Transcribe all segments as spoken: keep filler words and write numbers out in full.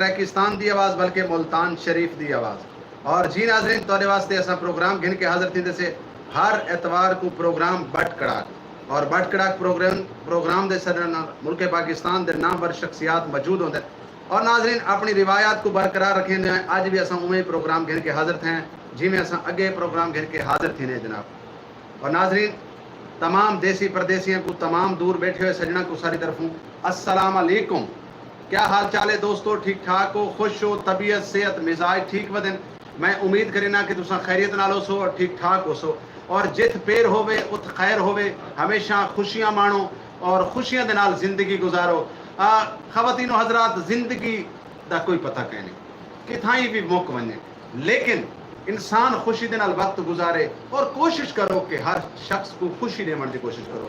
ٹریکستان دی آواز بلکہ ملتان شریف دی آواز۔ اور جی ناظرین، تہاݙے واسطے اساں پروگرام گھن کے حاضر تھیندے سے ہر اتوار کوں، پروگرام بٹ کڑاک۔ اور بٹ کڑاک پروگرام پروگرام دے سݙݨ نال ملک پاکستان دے نامور شخصیات موجود ہوندن۔ اور ناظرین، اپݨی روایات کوں برقرار رکھیندے ہوئے اڄ وی اساں اونویں پروگرام گھن کے حاضر تھئے ہیں جیویں اساں اڳے پروگرام گھن کے حاضر تھیندے ہیں جناب۔ اور ناظرین، تمام دیسی پردیسیاں کوں، تمام دور ٻیٹھے ہوئے سڄݨاں کوں ساݙی طرفوں السلام علیکم۔ کیا حال چال ہے دوستو؟ ٹھیک ٹھاک ہو؟ خوش ہو؟ طبیعت، صحت، مزاج ٹھیک ودن؟ میں امید کرینداں کہ تساں خیریت نال ہوسو اور ٹھیک ٹھاک ہوسو، اور جتھ پیر ہووے اتھ خیر ہووے۔ ہمیشہ خوشیاں ماݨو اور خوشیاں دے نال زندگی گزارو۔ آ، خواتین و حضرات، زندگی دا کوئی پتہ کائنی، کتھائیں وی مک ونڄے، لیکن انسان خوشی دے نال وقت گزارے اور کوشش کرو کہ ہر شخص کوں خوشی ݙیوݨ دی کوشش کرو۔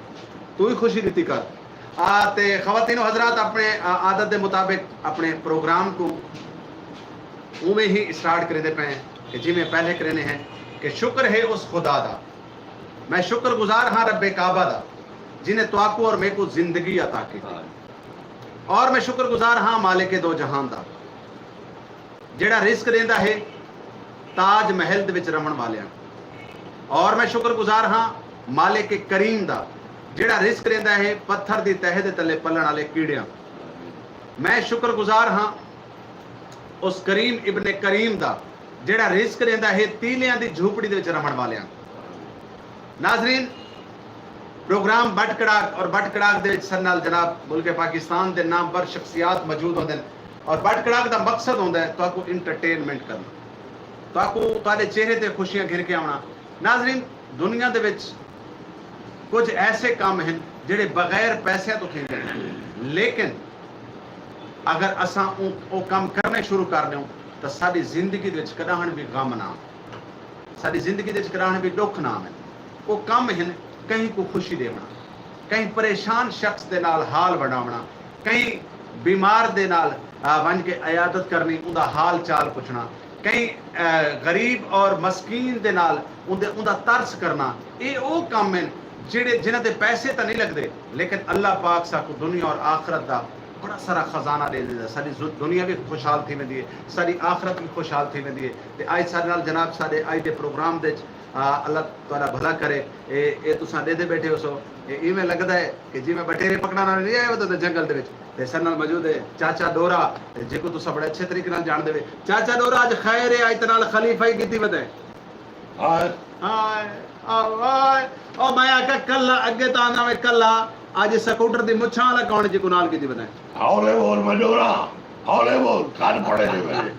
توں وی خوشی ݙتی کر۔ آ، تے خواتین و حضرات، اپݨے، آ، عادت دے مطابق اپݨے پروگرام کوں اونویں ہی اسٹارٹ کریندے پئے ہیں کہ جیویں پہلے کریندے ہیں کہ شکر ہے اس خدا دا، میں شکر گزار ہاں رب کعبہ دا، جیں نے تہاکوں اور میکوں زندگی عطا کیتی۔ اور میں شکر گزار ہاں مالک دو جہان دا، جیڑھا رزق ݙیندا ہے تاج محل دے وچ رہوݨ والیاں۔ اور میں شکر گزار ہاں مالک کریم دا، جیڑھا رزق ݙیندا ہے پتھر دی تہہ دے تلے پلݨ والے کیڑیاں۔ میں شکر گزار ہاں اس کریم ابن کریم دا، جیڑھا رزق ݙیندا ہے تیلیاں دی جھوپڑی دے وچ رہوݨ والیاں۔ ناظرین، پروگرام بٹ کڑاک، اور بٹ کڑاک دے وچ ساݙے نال جناب ملک پاکستان دے نامور شخصیات موجود ہوندن، اور بٹ کڑاک دا مقصد ہوندا ہے تہاکوں انٹرٹینمنٹ کرنا، تہاکوں تہاݙے چہرے تے خوشیاں گھن کے آوݨا۔ ناظرین، دنیا دے وچ کجھ ایسے کم ہن جیڑھے بغیر پیسیاں توں تھیندے ہن، لیکن اگر اساں او، او کم کرݨے شروع کر ݙیوں تاں ساݙی زندگی دے وچ کݙاہݨ وی غم نہ آوے۔ ساݙی زندگی دے وچ کراہݨ وی ݙکھ نہ آون۔ او کم ہن، کہیں کوں خوشی ݙیوݨا، کہیں پریشان شخص دے نال حال ونڈاوݨا، کہیں بیمار دے نال، آ، ونڄ کے عیادت کرݨی، اوندا حال چال پچھݨا، کہیں، آ، غریب اور مسکین دے نال اوندے، اوندا ترس کرݨا، اے او کم ہن جیڑھے، جنہاں تے پیسے تاں نہیں لڳدے، لیکن اللہ پاک ساکوں دنیا اور آخرت دا بڑا سارا خزانہ ݙے ݙیندا۔ ساݙی زو-، دنیا وی خوشحال تھی ویندی ہے، ساݙی آخرت وی خوشحال تھی ویندی ہے۔ تے اڄ ساݙے نال جناب ساݙے اڄ دے پروگرام دے وچ، آ، اللہ تہاݙا بھلا کرے۔ اے، اے تساں ݙیہدے ٻیٹھے ہوسو، اے ایویں لڳدا ہے کہ جیویں بٹیرے پکڑݨ والے نہیں آئے ودے جنگل دے وچ۔ تے ساݙے نال موجود ہے چاچا ݙورا، تے جیکوں تساں بڑے اچھے طریقے نال ڄاݨدے وے۔ چاچا ݙورا، اڄ خیر ہے، اڄ تاں نال خلیفہ ہی کیتی ودے۔ ہائے۔ ہائے، او ہائے۔ او میں آکھیا کلھا، اڳے تاں آندا میں کلھا، اڄ سکوٹر دی مچھاں والا کون جیکوں نال کیتی ودے؟ ہولے بول میں ݙورا، ہولے بول، کن پڑے نے میرے۔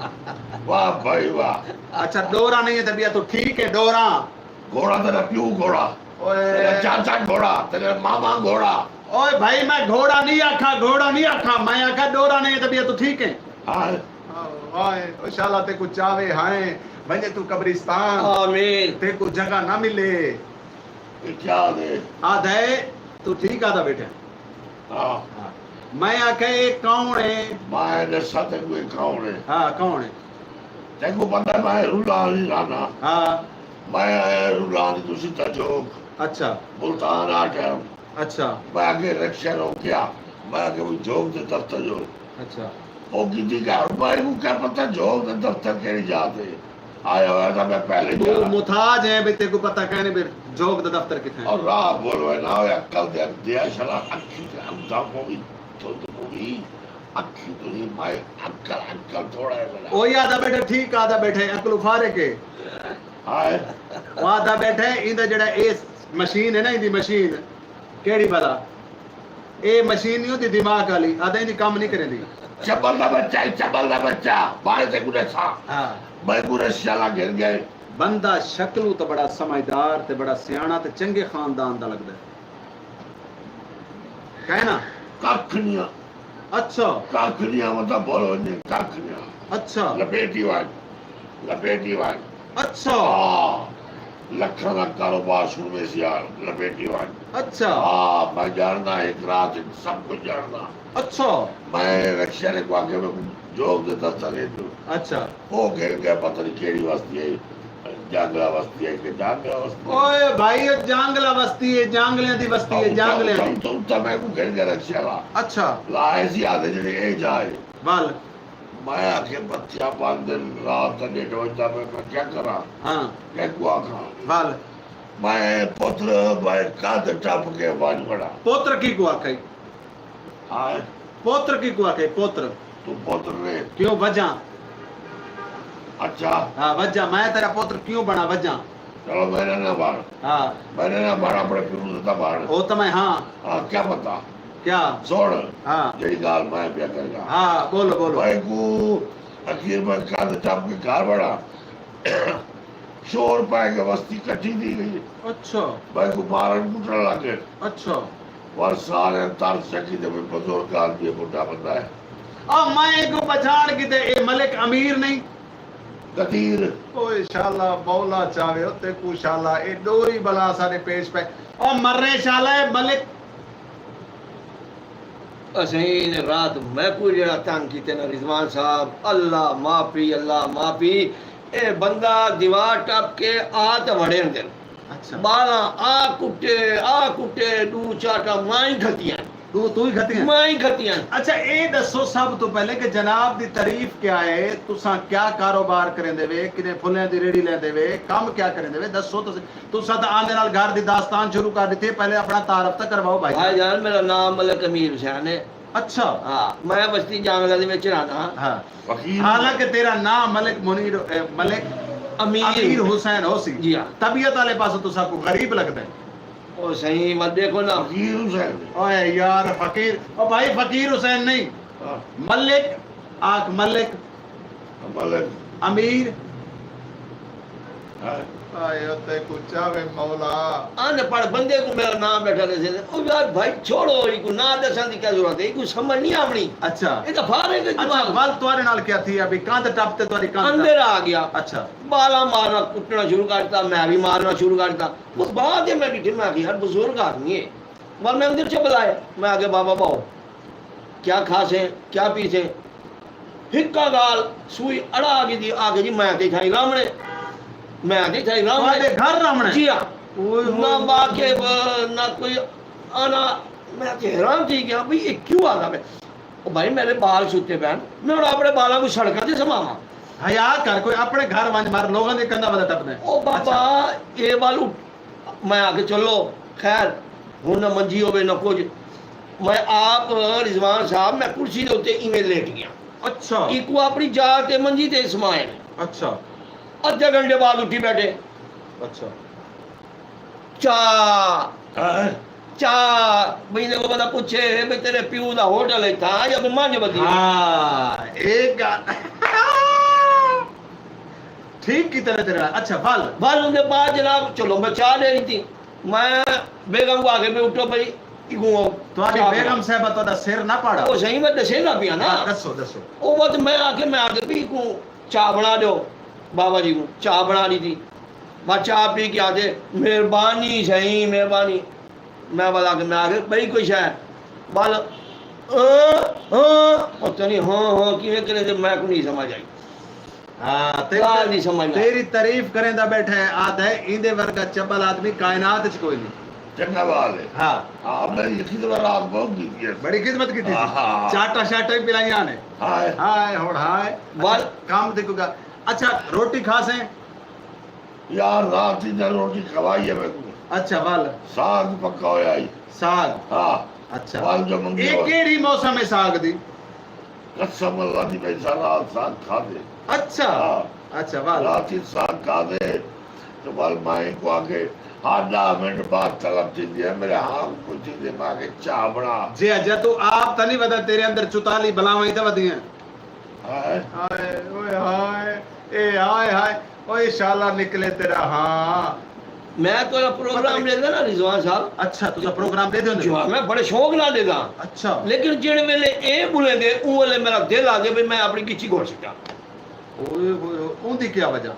واہ بھائی واہ۔ اچھا، ݙورا نہیں ہے طبیعت توں ٹھیک ہے، ݙورا۔ گھوڑا تیݙا پیو گھوڑا، اوئے۔ تیݙا چاچا گھوڑا، تیݙا ماما گھوڑا۔ اوئے بھائی، میں گھوڑا نہیں آکھا، گھوڑا نہیں آکھا، میں آکھا ݙورا نہیں ہے طبیعت توں ٹھیک ہے۔ ہائے۔ ہائے، او شالا تیکوں چاوے ہائیں، ونڄے توں قبرستان۔ آمین۔ تیکوں جگہ نہ ملے۔ اے کیا آہدے؟ آہدے، توں ٹھیک آہدا ٻیٹھے۔ ہاں۔ ہاں۔ میں آکھیا، اے کون ہے؟ میں ݙساں تیکوں اے کون ہے؟ ہاں، کون ہے؟ تیکوں پتہ ہے میں رولان ہی رہنا۔ ہاں۔ میں آیا رولان توں سیدھا جھوک۔ اچھا۔ ملتان آ ٹائم۔ اچھا۔ میں اڳے رکشہ روکیا۔ میں آکھیا، وہ جھوک دے دفتر جو۔ اچھا۔ او کیتی کہ ہݨ بھائی کوں کیا پتہ جھوک دے دفتر کیڑھی جاہ تے آیا ہویا تاں میں پہلے توں جانا۔ محتاج ہیں بھئی تیکوں پتہ کائنی بھئی جھوک دا دفتر کتھے ہے۔ اور راہ بولوے نہ ہوئے عقل دے اڳ دیا شلا اکھی تے اندھا پوی دھند پوی اکھی تو ہی میں عقل عقل تھوڑا ہے میرا۔ او یاد آ بیٹھے ٹھیک آ دا بیٹھے عقل فارغ ہے۔ ہائے۔ او آ دا بیٹھے ایندا جڑا اے مشین ہے نا ایندی مشین کیڑھی بھلا؟ اے مشین نہیں ہوندی دماغ والی، آہدے ایندی کم نہیں کریندی۔ چبل دا بچہ ہے، چبل دا بچہ، بارے تے گرے سا۔ ہاں۔ میں گرے سیالا گر گئے۔ بندہ شکلوں تے بڑا سمجھدار تے بڑا سیاݨا تے چنگے خاندان دا لڳدا ہے۔ کائے نا؟ ککھ نیا۔ اچھا۔ ککھ نیا، مطلب بھول ونڄے، ککھ نیا۔ اچھا۔ لپیٹی ونڄ، لپیٹی ونڄ۔ اچھا۔ ہاں۔ لکھاں دا کاروبار شروع میں سی یار، لپیٹی ونڄ۔ اچھا۔ ہاں، میں ڄاݨدا ہک رات وچ سب کچھ ڄاݨدا۔ اچھا۔ میں رکشے والے کوں آکھیا میں جھوک دے دفتر ݙے ݙیو۔ اچھا۔ او گھن ڳئے پتہ نہیں کیڑھی وستی ہے، جانگلہ وستی ہے کہ جانگلہ وستی ہے۔ اوئے بھائی، او جانگلہ وستی ہے، جانگلیاں دی وستی ہے، اتھاں، جانگلیاں اتھاں، دی۔ اتھاں، اتھاں میں کوں گھن ڳئے رکشے والا۔ اچھا۔ لا ایسی آہدے جڑے اے جائے۔ ول۔ میں آکھے، بچہ پنج دن رات دا ڈیڈھ وجدا پئے، میں کیا کراں؟ ہاں۔ کیکوں آکھاں؟ ول۔ میں پتر، میں کندھ ٹپ کے ونڄ وڑاں۔ پتر کیکوں آکھئے؟ ہائے۔ پتر کیکوں آکھئے؟ پتر۔ توں پتر نے۔ کیوں وجاں؟ اچھا۔ ہاں، وجاں۔ میں تیرا پتر کیوں بݨاں، وجاں؟ چلو میݙے نہ بݨ۔ ہاں۔ میݙے نہ بݨ، اپݨے پیو دا تاں بݨ۔ او تاں میں ہاں۔ ہاں، کیا پتہ؟ کیا؟ سݨ۔ ہاں۔ جیڑھی ڳالھ میں پیا کریاں۔ ہاں، ٻولو، ٻولو۔ بھائی کوں اخیر میں کندھ ٹپ کے گھر وڑاں۔ شور پئے ڳئے، وستی کٹھی تھی ڳئی۔ اچھا۔ بھائی کوں مارݨ کٹݨ لڳ ڳئے۔ اچھا۔ ول سارے ترس چکی تے کوئی بزرگ آدمی، بڈھا بندہ ہے۔ آ، میں ایکوں پچھاݨ کیتے، اے ملک امیر نہیں؟ قدیر۔ اوئے شالا، مولا چاوے او تیکوں شالا، اے ݙوئی بلا ساݙے پیش پئے۔ او مرے شالا، اے ملک۔ اسئیں رات میکوں جیڑھا تنگ کیتے نا رضوان صاحب، اللہ معافی، اللہ معافی۔ اے بندہ دیوار ٹپ کے آ تے وڑے اندر۔ اچھا۔ ٻالاں آ کٹے، آ کٹے، ݙو چاٹاں میں ہی گھتیاں۔ ݙو توں ہی گھتیاں؟ میں ہی گھتیاں۔ اچھا، اے ݙسو سب توں پہلے کہ جناب دی تعریف کیا ہے؟ تساں کیا کاروبار کریندے وے؟ کنے پھلیاں دی ریڑھی لیندے وے؟ کم کیا کریندے وے؟ ݙسو تساں۔ تساں تاں آندے نال گھر دی داستان شروع کر ݙتی ہے، پہلے اپݨا تعارف تاں کرواؤ بھائی جان۔ بھائی جان، میرا نام ملک امیر حسین ہے۔ اچھا۔ ہاں، میں وستی جانگلہ دے وچ رہنا ہاں۔ ہاں۔ فقیر۔ حالانکہ تیرا ناں ملک منیر، اے، ملک امیر۔ امیر حسین ہوسی۔ جی ہاں۔ طبیعت والے پاسوں تساں کوں غریب لڳدے۔ او سئیں، ول ݙیکھو نا۔ فقیر حسین۔ اوئے یار فقیر، او بھائی فقیر حسین نہیں۔ ہاں۔ ملک، آکھ ملک۔ ملک۔ امیر۔ ہائے۔ ہائے، او تیکوں چاوے مولا۔ ان پڑھ بندے کوں میرا ناں ٻیٹھا ݙسے۔ او یار بھائی چھوڑو، ایکوں ناں ݙسݨ دی کیا ضرورت ہے؟ ایکوں سمجھ نہیں آوݨی۔ اچھا۔ اے تاں فارغ ہے اچھا، دماغ۔ ول تہاݙے نال کیا تھیا؟ بھئی کندھ ٹپ تے تہاݙی کندھ ٹپ۔ اندر آ ڳیا۔ اچھا۔ ٻالاں مارݨا کٹݨا شروع کر ݙتا، میں وی مارݨا شروع کر ݙتا۔ او بعد میں ݙٹھے، میں آکھیا، یار بزرگ آدمی ہے۔ ول میں اندر چا بلایا، میں آکھیا، بابا ٻہو، کیا کھاسیں، کیا پیسیں؟ ہکا ڳالھ سوئی اڑا ڳھدی، آکھے جی میں تے اتھائیں رہوݨے، میں تے اتھائیں رہوݨے۔ تہاݙے گھر رہوݨے؟ جی ہاں۔ اوئے ہوئے۔ نہ واقف، نہ کوئی آنا، میں تے حیران تھی ڳیا بھئی اے کیوں آکھدا پئے؟ او بھائی میرے ٻال ستے پئن، میں ہݨ اپݨے ٻالاں کوں سڑکاں تے سماواں؟ حیا کر، کوئی اپݨے گھر ونڄ مر، لوکاں دے کندھاں ول ٹپدیں۔ او بابا، اچھا۔ اے ول میں آکھے چلو خیر، ہݨ نہ منجی ہووے نہ کجھ۔ میں آپ رضوان صاحب، میں کرسی دے اتے ایویں لیٹ ڳیا۔ اچھا۔ ایکوں اپݨی جا تے منجی تے سمائے۔ اچھا۔ ادھے گھنٹے بعد اٹھی ٻیٹھے۔ اچھا۔ چا۔ ہاں۔ چا۔ بھئی جیکوں بندہ پچھے بھئی تیݙے پیو دا ہوٹل ہے تھاں یا بھئی منجھ ودی؟ ہاں، اے ڳالھ۔ ٹھیک کیتے نے تیݙے نال۔ اچھا، ول۔ ول اوندے بعد جناب، چلو میں چا ݙے ݙتی۔ میں بیگم کوں آکھے بھئی اٹھو بھئی، ایکوں تہاݙی چا بیگم بݨا۔ صاحبہ تہاݙا سر نہ پاڑا۔ او سئیں میں ݙسیندا پیاں نا۔ ہاں، ݙسو، ݙسو۔ او وقت میں آکھے، میں آکھے بھئی ایکوں چا بݨا ݙیو، بابا جی کوں چا بݨا ݙتی۔ بس چا پی کے آکھے، مہربانی سئیں، مہربانی۔ میں ول آکھے، میں آکھے ٻئی کوئی شے؟ ول، آں، آں، پتہ نہیں ہاں، ہاں، کیویں کرے تے میکوں نہیں سمجھ آئی۔ ہاں، تیری ڳالھ نہیں سمجھ آئی۔ تیری تعریف کریندا ٻیٹھا ہے، آہدا ہے، ایندے ورگا چٻل آدمی کائنات اچ کوئی نہیں۔ چنڳا ٻال ہے۔ ہاں۔ ہاں، میری خدمت آپ بہت کیتی ہے۔ بڑی خدمت کیتی سی۔ ہاں، ہاں۔ چاٹاں شاٹاں ہی پلائیاں نے۔ ہائے۔ ہائے، ہݨ ہائے۔ ول۔ کم دی کوئی ڳالھ۔ اچھا، روٹی کھاسیں؟ یار، رات دی تاں روٹی کھوائی ہے میکوں۔ اچھا، ول۔ ساڳ پکا ہویا ہئی۔ ساڳ؟ ہاں۔ اچھا۔ ول جو منگی اے ہوئی۔ کیڑھی موسم ہے ساڳ دی؟ قسم اللہ دی، میں سارا رات ساڳ کھادے۔ اچھا۔ ہاں۔ اچھا، ول۔ رات دی ساڳ کھادے، تے ول میں کوں آکھے، ہر ݙاہ منٹ بعد طلب تھیندی ہے، میرے ہاں کوں تھیندے، میں آکھے، چاہ بݨا۔ جی اچھا، توں آپ تاں نہیں ودا، تیرے اندر چوتالی بلاواں ہی تاں ودیاں۔ ہائے۔ ہائے، اوئے ہائے، اے ہائے ہائے، اوئے شالا نکلے تیرا ہاں۔ میں تہاݙا پروگرام ݙیہدا نا رضوان صاحب۔ اچھا، تساں پروگرام ݙیہدے ہوندے؟ جی ہاں، میں بڑے شوق نال ݙیہدا۔ اچھا۔ لیکن جیڑھے ویلے اے ٻلیندے، اوں ویلے میرا دل آہدے بھئی میں اپݨی ڳچی گھڑ سٹاں۔ اوئے ہوئے ہوئے، اوندی کیا وجہ؟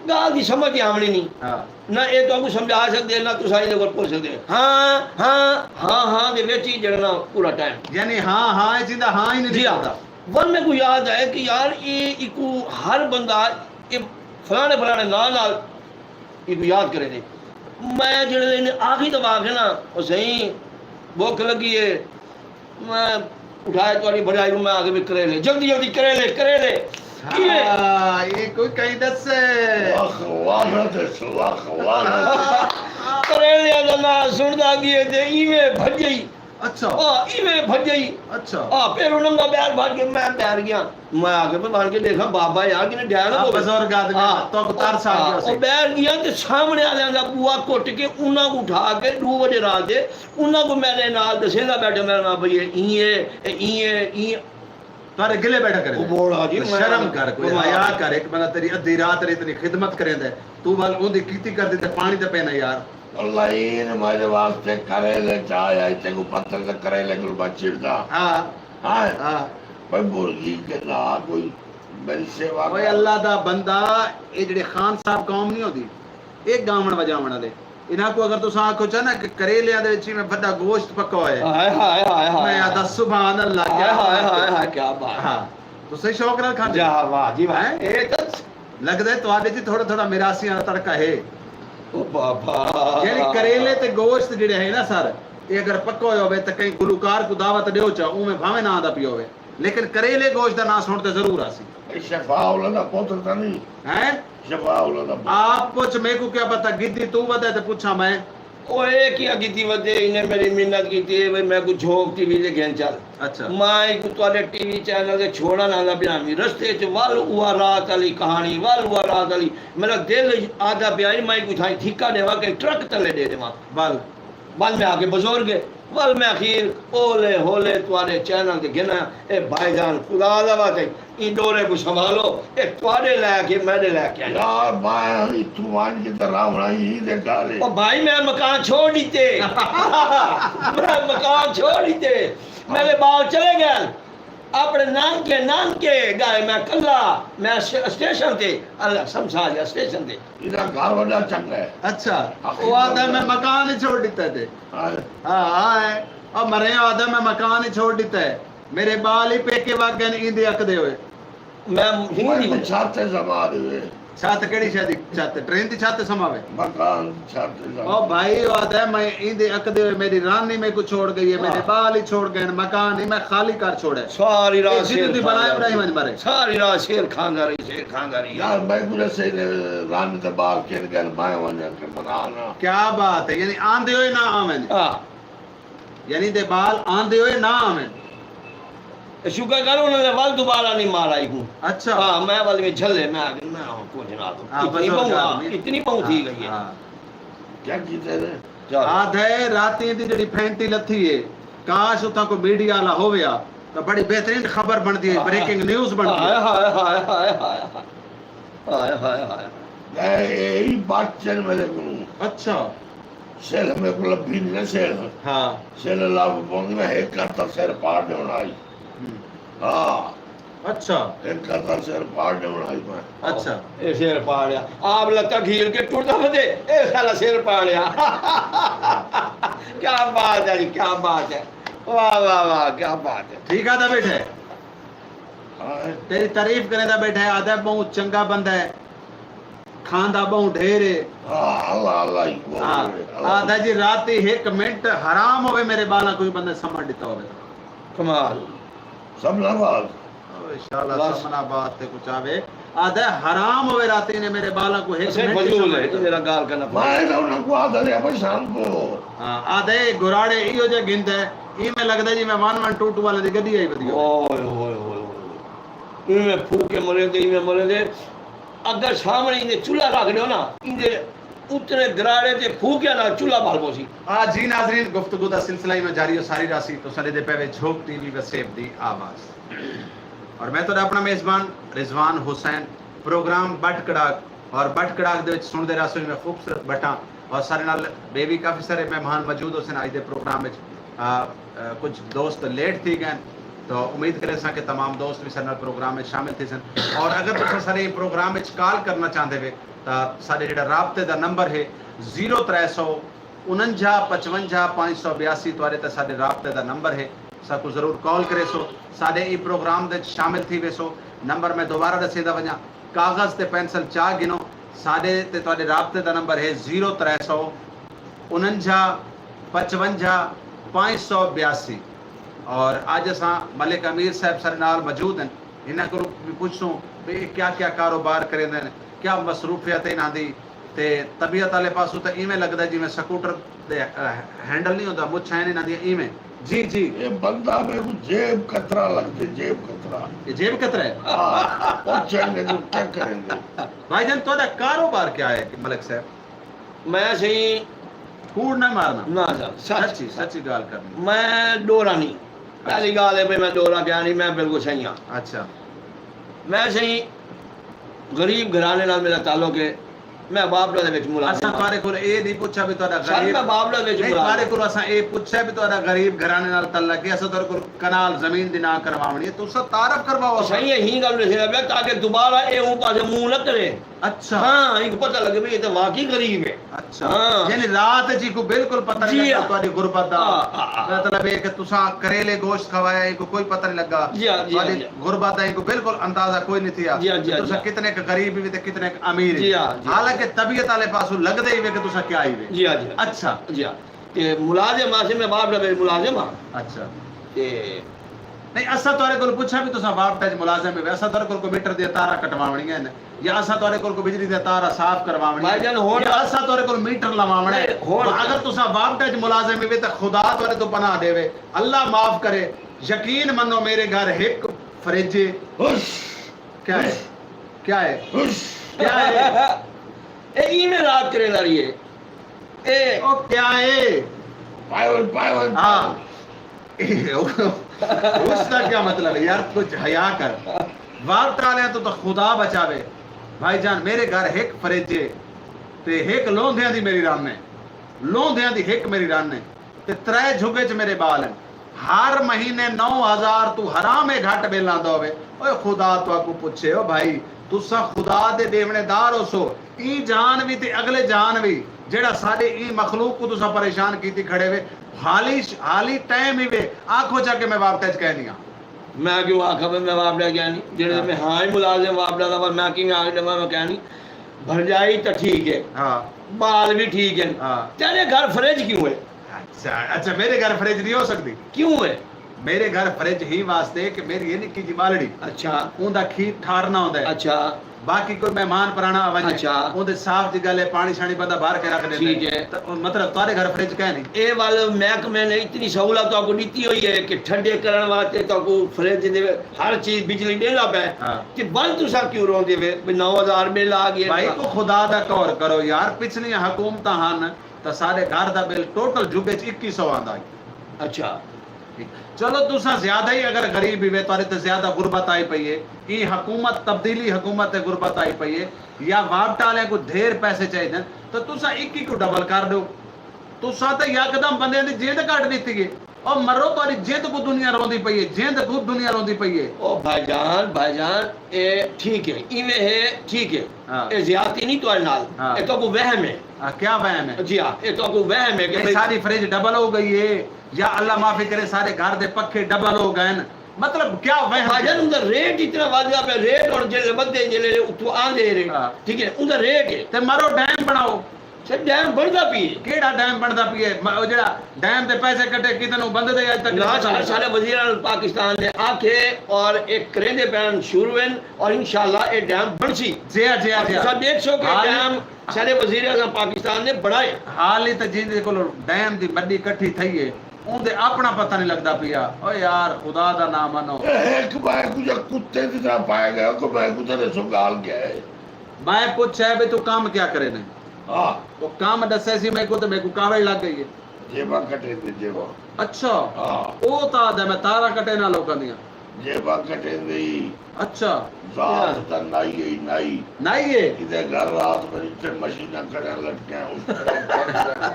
ڳالھ دی سمجھ تے آوݨی نہیں۔ ہاں۔ نہ اے تہاکوں سمجھا سڳدے، نہ تساں ایندے کول پہنچ سڳدے۔ ہاں، ہاں، ہاں، ہاں دے وچ ہی جیڑھا نا پورا ٹائم۔ یعنی ہاں، ہاں اچ ایندا ہاں ہی نہیں جی ہاں۔ نکلدا۔ ول میکوں یاد آئے کہ یار اے ایکوں ہر بندہ اے فلانے فلانے ناں نال ایکوں یاد کریندے۔ میں جیڑھے دن آخری دفعہ آکھے نا، او سئیں بکھ لڳی ہے، میں اٹھائے تہاݙی بھرجائی کوں، میں آکھے وی کریلے، جلدی جلدی کریلے، کریلے۔ ایویں۔ ہاں، یہ کوئی کہیں دسے۔ واہ، واہ نہ دس، واہ، واہ نہ دس۔ کریلیاں دا ناں سݨدا ڳئے تے ایویں بھڄئی۔ اچھا۔ آ، ایویں بھڄئی۔ اچھا۔ آ، پھر انہاں دا ٻاہر بھڄ کے میں ٻاہر ڳیا۔ میں آکھے پئے بھڄ کے ݙیکھاں بابا یار کنے ڈیڑھ ہاں، بزرگ آدمی، ہاں۔ تہاکوں ترس آ ڳیا سی۔ او ٻاہر ڳیا تے سامݨے آلیاں دا بوا کٹ کے انہاں کوں اٹھا کے ݙو وڄے رات دے انہاں کوں میݙے نال ݙسیندا ٻیٹھا، میݙا ناں بھئی اے ایں اے، اے ایں اے، ایں اے۔ تہاݙے گلے ٻیٹھا کرے۔ او مولا جی، تے میں شرم کر، کوئی کمال۔ حیا کر، ہک بندہ تیݙی ادھی رات رہی تیݙی خدمت کریندا ہے، توں ول اوندی کیتی کردی تے پاݨی تے پینا یار۔ اللہ ایں میݙے واسطے کریلے چا آیا، تیکوں پتہ تے کریلے کوں بچڑدا۔ ہاں۔ ہاں۔ ہاں۔ کوئی مرغی کے نہ کوئی میری سیوا اوئے کر۔ اللہ دا بندہ، اے جڑے خان صاحب قوم نہیں ہوندی، اے گاوݨ وڄاوݨ والے، انہاں کوں اگر تساں آکھو چا نا کہ کریلیاں دے وچ میں وݙا گوشت پکا ہویا ہے، ہائے، ہائے، ہائے، ہائے، میں ہائے۔ آہدا سبحان اللہ، کیا ہائے، ہائے، بات ہے۔ ہائے، ہائے، کیا بات ہے۔ ہاں، تساں شوق نال کھاندے۔ کیا واہ جی واہ۔ ہیں؟ اے تاں لڳدا ہے تہاݙے چ تھوڑا تھوڑا میراثیاں دا تڑکا ہے۔ او بابا۔ یعنی کریلے تے گوشت جڑے ہے نا سر، اے اگر پکا ہویا ہوے تاں کہیں گلوکار کوں دعوت ݙیو چا، اونویں بھاویں نہ آندا پیا ہوے۔ لیکن کریلے گوشت دا ناں سݨ تے ضرور آسی۔ اے شفاء اللہ دا پتر تاں نہیں؟ ہیں؟ شفاء اللہ دا پتر۔ آپ پچھ، میکوں کیا پتہ، گدی توں ودے تے پچھاں میں۔ او اے کیا گدی ودے، انہیں میݙی منت کیتی اے بھئی میکوں جھوک ٹی وی تے گھن چل۔ اچھا۔ میں ایکوں تہاݙے ٹی وی چینل تے چھوڑݨ آندا پیاں، رستے اچ ول اوہا رات آلی کہاݨی، ول اوہا رات آلی، میݙا دل آہدا پیا اے میں ایکوں تھائیں دھکا ݙیواں، کہیں ٹرک تلے ݙے ݙیواں۔ ول۔ ول میں آکھے بزرگ، ول میں اخیر اولے ہولے تہاݙے چینل تے گھن آیاں۔ اے بھائی جان، خدا دا واسطہ ایں ݙورے کوں سنبھالو، اے تہاݙے لائق اے، میݙے لائق کائنی۔ یار، میں اتھوں ونڄ کے تے راوݨا ہی دے گھر اے۔ او بھائی، میں مکان چھوڑ ݙتے۔ میں مکان چھوڑ ݙتے۔ میݙے ٻال چلے ڳئے۔ اپݨے نانکے، نانکے ڳئے میں کلھا، میں اسٹیشن تے، اللہ سمجھا جا اسٹیشن تے۔ ایݙا گھر وݙا چنڳا ہے۔ اچھا، او آہدا میں مکان ہی چھوڑ ݙتا ہے تے۔ ہاں۔ ہاں، ہاں ہے۔ او مرے آہدا میں مکان ہی چھوڑ ݙتا ہے۔ میݙے ٻال ہی پیکے وڳ ڳئے ایندے اکدے ہوئے۔ میں ہندی میں چھت تے سما ݙیوے۔ چھت کیڑھی شے دی چھت؟ ٹرین دی چھت تے سماوے؟ مکان دی چھت تے سما۔ او بھائی، او آہدا ہے میں ایندے اکدے ہوئے، میݙی رانی میکوں چھوڑ ڳئی ہے، میݙے ٻال ہی چھوڑ ڳئے، مکان ہی میں خالی کر چھوڑے۔ ساری رات شیر کھاندا رہی۔ ساری رات شیر کھاندا رہی، شیر کھاندا رہی۔ یار، میں کوں ݙسے رن تے ٻال کھیݙ ڳئے، میں ونڄاں تے بنا نا۔ کیا بات ہے، یعنی آندے ہوئے نہ آون۔ ہاں۔ یعنی دے ٻال آندے ہوئے نہ آون۔ اے شکر کر انہاں دے ول دوبارہ نہیں مار آئی کوں۔ اچھا۔ ہاں، میں ول میں جھلے، میں آکھیا میں ہاں کجھ نہ آکھوں۔ ہاں، اتنی بہوں، ہاں، اتنی بہوں تھی ڳئی ہے۔ ہاں۔ کیا کیتے نے؟ چلو۔ آہدا ہے راتیں دی جڑی پھینٹی لتھی ہے، کاش اتھاں کوئی میڈیا والا ہوویا تاں بڑی بہترین خبر بݨدی ہے، بریکنگ نیوز بݨدی ہے۔ ہائے، ہائے، ہائے۔ ہائے، ہائے، ہائے۔ اے، اے ہی بچن میرے کولوں۔ اچھا۔ سر میرے کول لبھی نہیں نا سر۔ ہاں۔ سر لب پوندی میں ہک ہتھ سر پاڑ ݙیوݨ آئی۔ ہوں۔ ہاں۔ اچھا۔ ہک ہتھ سر پاڑ ݙیوݨ آئی میں۔ اچھا۔ اے سر پاڑیا۔ آپ لتاں گھیل کے ٹردا ودے، اے سارا سر پاڑیا۔ کیا بات ہے جی، کیا بات ہے۔ واہ، واہ، واہ، کیا بات ہے۔ ٹھیک آہدا ٻیٹھے۔ ہاں۔ تیݙی تعریف کریندا ٻیٹھا ہے، آہدا ہے ٻہوں چنڳا بندہ ہے، کھاندا ٻہوں ڈھیر ہے۔ ہاں، اللہ، اللہ ہی بہت ہاں۔ ہے، اللہ۔ آہدا جی راتی ہک منٹ حرام ہووے میرے ٻالاں کوں بندے سمݨ ݙتا ہووے۔ کمال۔ سمن آباد۔ او، انشاءاللہ بس۔ سمن آباد تے کجھ آوے۔ آہدا ہے حرام ہووے راتی نے میرے ٻالاں کوں ہک منٹ فضول ہے، سمݨ تو ݙتا۔ میرا ڳالھ کرنا۔ میں تاں انہاں کوں آہدا رہیا بھائی شام کو۔ ہاں، آہدا ہے گھراڑے ایہو جہے گھندا ہے، ایویں لڳدا جی میں ون ون ٹو ٹو والے دی گݙی آئی ودی ہووے۔ اوئے ہوئے ہوئے ہوئے۔ ایویں پھوکے مریندے، ایویں مریندے۔ اگر سامݨے ایندے چولہا رکھ ݙیو نا، ایندے اتلے گھراڑے تے پھوکیاں نال چولہا ٻل پوسی۔ آ جی ناظرین، گفتگو دا سلسلہ ایویں جاری و ساری رہسی۔ تساں ݙیہدے پئے وے جھوک ٹی وی وسیب دی آواز۔ اور میں تہاݙا اپݨا میزبان رضوان حسین۔ پروگرام بٹ کڑاک اور بٹ کڑاک دے وچ سݨدے رہسو ایویں خوبصورت بٹاں، اور سارے نال ٻئے وی کافی سارے مہمان موجود ہوسن اڄ دے پروگرام وچ۔ آ، آ، کجھ دوست لیٹ تھی ڳئن، تو امید کریساں کہ تمام دوست وی سارے نال پروگرام وچ شامل تھیسن۔ اور اگر تساں سارے پروگرام وچ کال کرݨا چاہندے وے تاں ساݙے جڑا رابطے دا نمبر ہے زیرو ترے سو انجھا پچونجھا پنج سو بیاسی، تہاݙے تے ساݙے رابطے دا نمبر ہے، ساکوں ضرور کال کریسو، ساݙے ایں پروگرام دے وچ شامل تھی ویسو۔ نمبر میں دوبارہ ݙسیندا ونڄاں، کاغذ تے پینسل چا گھنو، ساݙے تے تہاݙے رابطے دا نمبر ہے زیرو ترے سو انجھا پچونجھا پنج سو بیاسی۔ اور اڄ اساں ملک امیر صاحب ساݙے نال موجود ہن، انہاں کولوں وی پچھسوں بھئی اے کیا کیا کاروبار کریندے ہن، کیا مصروفیت ہے انہاں دی، تے طبیعت والے پاسوں تاں ایویں لڳدا جیویں سکوٹر دے، اہ، ہینڈل نہیں ہوندا، مچھاں ہن انہاں دیاں ایویں۔ جی، جی۔ اے بندہ میکوں جیب کترا لڳدے، جیب کترا۔ اے جیب کترا ہے؟ ہاں، پچھ ایندے کوں کیا کریندے؟ بھائی جان، تہاݙا کاروبار کیا ہے ملک صاحب؟ میں سئیں کوڑ نہ مارنا۔ نہ جان، سچ۔ سچی، سچی ڳالھ کرݨی۔ میں ݙورا نہیں۔ پہلی ڳالھ ہے بھئی میں ݙورا کیا نہیں، میں بالکل صحیح ہاں۔ اچھا۔ میں سئیں غریب گھرانے نال میرا تعلق ہے۔ میں باپ دادا وچ ملازم اساں ہاں۔ تہاݙے کول اے نہیں پچھا بھی تہاݙا سر، غریب میں باپ دادا وچ نہیں، ملازم تہاݙے کول اساں اے پچھا بھی تہاݙا غریب گھرانے نال تعلق ہے، اساں تہاݙے کول کنال زمین دی نہ کرواوݨی ہے، تساں تعارف کرواؤ اساں۔ صحیح ہے، ہی ڳالھ ݙسیندا پیا تاکہ دوبارہ اے اوں پاسے منہ نہ کرے۔ اچھا۔ ہاں، اینکوں پتہ لڳے بھئی اے تاں واقعی غریب ہے۔ اچھا۔ ہاں۔ یعنی رات جی کو بالکل پتہ نہیں جی لڳا ہاں۔ تہاݙی غربت دا۔ ہاں، ہاں، ہاں۔ مطلب اے کہ تساں کریلے گوشت کھوایا، اینکوں کوئی پتہ نہیں لڳا۔ جی ہاں، جی ہاں، تہاݙی جی ہاں۔ غربت دا اینکوں بالکل اندازہ کوئی نہیں تھیا۔ جی ہاں، جی ہاں، تساں جی ہاں۔ کتنے ک غریب ہی تے کتنے ک امیر ہی۔ جی ہاں، جی ہاں۔ حالانکہ طبیعت والے پاسوں لڳدے ہی وے کہ تساں کیا ہی وے۔ جی ہاں، جی ہاں۔ اچھا۔ جی ہاں۔ تے ملازم آسے، میں باپ دا ملازم ہاں۔ اچھا۔ تے نہیں، اساں تہاݙے کول پچھا بھی تساں باپ ٹچ ملازم ہے، اساں تہاݙے کول کوئی میٹر دے تارا کٹواوݨی ہے یا اساں تہاݙے کول کوئی بجلی دے تارا صاف کرواوݨی بھائی جان، ہݨ یا اساں تہاݙے کول میٹر لواوݨا ہے۔ نہیں، ہݨ تو اگر تساں باپ ٹچ ملازم ہے تے خدا تہاݙے تو پناہ ݙیوے، اللہ معاف کرے۔ یقین منو میرے گھر ہک فریج ہے۔ ہوش۔ کیا ہے؟ ہوش۔ کیا ہے؟ ہوش۔ کیا ہے؟ اے ایویں رات کریندا رہیے۔ اے او کیا ہے؟ پائے ول، پائے ول، پائے ہاں۔ ول۔ اس کا کیا مطلب ہے یار؟ کچھ حیا کر۔ وارتا والے تو، تو خدا بچاوے۔ بھائی جان، میرے گھر ہک فریج ہے تے ہک لوندھیاں دی میری رن ہے۔ لوندھیاں دی ہک میری رن ہے تے ترے جھگے چ میرے بال ہیں۔ ہر مہینے نو ہزار تو حرام ہے گھٹ بل آندا ہوے۔ اوئے خدا تہاکوں پچھے، او بھائی، تساں خدا دے ݙیوݨے دار ہوسو۔ ایں جان وی تے اڳلے جان وی، جیڑھا ساݙے ایں مخلوق کوں تساں پریشان کیتی کھڑے وے، حالی، حالی ٹائم ہی وے، آکھو چا کہ میں واپڈا اچ کائنی ہاں۔ میں کیوں آکھاں بھئی میں واپڈا کائنی؟ جیڑھے ہاں۔ میں ہاں ہی ملازم واپڈا دا، پر میں کیویں آکھ ݙیواں میں کائنی؟ بھرڄائی تاں ٹھیک ہے، ہاں۔ ٻال وی ٹھیک ہن، ہاں۔ تیݙے گھر فریج کیوں ہے؟ اچھا، اچھا، میرے گھر فریج نہیں ہو سڳدی۔ کیوں ہے؟ میرے گھر فریج ہی واسطے کہ میری اے نکی جی ٻالڑی، اچھا۔ اوندا کھیر ٹھارنا ہوندا ہے۔ اچھا۔ باقی کوئی مہمان پراݨا آ ونڄے، اچھا۔ اوندے صاف جی ڳالھ ہے، پاݨی شاݨی بندہ بھر کے رکھ ݙیندا ہے۔ ٹھیک ہے۔ تاں او مطلب تہاݙے گھر فریج کائنی؟ اے ول محکمے نے اتنی سہولت تہاکوں ݙتی ہوئی ہے کہ ٹھنڈے کرݨ واسطے تہاکوں فریج دے ہر چیز بجلی ݙیندا پئے۔ ہاں۔ تے ول تساں کیوں روندے وے بھئی نو ہزار بل آ ڳئے؟ بھائی، کو خدا دا قہر کرو یار، پچھلیاں حکومتاں ہن، تاں سارے گھر دا بل ٹوٹل جھڳے چ اکی سو آندا ہئی۔ اچھا۔ چلو، تساں زیادہ ہی اگر غریب ہی وے، تہاݙے تے زیادہ غربت آئی پئی ہے، ایں حکومت، تبدیلی حکومت تے غربت آئی پئی ہے، یا واپڈا والے کوں ڈھیر پیسے چاہیدے، تاں تساں اکی کوں ڈبل کر ݙیو۔ تساں تاں یکدم بندیاں دی جند کڈھ ݙتی ہے۔ او مرو، تہاݙی جند کوں دنیا روندی پئی ہے، جند کوں دنیا روندی پئی ہے۔ او بھائی جان، بھائی جان، اے ٹھیک ہے، ایویں ہے، ٹھیک ہے۔ ہاں۔ اے زیادتی نہیں تہاݙے نال، ہاں۔ اے تہاکوں وہم ہے۔ ہاں، کیا وہم ہے؟ جی ہاں، اے تہاکوں وہم ہے کہ اے بھئی ساری فریج ڈبل ہو ڳئی ہے یا اللہ معافی کرے سارے گھر دے پکھے ڈبل ہو ڳئے ہن۔ مطلب کیا وہم بھائی جان، ہے؟ اوندا ریٹ اتنا ودھدا پیا، ریٹ ہݨ جیڑھے ودھے، جیڑھے اتھوں آندے ہیں ریٹ، ہاں۔ ٹھیک ہے، اوندا ریٹ ہے۔ تے مرو ڈیم بݨاؤ۔ سر، ڈیم بݨدا پیا ہے۔ کیڑھا ڈیم بݨدا پیا ہے؟ م-، او جیڑھا ڈیم دے پیسے کٹے کیتے نو بندے دے اڄ تک نہ نہیں سر، بݨدا۔ ساݙے وزیر اعلیٰ پاکستان نے آکھے اور اے کریندے پئے ہن، شروع ہن اور انشاءاللہ اے ڈیم بݨسی۔ جی ہاں، جی ہاں، اور جی ہاں۔ تساں ݙیکھسو کہ حال ڈیم ساݙے وزیر اعظم پاکستان نے بݨائے۔ حال ہی تے جیندے کولوں ڈیم دی مڈی کٹھی تھئی ہے، اوندے اپݨا پتہ نہیں لڳدا پیا۔ او یار، خدا دا ناں منو۔ اے ہک بھائی کوں جا کتے دی طرح پائے ڳئے، کوئی بھائی کوں تے ݙسو ڳالھ کیا ہے؟ میں پچھیا ہے بھئی توں کم کیا کریندیں؟ ہاں۔ او کم ݙسے سی میکوں تے میکوں کاوڑ لڳ ڳئی ہے۔ جیباں کٹیندے، جیباں۔ اچھا۔ ہاں۔ او تاں آہدا میں تاراں کٹینداں لوکاں دیاں۔ جیباں کٹیندے۔ اچھا۔ ذات تاں نائی ہے، نائی۔ نائی ہے؟ کدے گھر رات بھر اتھے مشیناں کھڑیاں لٹکیاں، اس طرح۔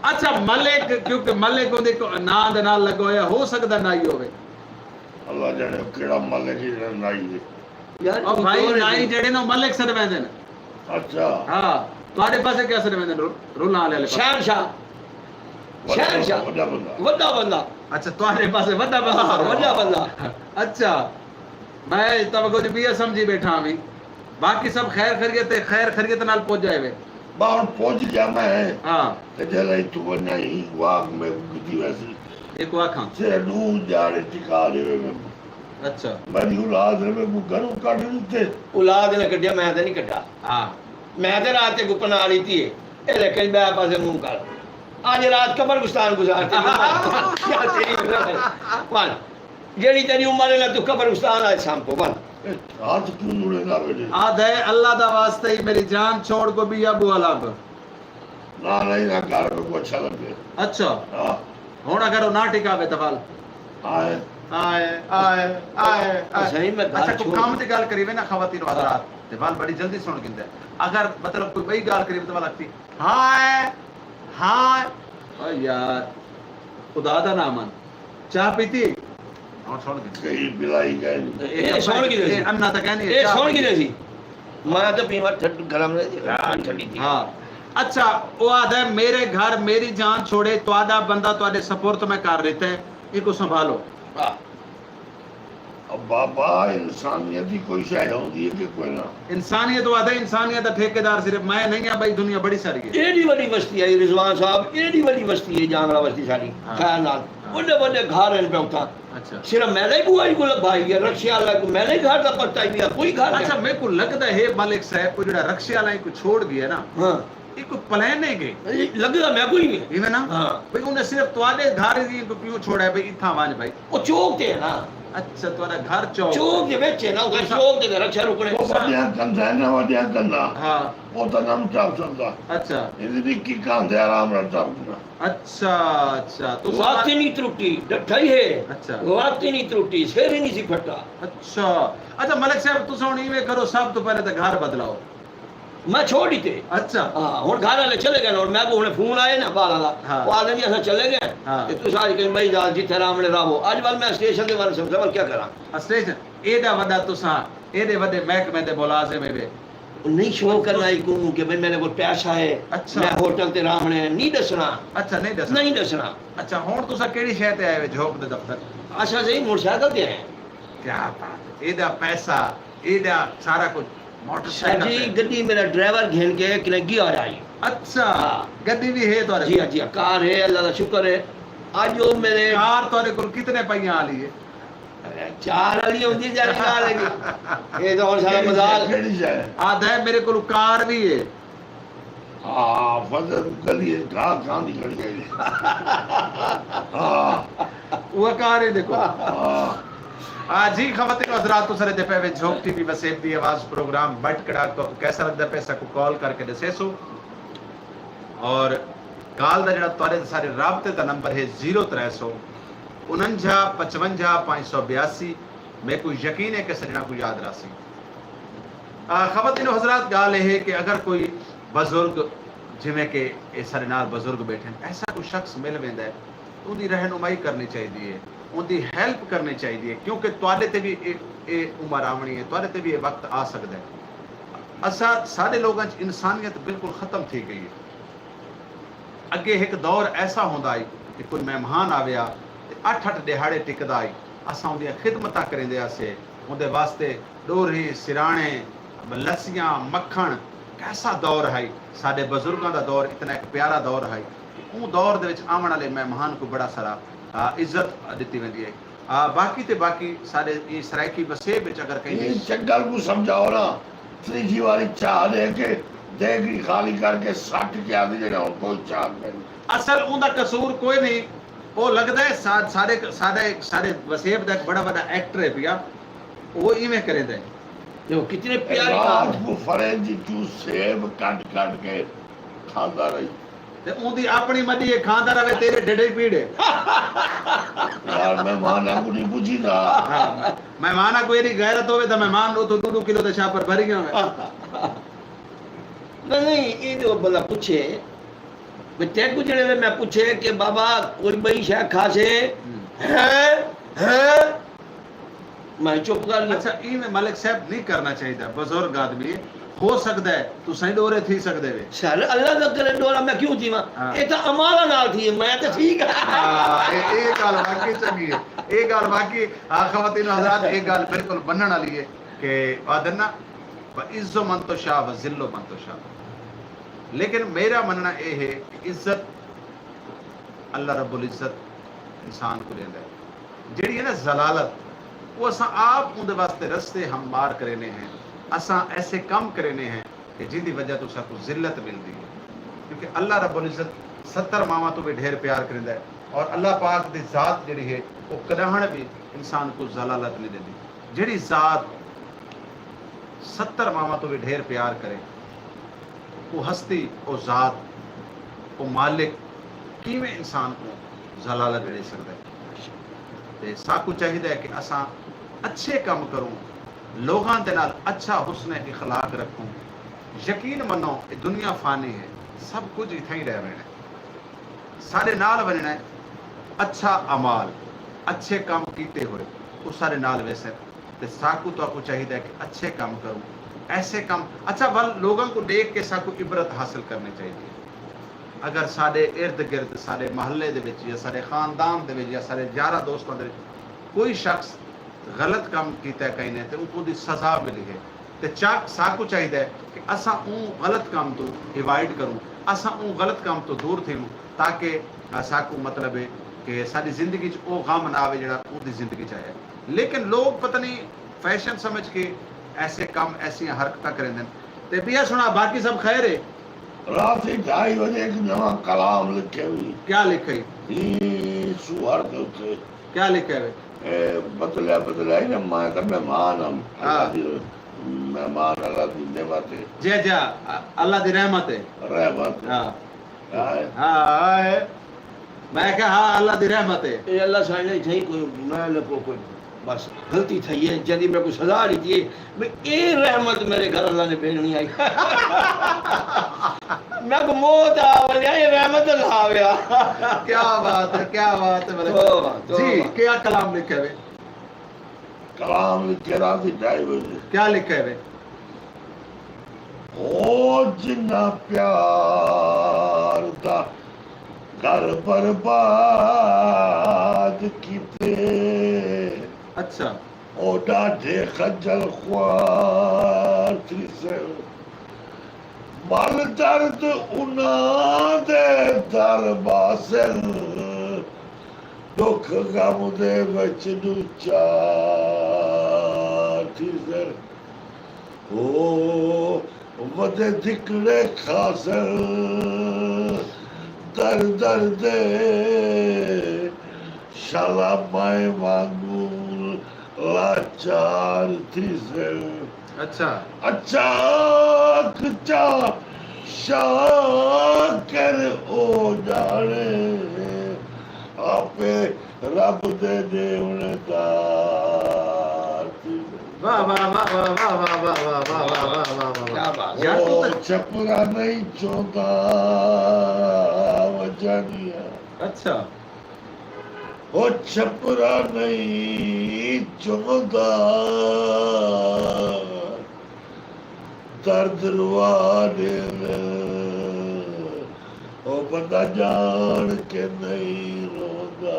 اچھا، ملک، کیونکہ ملک اوندے کو-، ناں دے نال لڳا ہویا، ہو سڳدا نائی ہووے۔ اللہ ڄاݨے کیڑھا ملک ہے جیڑھا نائی ہے۔ یار، او بھائی، نائی جیڑھے نو ملک سݙویندے نے۔ اچھا۔ ہاں، تہاݙے پاسے کیا سݙویندے نے؟ رُ-، رُلݨ والے پاسے۔ شہنشاہ۔ وݙا، شہنشاہ۔ وݙا بندہ۔ وݙا بندہ۔ اچھا، تہاݙے پاسے وݙا بندہ ہاں، سݙویندے۔ وݙا بندہ۔ اچھا۔ میں توقع جو ٻیا سمجھی بیٹھا ہاں۔ باقی سب خیر خیریت ہے، خیر خیریت نال پڄ آئے وے۔ ٻاہر پڄ ڳیا میں۔ ہاں۔ تے جیڑھا اتھوں ونڄا ہی واک میں کیتی ویسی۔ ایکوں آکھاں۔ سے ݙو ڄاڑے ٹکا ݙیوے میکوں۔ اچھا۔ میݙی اولاد نے میکوں گھروں کڈھ ݙتے۔ اولاد نے کڈھیا، میں تے نی کڈھیا۔ ہاں۔ میں تے رات تے گپن آ ݙتی ہے۔ اے لے کہیں ٻئے پاسے منہ کر۔ اڄ رات قبرستان گزار تے۔ ول۔ جیڑھی تیݙی عمر ہے نا، توں قبرستان اچ سم پو، ول۔ ہتھ کیوں مڑیندا ویلے؟ آہدا ہے، اللہ دا واسطہ ہی میݙی جان چھوڑ کو ٻیا ٻوہا لبھ۔ نہ نہ انہاں گھر میکوں اچھا لگے۔ اچھا۔ ہاں۔ ہݨ اگر او نہ ٹکاوے تاں ول۔ آئے۔ آئے آئے آئے آئے۔ صحیح میں گھر اچھا کوئی چھوڑ۔ کم دی ڳالھ کریوے نا خواتین و حضرات تے ول بڑی جلدی سݨ گھندے۔ اگر مطلب کوئی ٻئی ڳالھ کریوے تاں ول آکھدی ہائے ہائے۔ او یار خدا دا ناں من۔ چاہ پیتی؟ ہݨ سݨ گھندے۔ کئی بلائی ڳئے۔ اے سݨ گھندے سی۔ اے انا تاں کائنی اے۔ چاہ سݨ پیتی؟ گھندے سی۔ میں تے پیواں ٹھڈ گرم نے جی، راہ ٹھڈی تھی۔ ہاں۔ اچھا، او آہدا ہے میرے گھر میری جان چھوڑے، تہاݙا بندہ تہاݙے سپرد میں کر ݙتا ہے، اینکوں سنبھالو۔ ہاں۔ او بابا، انسانیت دی کوئی شے ہوندی ہے کہ کوئی نہ؟ انسانیت او آہدا ہے، انسانیت دا ٹھیکیدار صرف میں نہیں ہاں، بھائی دنیا بڑی ساری ہے۔ ایݙی وݙی وستی ہے رضوان صاحب، ایݙی وݙی وستی ہے جانور وستی ساݙی۔ ہاں۔ خیال نال۔ ہاں۔ وݙے وݙے گھر ہن پئے اتھاں۔ اچھا۔ صرف میلے بوہا ہی کوں لبھائی ہے، رکشے آلا کوں میلے گھر دا پتہ ہی نہیں، کوئی گھر اچھا، نہیں۔ میکوں لڳدا ہے ملک صاحب او جیڑھا رکشے آلا اینکوں چھوڑ ڳیا ہے نا، ہاں۔ اینکوں پلیننگ ہے۔ لڳدا میکوں ہی ہے۔ ایویں نا؟ ہاں۔ بھئی انہیں صرف تہاݙے گھر ہی اینکوں کیوں چھوڑا ہے بھئی اتھاں ونڄ بھئی۔ او چوک تے ہے نا۔ اچھا، تہاݙا گھر چوک۔ چوک دے وچ ہے نا، اتھاں چوک تے رکشا رکݨے۔ او وݙیاں کندھاں ہے نا، وݙیاں کندھاں۔ ہاں۔ او تاں نہ چل سڳدا۔ اچھا۔ ایندی نکی کندھ ہے، آرام نال چل سڳدا۔ اچھا اچھا۔ تساں لات ہی نی ترٹی، ڈٹھا ہی ہے۔ اچھا۔ لات ہی نی ترٹی، سر ہی نی سی پھٹا۔ اچھا۔ اچھا ملک صاحب، تساں ہݨ ایویں کرو، سب توں پہلے تاں گھر بدلاؤ۔ میں چھوڑ ݙتے۔ اچھا۔ ہاں، ہݨ گھر آلے چلے ڳئے ہݨ میکوں ہݨے فون آئے نا ٻاہر آلا۔ ہاں۔ او آہدن جی اساں چلے ڳئے۔ ہاں۔ تے تساں اڄ کہیں ٻئی ذات جتھے رہوݨے رہو۔ اڄ ول میں اسٹیشن تے ونڄ سڳداں، ول کیا کراں؟ اسٹیشن؟ ایݙا وݙا تساں، ایݙے وݙے محکمے دے ملازم ہیوے۔ نہیں شوق کرنا ہی کوں کہ بھئی میݙے کول پیسہ ہے، اچھا۔ میں ہوٹل تے رہوݨے، نہیں ݙسݨا۔ اچھا، نہیں ݙسݨا۔ نہیں ݙسݨا۔ اچھا، ہݨ تساں کیڑھی شے تے آئے ہوئے جھوک دے دفتر؟ اساں صحیح موٹر سائیکل تے آئے ہیں۔ کیا بات ہے، ایݙا پیسہ، ایݙا سارا کجھ موٹر سائیکل تے؟ جی، گݙی میݙا ڈرائیور گھن کے کنے ڳیا آیا ہئی۔ اچھا، ہاں۔ گݙی وی ہے تہاݙے کول؟ جی ہاں، جی ہاں، کار ہے، اللہ دا شکر ہے۔ اڄ او میݙے کار تہاݙے کول کتنے پئیاں آلی ہے؟ چار آلی ہوندی ہے، ظاہری ڳالھ ہے جی۔ اے تاں ہݨ سارا مزاق۔ کیڑھی شے؟ آہدا ہے میݙے کول کار وی ہے۔ ہاں، فضل گلی ہے، گھا کھاندی کھڑی ہے۔ ہاں۔ اوہ کار ہے ݙیکھو۔ ہاں۔ آ جی خواتین و حضرات، تساں ݙیہدے پئے وے جھوک ٹی وی وسیب دی آواز پروگرام بٹ کڑاک، تہاکوں کیسا لڳدا پئے، ساکوں کال کر کے ݙسیسو۔ اور کال دا جیڑھا تہاݙے سارے رابطے دا نمبر ہے زیرو ترے سو انجھا پچونجھا پنج سو بیاسی، میکوں یقین ہے کہ سڄݨاں کوں یاد رہسی۔ آ، خواتین و حضرات، ڳالھ اے ہے کہ اگر کوئی بزرگ، جیویں کہ اے ساݙے نال بزرگ ٻیٹھن، ایسا کوئی شخص مل ویندا ہے، اوندی رہنمائی کرݨی چاہیدی ہے، اوندی ہیلپ کرݨی چاہیدی ہے، کیونکہ تہاݙے تے وی اے، اے عمر آوݨی ہے، تہاݙے تے وی اے وقت آ سڳدا ہے۔ اساں، ساݙے لوکاں اچ انسانیت بالکل ختم تھی ڳئی ہے۔ اڳے ہک دور ایسا ہوندا ہئی کہ کوئی مہمان آویا تے اٹھ اٹھ ݙیہاڑے ٹکدا ہئی، اساں اوندیاں خدمتاں کریندے ہاسے، اوندے واسطے ݙورھیں، سراݨے، لسیاں، مکھݨ، کیسا دور ہئی۔ ساݙے بزرگاں دا دور اتنا ہک پیارا دور ہئی کہ اوں دور دے وچ آوݨ آلے مہمان کوں بڑا سارا، آ، عزت ݙتی ویندی ہئی۔ آ، باقی تے باقی ساݙے ایں سرائیکی وسیب وچ اگر کہیں دی۔ ایں چنگل کوں سمجھاؤ نا، تریجھی واری چاہ ݙے کے دیگڑی خالی کر کے سٹ کے آندی جیڑھا ہݨ کوئی چاہ کائنی۔ اصل اوندا قصور کوئی نئیں، او لڳدا ہے سا-، ساݙے، ساݙے، ساݙے وسیب دا ہک بڑا وݙا ایکٹر ہے پیا، او ایویں کریندا ہے۔ ݙیکھو کتنے پیاری ڳالھ۔ رات کوں فرنج اچوں سیب کڈھ کڈھ کے کھاندا رہی۔ تے اوندی اپݨی مݙی ہے، کھاندا رہوے، تیݙے ڈھڈ اچ پیڑ ہے۔ یار، مہماناں کوں نی پچھیندا۔ ہاں، مہماناں کوں ایݙی غیرت ہووے تاں مہمان اتھوں ݙو ݙو کلو دے چھاپر بھری آوے۔ نہ، نہیں، اے جو بندہ پچھے، میں تیکوں جیڑھے ویلے میں پچھے کہ بابا کوئی ٻئی شے کھاسے؟ ہوں۔ ہیں؟ ہیں؟ میں چپ کر گیا۔ اچھا، ایویں ملک صاحب نہیں کرنا چاہیدا، بزرگ آدمی ہے، ہو سکدا ہے تساں ہی ݙورے تھی سکدے وے۔ سر، اللہ دا کرے ݙورا میں کیوں تھیواں؟ ہاں۔ اے تاں امالا نال تھی، میں تے ٹھیک ہاں۔ ہاں، اے، اے ڳالھ واقعی چنڳی ہے۔ اے ڳالھ واقعی، آ، خواتین و حضرات، اے ڳالھ بالکل منݨ والی ہے کہ آہدن نا، "وَأَعِزُّ مَن تَشَاءُ وَأَذِلُّ مَن تَشَاءُ۔" لیکن میرا منݨا اے ہے کہ عزت اللہ رب العزت انسان کوں ݙیندا ہے۔ جیڑھی ہے نا ذلالت، او اساں آپ اوندے واسطے رستے ہموار کریندے ہیں، اساں ایسے کم کریندے ہیں کہ جیندی وجہ توں ساکوں ذلت ملدی ہے۔ کیونکہ اللہ رب العزت ستر ماواں توں وی ڈھیر پیار کریندا ہے، اور اللہ پاک دی ذات جیڑھی ہے، او کݙاہݨ وی انسان کوں ذلالت نہیں ݙیندی۔ جیڑھی ذات ستر ماواں توں وی ڈھیر پیار کرے، او ہستی، او ذات، او مالک کیویں انسان کوں ذلالت ݙے سڳدا ہے؟ تے ساکوں چاہیدا ہے کہ اساں اچھے کم کروں، لوگاں دے نال اچھا حسن اخلاق رکھوں۔ یقین منو، اے دنیا فانی ہے، سب کجھ اتھاں ہی رہ وینا ہے۔ ساݙے نال ونڄݨا ہے۔ اچھا اعمال، اچھے کم کیتے ہوئے، او ساݙے نال ویسن۔ تے ساکوں تہاکوں چاہیدا ہے کہ اچھے کم کروں، ایسے کم، اچھا، ول لوگاں کوں ݙیکھ کے ساکوں عبرت حاصل کرݨی چاہیدی ہے۔ اگر ساݙے ارد گرد، ساݙے محلے دے وچ یا ساݙے خاندان دے وچ یا ساݙے یاراں دوستاں دے وچ کوئی شخص غلط کم کیتا ہے کہیں نے، تے اوکوں دی سزا ملی ہے، تے چا-، ساکوں چاہیدا ہے کہ اساں اوں غلط کم توں ایوائڈ کروں، اساں اوں غلط کم توں دور تھیوں، تاکہ ساکوں، مطلب ہے کہ ساݙی زندگی چ او غم نہ آوے جیڑھا اوندی زندگی چ آیا ہے۔ لیکن لوگ پتہ نہیں فیشن سمجھ کے ایسے کم، ایسیاں حرکتاں کریندن۔ تے ٻیا سݨا، باقی سب خیر ہے؟ رات ڈھائی وجے ایک نواں کلام لکھے ہوئی۔ کیا لکھے؟ ہی سوہر دے اتے۔ کیا لکھے ہوئے؟ اے، بدلیا، بدلیا ہی نا، میں تے مہمان ہم۔ ہاں۔ اللہ دی، مہمان اللہ دی نعمت ہے۔ جی، جی، اللہ دی رحمت ہے۔ رحمت ہے۔ ہاں۔ ہائے۔ ہائے۔ میں کہا، ہاں، اللہ دی رحمت ہے۔ اے اللہ ساݙے اتھائیں کوئی، میں نہ کو کوئی بس غلطی تھئی ہے، جیندی میکوں سزا ݙتی ہے۔ میں اے رحمت میرے گھر اللہ نے بھیجݨی آئی۔ میکوں موت آ ونڄے، اے رحمت نہ آویا۔ کیا بات ہے، کیا بات ہے، میرے توبہ، جی، توبہ۔ کیا کلام لکھے ہوئے؟ کلام لکھے رات دی ڈھائی وجے۔ کیا لکھے ہوئے؟ او جنہاں پیار دا گھر برباد کیتے۔ اچھا۔ او ݙاڈھے خجل خوار تھیسن۔ مل درد انہاں دے در باسن۔ ݙکھ غم دے وچ ݙو چار تھیسن۔ او ودے دھکڑے کھاسن در در دے، شالا مائیں وانگوں لاچار تھیسن۔ اچھا۔ اچاک چا شاکر او ڄاݨے، آپے رب دے ݙیوݨ دار تھیسن۔ واہ، واہ، واہ۔ کیا بات۔ یار، توں او تاں چھپرا نہیں چوندا وجانیاں۔ اچھا۔ او چھپرا نہیں چوندا درد روا ݙیوے، او بندہ ڄاݨ کے نہیں روندا۔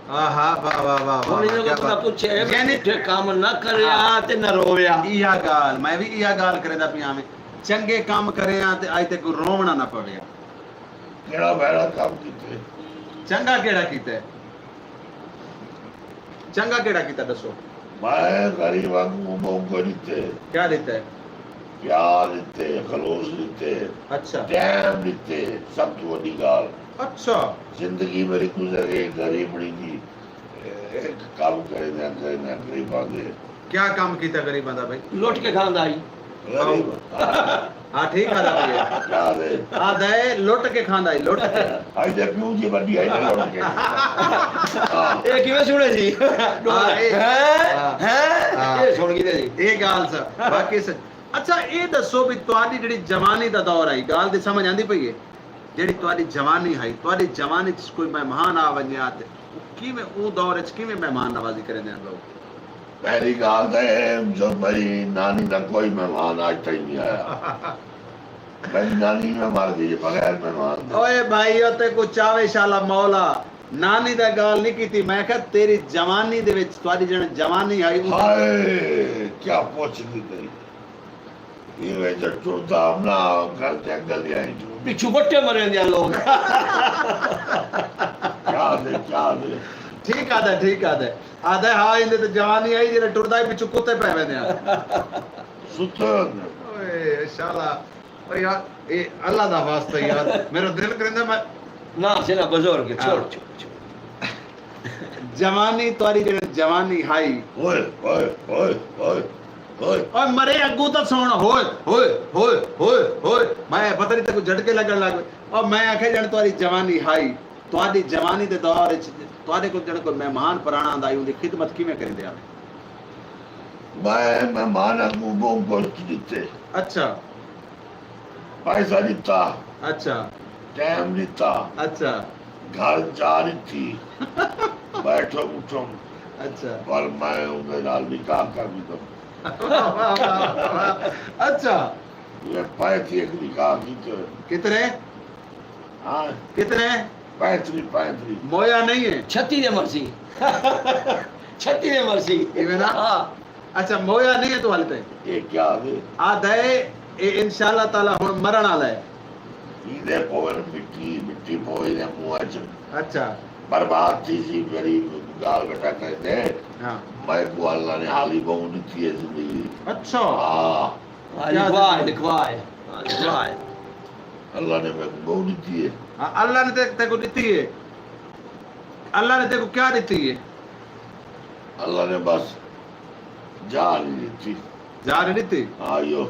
آہا، واہ، واہ، واہ، واہ، ہݨ واہ، انہاں کیا کوں بات۔ پچھے، یعنی ٹھیک کم نہ کریا ہاں۔ تے نہ رویا۔ ایہا ڳالھ، میں وی ایہا ڳالھ کریندا پیاں وے۔ چنڳے کم کریاں تے اڄ تیکوں رووݨا نہ پویا۔ کیڑھا بھیڑا کم کیتے؟ چنڳا کیڑھا کیتے؟ چنڳا کیڑھا کیتا ݙسو؟ میں غریباں کوں ٻہوں کجھ ݙتے۔ کیا ݙتے؟ پیار ݙتے، خلوص ݙتے، اچھا۔ ٹائم ݙتے، سب توں وݙی ڳالھ۔ اچھا۔ زندگی میری گزر ڳئی غریبݨی دی۔ ہک کم کریندے کریندے غریباں دے۔ کیا کم کیتا غریباں دا بھائی؟ لٹ کے کھاندا ہئی۔ غریب۔ ہاں، ٹھیک آہدا پئی ہے۔ کیا دے؟ آہدا ہے لٹ کے کھاندا ہئی، لٹ کے۔ ہائی دے پیو دی وݙی ہئی تے لٹ کے۔ ہاں۔ اے کیویں سݨے جی؟ ہاں، اے، ہیں؟ ہاں۔ ہیں؟ اے سݨ گھدے جی۔ اے ڳالھ سا، واقعی سچ۔ اچھا، اے ݙسو بھی تہاݙی جیڑھی جوانی دا دور ہئی، ڳالھ دی سمجھ آندی پئی ہے؟ جیڑھی تہاݙی جوانی ہئی، تہاݙی جوانی چ کوئی مہمان آ ونڄے تے کیویں، اوں دور اچ کیویں مہمان نوازی کریندے ہن لوگ؟ پہلی ڳالھ تاں اے جو میری نانی دا کوئی مہمان اڄ تائیں نہیں آیا۔ میری نانی میں مر گئی بغیر مہمان دے۔ اوئے بھائی، او تیکوں چاوے شالا مولا، نانی دا ڳالھ نہیں کیتی، میں کہا تیری جوانی دے وچ، تہاݙی جیڑھی جوانی ہئی، اوں ہائے، کیا پچھ گھدے۔ ایویں جو ٹردا ہم نا، گھر دیاں گلیاں ہی جو۔ پچھوں وٹے مریندے ہن لوگ۔ کیا دے، کیا دے۔ ٹھیک آہدا ہے، ٹھیک آہدا ہے۔ آہدا ہے، ہا، ایندے تے جوانی آئی، جیڑھے ٹردا ہی پچھوں کتے پئے ویندے ہن۔ ستے ہوندے۔ اوئے، شالا۔ اوئے یار، اے اللہ دا واسطہ یار، میرا دل کریندا میں نہ، سینا بزرگ، چھوڑ، ہاں۔ چھوڑ، چھوڑ۔ جوانی، تہاݙی جیڑھی جوانی ہائی۔ اوئے، اوئے، اوئے، اوئے، اوئے۔ اوئے مرے، اڳوں تاں سݨ، ہوئے، ہوئے، ہوئے، ہوئے، ہوئے۔ میں پتہ نہیں تیکوں جھٹکے لڳݨ لڳ پئے۔ او میں آکھیا ڄݨ تہاݙی جوانی ہائی۔ تہاݙی جوانی دے دور اچ تہاݙے کول ڄݨ کوئی مہمان پراݨا آندا ہئی، اوندی خدمت کیویں کریندے ہاوے؟ میں مہمان اڳوں ٻہوں کجھ ݙتے۔ اچھا۔ پیسہ ݙتا۔ اچھا۔ ٹائم ݙتا۔ اچھا۔ گھر جا ݙتی۔ ٻیٹھم اٹھم۔ اچھا۔ پر میں اوندے نال نکاح کر ݙتم۔ واہ، واہ، واہ، واہ۔ اچھا۔ میں پیسے ہک نکاح کیتے۔ کتنے؟ ہاں۔ کتنے؟ پینتری، پینتری۔ مویا نہیں ہے؟ چھتی دے مرسی۔ چھتی دے مرسی۔ ایویں نا؟ ہاں۔ اچھا، مویا نہیں ہے تو حال تئیں؟ اے کیا ہے؟ آہدا ہے، اے انشاءاللہ تعالیٰ ہݨ مرݨ والا ہے۔ ایندے پوون مٹی، مٹی پووے دے منہ اچ۔ اچھا۔ برباد تھی سی، میری ڳالھ ٻیٹھا کریندے۔ ہاں۔ میں کوں اللہ نے حالی ٻہوں ݙتی ہے زندگی۔ اچھا۔ ہاں۔ ہاں، کیا لکھوا ہے، زندگی؟ لکھوا ہے۔ ہاں، لکھوا ہے۔ اللہ نے میکوں ٻہوں ݙتی ہے۔ ہاں، اللہ نے تے، تیکوں ݙتی ہے۔ اللہ نے تیکوں کیا ݙتی ہے؟ اللہ نے بس جا نہیں ݙتی۔ جا نہیں ݙتی؟ ہاں، ایہو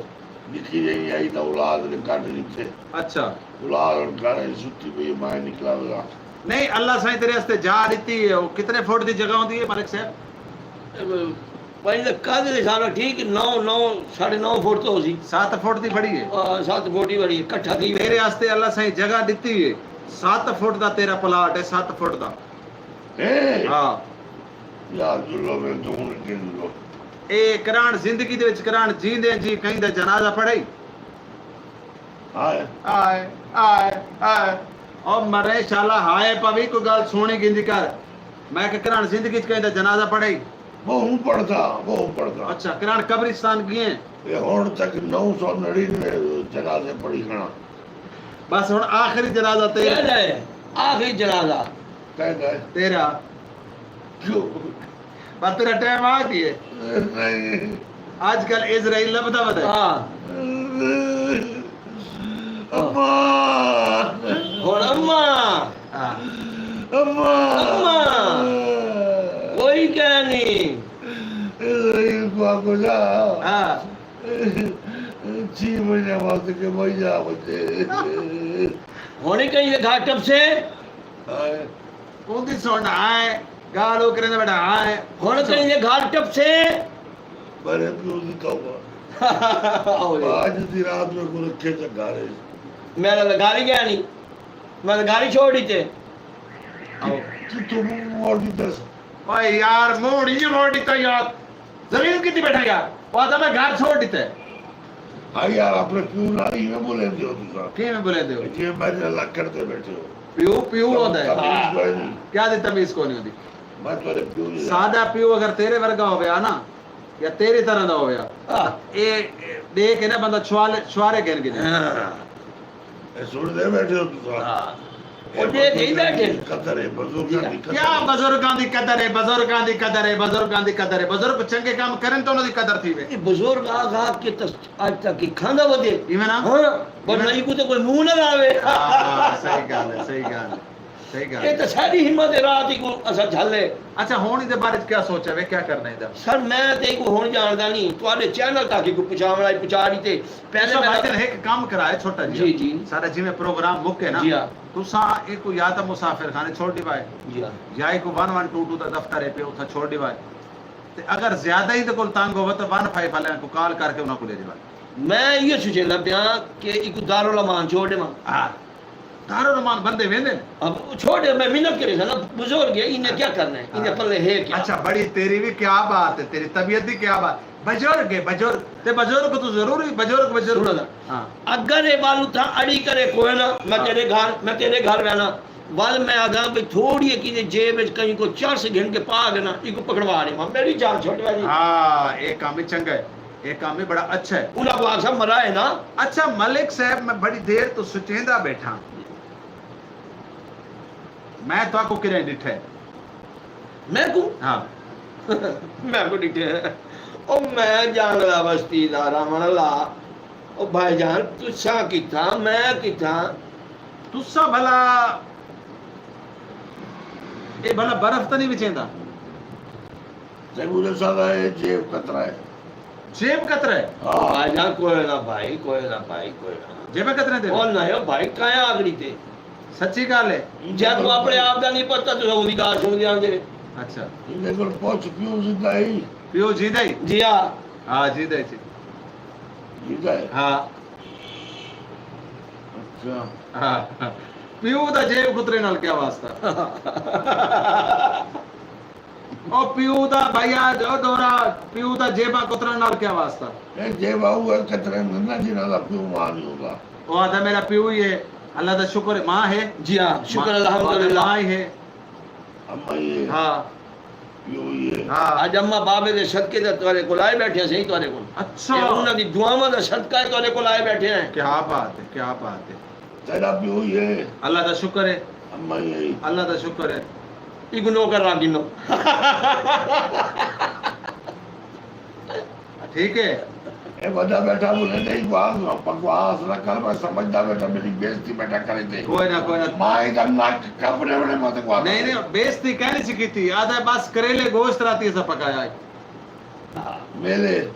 نکھی جئی آئی تاں اولاد نے کڈھ ݙتے۔ اچھا۔ اولاد ہݨ گھر اچ ستی پئی ہے، میں نکلا ویلا۔ نہیں، اللہ سائیں تیرے واسطے جا ݙتی ہے۔ او کتنے فٹ دی جگہ ہوندی ہے ملک صاحب؟ پنج دا قد دے حساب نال ٹھیک نو، نو، ساڑھے نو فٹ تاں ہوسی۔ ست فٹ دی بڑی ہے۔ آ، ست فٹ دی بڑی ہے، کٹھا تھی ویندے۔ تیرے واسطے اللہ سائیں جگہ ݙتی ہے، ست فٹ دا تیرا پلاٹ ہے، ست فٹ دا۔ اے ہاں۔ یار جلو میں تو ہن گن لو۔ اے قرآن زندگی دے وچ قرآن جیندے جی کہیں دا جنازہ پڑھائی؟ ہائے۔ ہائے، ہائے، ہائے۔ او مرے شالا، ہائے پوی، کوئی ڳالھ سوہݨی گھندی کر۔ میں کہ قرآن زندگی چ کہیں دا جنازہ پڑھائی؟ ٻہوں پڑھدا، ٻہوں پڑھدا۔ اچھا، قرآن قبرستان ڳئیں؟ اے ہݨ تک نو سو نڑینوے جنازے پڑھی کھڑا۔ بس ہݨ آخری جنازہ تیرا۔ کیڑھا ہے؟ آخری جنازہ۔ کہیں دا ہے؟ تیرا۔ کیوں؟ پر تیرا ٹائم آ ڳیا ہے۔ نہیں۔ اڄ کل عزرائیل لبھدا ودے۔ ہاں۔ اماں۔ ہݨ اماں۔ ہاں۔ اماں۔ اماں۔ کوئی کہہ نہیں۔ عزرائیل کو آکھو جا۔ ہاں۔ چھی مہینے واسطے کہ بھائی جا بچے۔ ہݨ کہیں دے گھر ٹپسے۔ ہائے۔ اوندی سݨ آئے، ڳالھ او کریندا ٻیٹھا آئے۔ ہݨ کہیں دے گھر ٹپسے۔ میرے پیو دی توبہ۔ اڄ دی رات میں کو رکھے چا گھر ہے۔ میں تاں گھر ہی ڳیا نہیں۔ میں تاں گھر ہی چھوڑ ݙتے۔ کتھوں موڑ ݙتا سی؟ اوئے یار، موڑ ہی موڑ ݙتا یار۔ زمین کیتی ٻیٹھا یار؟ او آہدا میں گھر چھوڑ ݙتے۔ ہاں یار، اپݨے پیو نال ایویں ٻولیندے ہو تساں؟ کیویں ٻولیندے ہو؟ جیویں میݙے نال لکڑ تے ٻیٹھے ہو۔ پیو، پیو ہوندا ہے۔ تمیز کوئی نہیں۔ کیا دی تمیز کوئی نہیں ہوندی؟ میں تہاݙے پیو دی۔ ساݙا پیو اگر تیرے ورگا ہووے ہا نا، یا تیری طرح دا ہووے ہا، تاں اے ݙیکھ کے نہ بندہ چھوارے، چھوارے گھن گھنے۔ ہاں۔ اے سݨدے ٻیٹھے ہو تساں؟ ہاں۔ او ݙیکھ ہی ٻیٹھے۔ قدر ہے، بزرگاں دی قدر کیا ہے۔ بزرگاں دی قدر ہے، بزرگاں دی قدر ہے، بزرگاں دی قدر ہے۔ بزرگ چنڳے کم کرن تاں انہاں دی قدر تھیوے۔ اے بزرگ آکھ آکھ کے تس-، اڄ تک ہی کھاندا ودے۔ ایویں نا؟ ہاں، ورنہ ایکوں تے کوئی منہ نہ لاوے۔ ہاں، صحیح ڳالھ ہے، صحیح ڳالھ ہے، صحیح ڳالھ اے ہے۔ تاں ساݙی ہمت ہے، رات ایکوں اساں جھلے۔ اچھا، ہݨ ایندے بارے چ کیا سوچ ہے وے، کیا کرنا ایندا؟ سر، میں تے ایکوں ہݨ ڄاݨدا نہیں، تہاݙے چینل تک ایکوں پہنچاوݨ آئی، پہنچا ݙتے۔ پہلے اچھا، میں بھائی جان، ہک کم کرائے چھوٹا جیہا۔ جی، جی۔ ساݙا جیویں پروگرام مکے نا، جی ہاں۔ تساں ایکوں یا تاں مسافر خانے چھوڑ ݙیوائے، جی ہاں۔ یا ایکوں ون ون ٹو ٹو دا دفتر ہے پیا، اتھاں چھوڑ ݙیوائے۔ تے اگر زیادہ ہی دے کول تنگ ہووے تاں ون فائیو آلیاں کوں کال کر کے انہاں کوں ݙے ݙیوائے۔ میں ایہو سوچیندا پیاں کہ ایکوں دارالامان چھوڑ ݙیواں۔ ہاں۔ دارالامان بندے ویندے ہن۔ اب چھوڑ ݙے، میں منت کرے سا نا، بزرگ ہے، انہیں کیا کرنا ہے؟ انہیں پلے ہے کیا؟ اچھا، بڑی تیری وی کیا بات ہے، تیری طبیعت دی کیا بات۔ بزرگ ہے، بزرگ۔ تے بزرگ تو ضروری، بزرگ، بزرگ۔ سنو نا۔ ہاں۔ اگر اے ول اتھاں اڑی کرے کوئے نا، میں ہاں۔ تیرے گھر، میں تیرے گھر وینا۔ ول میں آکھاں بھئی تھوڑی اے کیتے جیب وچ کہیں کوں چرس گھن کے پا ݙینا، ایکوں پکڑوا ݙیواں۔ میݙی جان چھٹ ویسی۔ ہاں، اے کم وی چنڳا ہے۔ اے کم وی بڑا اچھا ہے۔ انہاں کوں آکھساں مرا ہے نا۔ اچھا ملک صاحب، میں بڑی دیر توں سوچیندا ٻیٹھاں۔ میں تہاکوں کݙاہیں ݙٹھے؟ میکوں؟ ہاں۔ میکوں ݙٹھے؟ او میں جانگلہ بستی دا رہوݨ آلا۔ او بھائی جان، تساں کتھاں، میں کتھاں؟ تساں بھلا، اے بھلا برف تاں نی وچیندا؟ سیکوں ݙساں تاں اے جیب قطرہ ہے۔ جیب قطرہ ہے؟ ہاں۔ بھائی جان، کوئی نہ بھائی، کوئی نہ بھائی، کوئی نہ۔ جیب قطرے تے؟ او نہ ہو بھائی، کائیں آکھدی تے؟ سچی ڳالھ ہے؟ جے توں اپݨے آپ دا نی پتہ، تاں اوندی ڳالھ سݨ ݙیاں گے۔ اچھا۔ ایندے کول پچھ، پیو زندہ ہئی؟ پیو جیندا ہئی؟ جی ہاں۔ ہاں، جیندا ہئی سی۔ جیندا ہے؟ ہاں۔ اچھا۔ ہاں۔ پیو دا جیب قطرے نال کیا واسطہ؟ او پیو دا بھائیا، جو ݙورا، پیو دا جیباں قطرن نال کیا واسطہ؟ اے جیباں اوہے قطرے ہن نا جنہاں دا پیو ماں نی ہوندا۔ او آہدا میݙا پیو ہی ہے، اللہ دا شکر ہے، ماں ہے؟ جی ہاں، شکر الحمدللہ۔ ماں ہی ہے۔ اماں ہی ہے۔ ہاں۔ پیو ہی ہے۔ ہاں۔ اڄ اماں بابے دے صدقے تے تہاݙے کول آئے ٻیٹھے ہیں، صحیح تہاݙے کول۔ اچھا۔ اے انہاں دی دعاواں دا صدقہ ہے تہاݙے کول آئے ٻیٹھے ہیں۔ کیا بات ہے، کیا بات ہے۔ تیݙا پیو ہی ہے۔ اللہ دا شکر ہے۔ اماں ہی ہے۔ اللہ دا شکر ہے۔ اگنو کر رہا گنو۔ ٹھیک ہے۔ اے وݙا ٻیٹھا ٻولے تے بکواس، بکواس نہ کر، میں سمجھدا ٻیٹھا، میݙی بے عزتی ٻیٹھا کرے تے۔ کوئی نہ، کوئی نہ۔ مائی دا نک کپڑے وڑے مت کو۔ نہیں، نہیں، بے عزتی کہیں نی کیتی۔ آہدا بس کریلے گوشت راتی اساں پکایا ہے۔ میلے،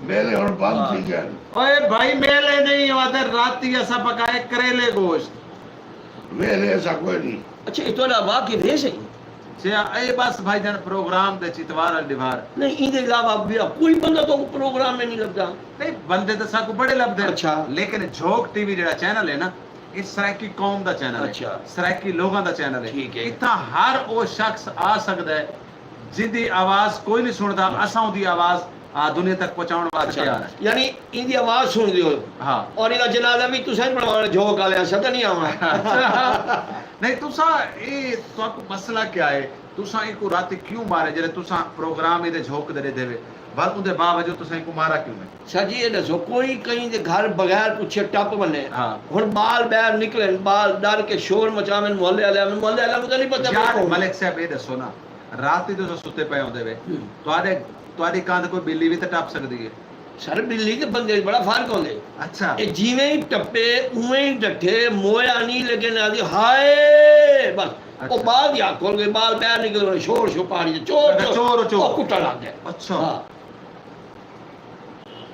میلے ہݨ بند تھی ڳئے۔ اوئے بھائی، میلے نہیں، آہدا راتی اساں پکائے کریلے گوشت۔ میلے ایسا کوئی نہیں۔ اچھا، اے تہاݙا واقف ہے صحیح؟ جی اے بس بھائی جان، پروگرام دے اتوار آلی ݙیہاڑ۔ نہیں، ایندے علاوہ ٻیا کوئی بندہ تہاکوں پروگرام میں نہیں لبھدا؟ نہیں، بندے تاں ساکوں بڑے لبھدے۔ اچھا۔ لیکن جھوک ٹی وی جیڑھا چینل ہے نا، اے سرائیکی قوم دا چینل ہے۔ اچھا۔ سرائیکی لوکاں دا چینل ہے۔ ٹھیک ہے۔ اتھاں ہر او شخص آ سڳدا ہے جیندی آواز کوئی نہیں سݨدا، اساں اوندی آواز، آ، دنیا تک پہنچاوݨ واسطے تیار ہیں۔ یعنی ایندی آواز سݨدے ہو؟ ہاں۔ اور ایندا جنازہ وی تساں ہی پڑھواوݨا، جھوک آلیاں، سدا نہیں آوݨا۔ اچھا۔ نہیں، تساں اے، تہاکوں مسئلہ کیا ہے؟ تساں اینکوں راتی کیوں مارے؟ جیڑھے تساں پروگرام ایندے جھوک دے ݙیدھے وے، ول اوندے باوجود تساں اینکوں مارا کیوں ہے؟ سر جی، اے ݙسو، کوئی کہیں دے گھر بغیر پچھے ٹپ ونڄے؟ ہاں۔ ہݨ ٻال ٻاہر نکلن، ٻال ݙر کے شور مچاون، محلے آلے آون، محلے آلیاں کوں تاں نہیں پتہ پیا یار، کون؟ ملک صاحب، اے ݙسو نا، راتی تساں ستے پئے ہوندے وے، ہوں۔ تہاݙے، تہاݙی کندھ کوئی ٻلی وی تاں ٹپ سڳدی ہے۔ سر، ٻلی تے بندے وچ بڑا فرق ہوندے۔ اچھا۔ اے جیویں ہی ٹپے، اونویں ہی ݙٹھے، مویا نہیں، لیکن آہدی، ہائے! بس، او اچھا۔ ٻال دی اکھ کھل ڳئی، ٻال ٻاہر نکل ڳئے، شور شور پہاڑی تے، چور، اچھا، چور، چور، چور۔ او کٹݨ لڳ ڳئے۔ اچھا۔ ہاں۔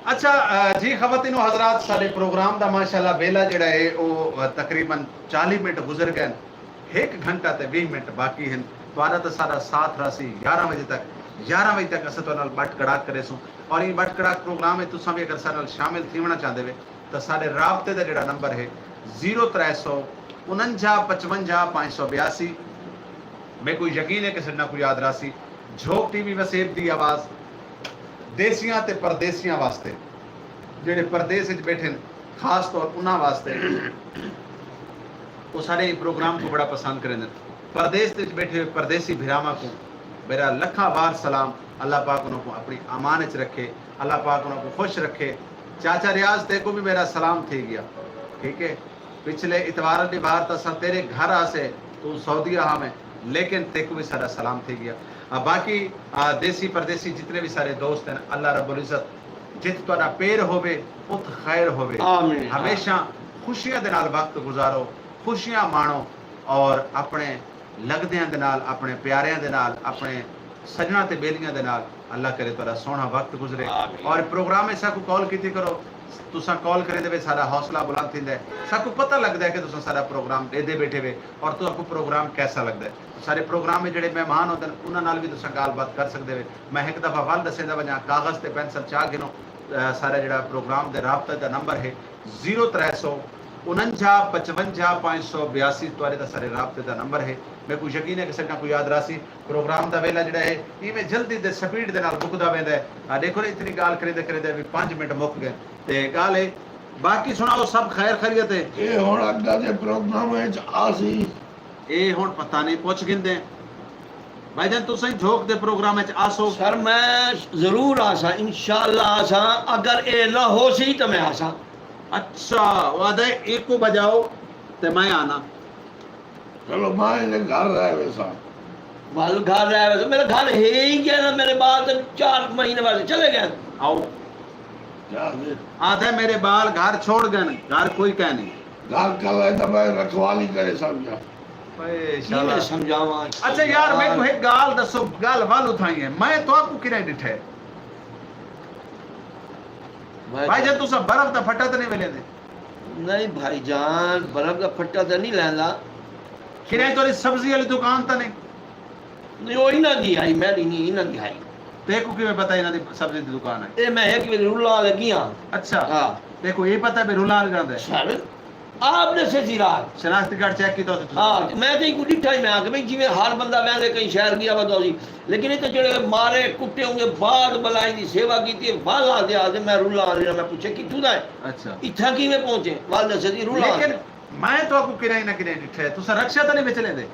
اچھا، آ، جی خواتین و حضرات، ساݙے پروگرام دا ماشاءاللہ ویلا جیڑھا ہے، او، آ، تقریباً چالیہہ منٹ گزر ڳئے۔ ہک گھنٹہ تے ویہہ منٹ باقی ہن۔ تہاݙا تے ساݙا ساتھ رہسی یارہاں وڄے تک۔ یارہاں وڄے تک اساں تہاݙے نال ٻٹ کڑاک کریسوں۔ اور ایں ٻٹ کڑاک پروگرام وچ تساں وی اگر ساݙے نال شامل تھیوݨا چاہندے وے، تاں ساݙے رابطے دا جیڑھا نمبر ہے، زیرو ترے سو انجا پچونجا پنج سو بیاسی۔ میکوں یقین ہے کہ ساݙے نال کوں یاد رہسی۔ جھوک ٹی وی وسیب دی آواز دیسیاں تے پردیسیاں واسطے، جیڑھے پردیس وچ ٻیٹھن، خاص طور انہاں واسطے۔ او ساݙے ایں پروگرام کوں بڑا پسند کریندن۔ پردیس دے وچ ٻیٹھے ہوئے پردیسی بھراواں کوں میݙا لکھاں وار سلام۔ اللہ پاک انہاں کوں اپݨی امان وچ رکھے، اللہ پاک انہاں کوں خوش رکھے۔ چاچا ریاض، تیکوں وی میݙا سلام تھی ڳیا، ٹھیک ہے؟ پچھلے اتوار آلی ݙیہاڑ تاں اساں تیݙے گھر آسے، توں سعودیہ ہاویں، لیکن تیکوں وی ساݙا سلام تھی ڳیا۔ آ، باقی، آ، دیسی پردیسی جتنے وی سارے دوست ہن، اللہ رب العزت جتھ تہاݙا پیر ہووے، اتھ خیر ہووے۔ آمین۔ ہمیشہ خوشیاں دے نال وقت گزارو، خوشیاں ماݨو اور اپݨے لڳدیاں دے نال، اپݨے پیاریاں دے نال، اپݨے سڄݨاں تے ٻیلیاں دے نال اللہ کرے تہاݙا سوہݨا وقت گزرے۔ آمین۔ اور پروگرام وچ ساکوں کال کیتی کرو، تساں کال کریندے وے ساݙا حوصلہ بلند تھیندا ہے، ساکوں پتہ لڳدا ہے کہ تساں ساݙا پروگرام ݙیہدے ٻیٹھے وے اور تہاکوں پروگرام کیسا لڳدا ہے۔ ساݙے پروگرام وچ جیڑھے مہمان ہوندن، انہاں نال وی تساں ڳالھ بات کر سڳدے وے۔ میں ہک دفعہ ول ݙسیندا ونڄاں، کاغذ تے پینسل چا گھنو۔ اے، ساݙا جیڑھا پروگرام دے رابطے دا نمبر ہے، زیرو ترے سو انجا پچونجا پنج سو بیاسی، تہاݙے تاں ساݙے رابطے دا نمبر ہے۔ میکوں یقین ہے کہ ساݙے نال کوں یاد رہسی۔ پروگرام دا ویلا جیڑھا ہے، ایویں جلدی تے سپیڈ دے نال مکدا ویندا ہے۔ آ، ݙیکھو نا، اتنی ڳالھ کریندے کریندے وی پنج منٹ مک ڳئے۔ تے ڳالھ ہے، باقی سݨاؤ، سب خیر خیریت ہے؟ اے ہݨ اڳاں دے پروگرام وچ آسی۔ اے ہݨ پتہ نہیں، پچھ گھندے۔ بھائی جان، تساں جھوک دے پروگرام وچ آسو؟ سر، میں ضرور آساں، انشاءاللہ آساں۔ اگر اے نہ ہوسی تاں میں آساں۔ اچھا، او آہدا ہے ایکوں بجاؤ تے میں آنا۔ چلو، میں انہیں گھر رہ ویساں۔ ول گھر رہ ویسے، میرا گھر ہے ہی کیا نا، میرے بال تو چار مہینے واسطے چلے گئے۔ آؤ۔ کیا دے؟ آدھے میرے بال گھر چھوڑ گئے، گھر کوئی کہہ نہیں۔ گھر کل ہے تو میں رکھوالی کرے سمجھا۔ اے شالا۔ سمجھاواں۔ اچھا یار، میکوں ایک گال دسو، گال ول اتھائی ہے، میں تو آپ کو کریں ڈٹھے؟ بھائی جان، تساں برف دا پھٹا تے نہیں ویلیندے؟ نہیں بھائی جان، برف دا پھٹا تے نہیں لیندا۔ کریں تہاݙی سبزی والی دکان تے نہیں؟ نہیں، او انہاں دی ہئی، میݙی نہیں، انہاں دی ہئی۔ تیکوں کیویں پتہ انہاں دی سبزی دی دکان ہے؟ اے میں ہک واری رلا لڳی ہاں۔ اچھا۔ ہاں۔ تیکوں اے پتہ ہے بھئی رلا لڳاندا ہے؟ سر، آپ ݙسے سی رات۔ شناختی کارڈ چیک کیتا ہوسی تساں؟ ہاں، میں تے ایکوں ݙٹھا ہی، میں آکھیا بھئی جیویں ہر بندہ ویندے کہیں شہر ڳیا ودا ہوسی، لیکن اتھے جیڑھے مارے کٹے ہوں گے، بعد بلائیں دی سیوا کیتی ہے، ول آندے آندے میں رلا آندے میں پچھے کتھوں دا ہے؟ اچھا۔ اتھاں کیویں پہنچے؟ ول ݙسے سی رلا آندے۔ لیکن میں تہاکوں کرائیں نہ کرائیں ݙٹھا ہے، تساں رکشہ تاں نہیں وچ لیندے؟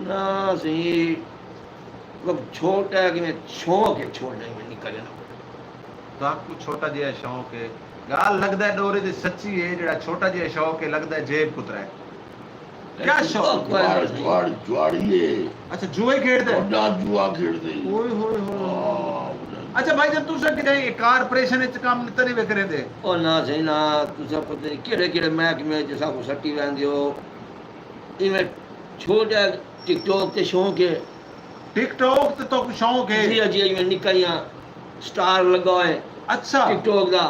نہ سئیں، مطلب چھوٹا ہے کہ میں شوق ہے، چھوٹا ہی میں نکا جنا۔ تہاکوں چھوٹا جیہا شوق ہے، گالھ لڳدا ہے ݙورے دی سچی ہے، جیڑھا چھوٹا جیہا شوق ہے لڳدا ہے جیب کترا ہے۔ کیا شوق؟ جوار جوار جواری ہے۔ اچھا جوا ہی کھیڈدا ہے۔ وڈا جوا کھیڈدا ہے۔ اوئے ہوئے ہوئے۔ اچھا بھائی جان، تساں کدھے کارپوریشن وچ کم تے نہیں وے کریندے؟ او نہ سہی نہ، تساں پتہ نہیں کیڑھے کیڑھے محکمے وچ ساکوں سٹی ویندے ہو۔ ایویں چھوٹا ٹک ٹاک تے شوق ہے۔ ٹک ٹاک تے تہاکوں شوق ہے؟ جی جی، ایویں نکا جیاں سٹار لگا ہوئے۔ اچھا۔ ٹک ٹاک دا۔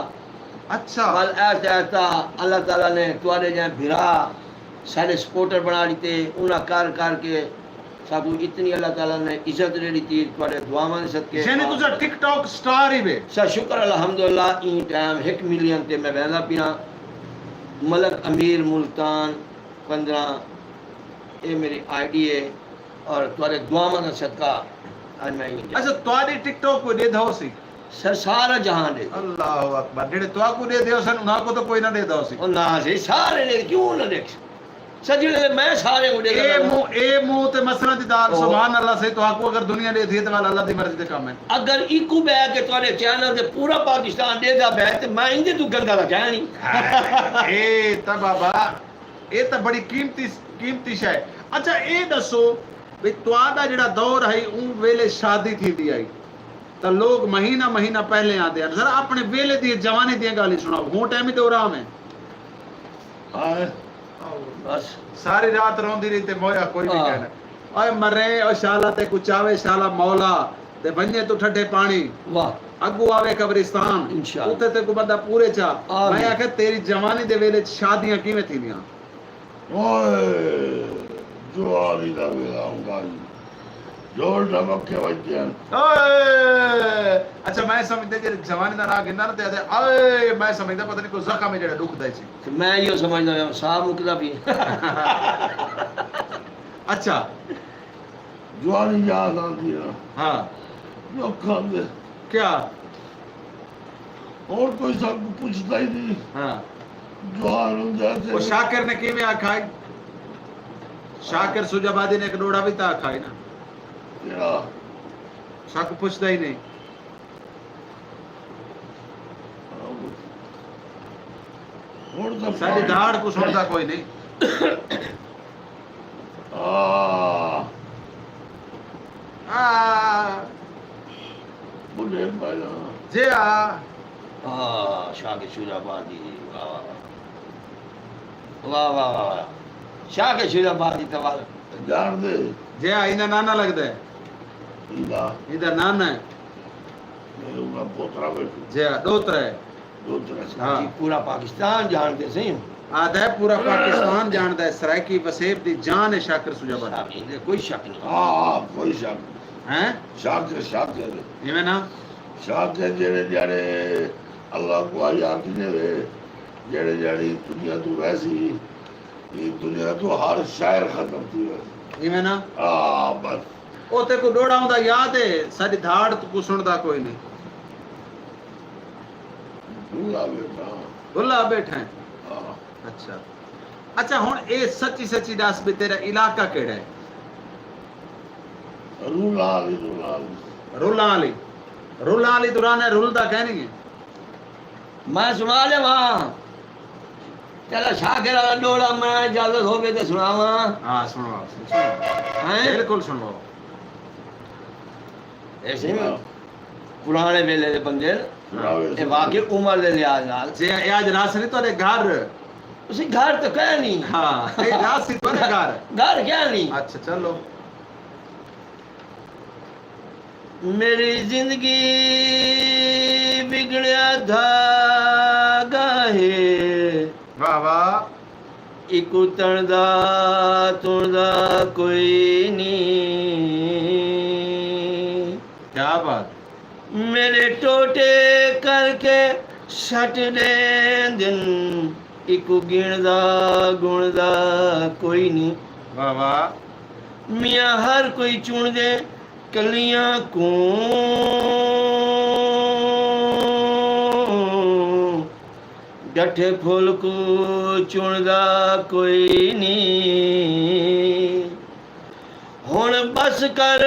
اچھا۔ ول آہستہ آہستہ اللہ تعالی نے تہاݙے جیہے بھرا ساݙے سپورٹر بݨا ݙتے، انہاں کر کر کے ساکوں اتنی اللہ تعالی نے عزت ݙے ݙتی تہاݙے دعاواں دے صدقے۔ یعنی تساں ٹک ٹاک سٹار ہی وے؟ سا شکر الحمدللہ ایں ٹائم ہک ملین تے میں ویندا پیاں۔ ملک امیر ملتان پندرہ، اے میݙی آئی ڈی ہے۔ اور تہاݙے دعاواں دا صدقہ اڄ میں ایویں ڄاݨ۔ اچھا تہاݙی ٹک ٹاک کوئی ݙیدھا ہوسی؟ سر سارا جہان ݙیدھے۔ اللہ اکبر، جیڑھے تہاکوں ݙیدھے ہوسن انہاں کوں تاں کوئی نہ ݙیدھا ہوسی۔ او نہ سہی، سارے ݙیدھے، کیوں نہ ݙیکھسن؟ سر جیڑھے میں سارے کوں ݙیدھا اے پیا۔ منہ، اے منہ تے مسئلہ دی دال، او۔ سبحان اللہ سہی، تہاکوں اگر دنیا ݙیدھی ہے تاں ول اللہ دی مرضی دے کم ہن۔ اگر ایکوں ٻہہ کے تہاݙے چینل تے پورا پاکستان ݙیدھا پئے تاں میں ایندے توں گندا تاں کائنی۔ اے تاں بابا، اے تاں بڑی قیمتی، قیمتی شے ہے۔ اچھا اے ݙسو بھئی تہاݙا جیڑھا دور ہئی اوں ویلے شادی تھیندی ہئی تاں لوک مہینہ مہینہ پہلے آندے ہن۔ ذرا اپݨے ویلے دی جوانی دیاں ڳالھیں سݨاؤ، ہوں ٹائمی دوران ہے۔ ہائے۔ بس۔ ساری رات روندی رہی تے مویا کوئی وی کائنا۔ اوئے مریں او شالا تیکوں چاوے شالا مولا تے ونڄے توں ٹھڈے پاݨی۔ واہ۔ اڳوں آوے قبرستان۔ انشاءاللہ۔ اتے تیکوں بندہ پورے چا۔ آمین۔ میں آکھیا تیری جوانی دے ویلے اچ شادیاں کیویں تھیندیاں؟ اوئے جوانی دا ویلا ہوندا ہی۔ جوڑ ڈھمک کے وجدے ہن۔ اوئے اچھا میں سمجھدے جے جوانی دا ناں گھندا نا تے آدھے اوئے میں سمجھدا پتہ نہیں کوئی زخم ہے جیڑھا ڈکھدا ہی سی۔ تے میں ایہو سمجھدا پیاں ساہ مکدا پئے۔ اچھا۔ جوانی یاد آندی ہے نا۔ ہاں۔ ڈکھ آندے۔ کیا؟ ہݨ کوئی ساکوں پچھدا ہی نی۔ ہاں۔ جوان ہوندے ہاسے۔ او شاکر نے کیویں آکھا ہئی؟ شاکر سوجھ آبادی نے ہک ݙوہڑا وی تاں آکھا ہئی نا۔ کیڑھا؟ ساکوں پچھدا ہی نی۔ ہݨ تاں ساݙی دھاڑ کوں سݨدا کوئی نی۔ آہ۔ آہ۔ بلے بھائی۔ جے آ۔ آہ، شاہ کے شجاع آبادی، واہ واہ واہ۔ واہ واہ واہ واہ۔ شاہ کے شجاع آبادی توال۔ جان دے۔ جے آ، ایندا نانا لڳدا ہے۔ ایندا۔ ایندا نانا ہے۔ اے انہاں پوترا بیٹھو۔ جے آ، ݙوہترا ہے۔ ݙوہترا ہے۔ ہاں۔ جی پورا پاکستان ڄاݨدے سئیں۔ آہدا ہے پورا پاکستان ڄاݨدا ہے سرائیکی وسیب دی جان ہے شاکر سوجھ آبادی۔ سامین دے کوئی شک نہیں۔ ہاں ہاں کوئی شک نہیں۔ ہیں؟ شاکر شاکر۔ ایویں نا؟ شاکر جیڑھے جیڑھے اللہ کوں حیا کیتے وے جیڑھے جیڑھی دنیا توں ویسی ایں دنیا توں ہر شاعر ختم تھی ویسی۔ ایویں نا؟ ہاں بس۔ او تیکوں ݙوہڑا اوندا یاد ہے؟ ساݙی دھاڑ کوں سݨدا کوئی نی۔ بھلا ٻیٹھاں۔ بھلا ٻیٹھاں ہیں؟ ہاں۔ اچھا۔ اچھا ہݨ اے سچی سچی ݙس بھئی تیݙا علاقہ کیڑھا ہے؟ رلا علی، رلا علی۔ رلا علی۔ رلا علی توں رہنا ہے، رلدا کائنی ہے؟ میں سݨا لیواں۔ تیرا شاکر والا ݙوہڑا میں اجازت ہووے تے سݨاواں۔ ہاں، سݨواؤ، سݨواؤ۔ ہیں؟ بالکل سݨواؤ۔ اے سئیں، پراݨے ویلے دے بندے نا، اے واقعی عمر دے لحاظ نال۔ جی، اے اڄ رس نہیں تہاݙے گھر۔ اسی گھر تے کہیں نہیں۔ ہاں، اے رس ہی تہاݙے گھر۔ گھر کیا نہیں؟ اچھا، چلو۔ میݙی زندگی وڳڑیا دھاڳا ہے۔ واہ واہ۔ ایکوں تݨدا تݨدا کوئی نی۔ کیا بات۔ میݙے ٹوٹے کر کے سٹ ݙیندن، ایکوں ڳݨدا ڳݨدا کوئی نی۔ واہ واہ۔ میاں ہر کوئی چݨدے کلیاں کوں، ڈٹھے پھل کوں چݨدا کوئی نی۔ ہݨ بس کر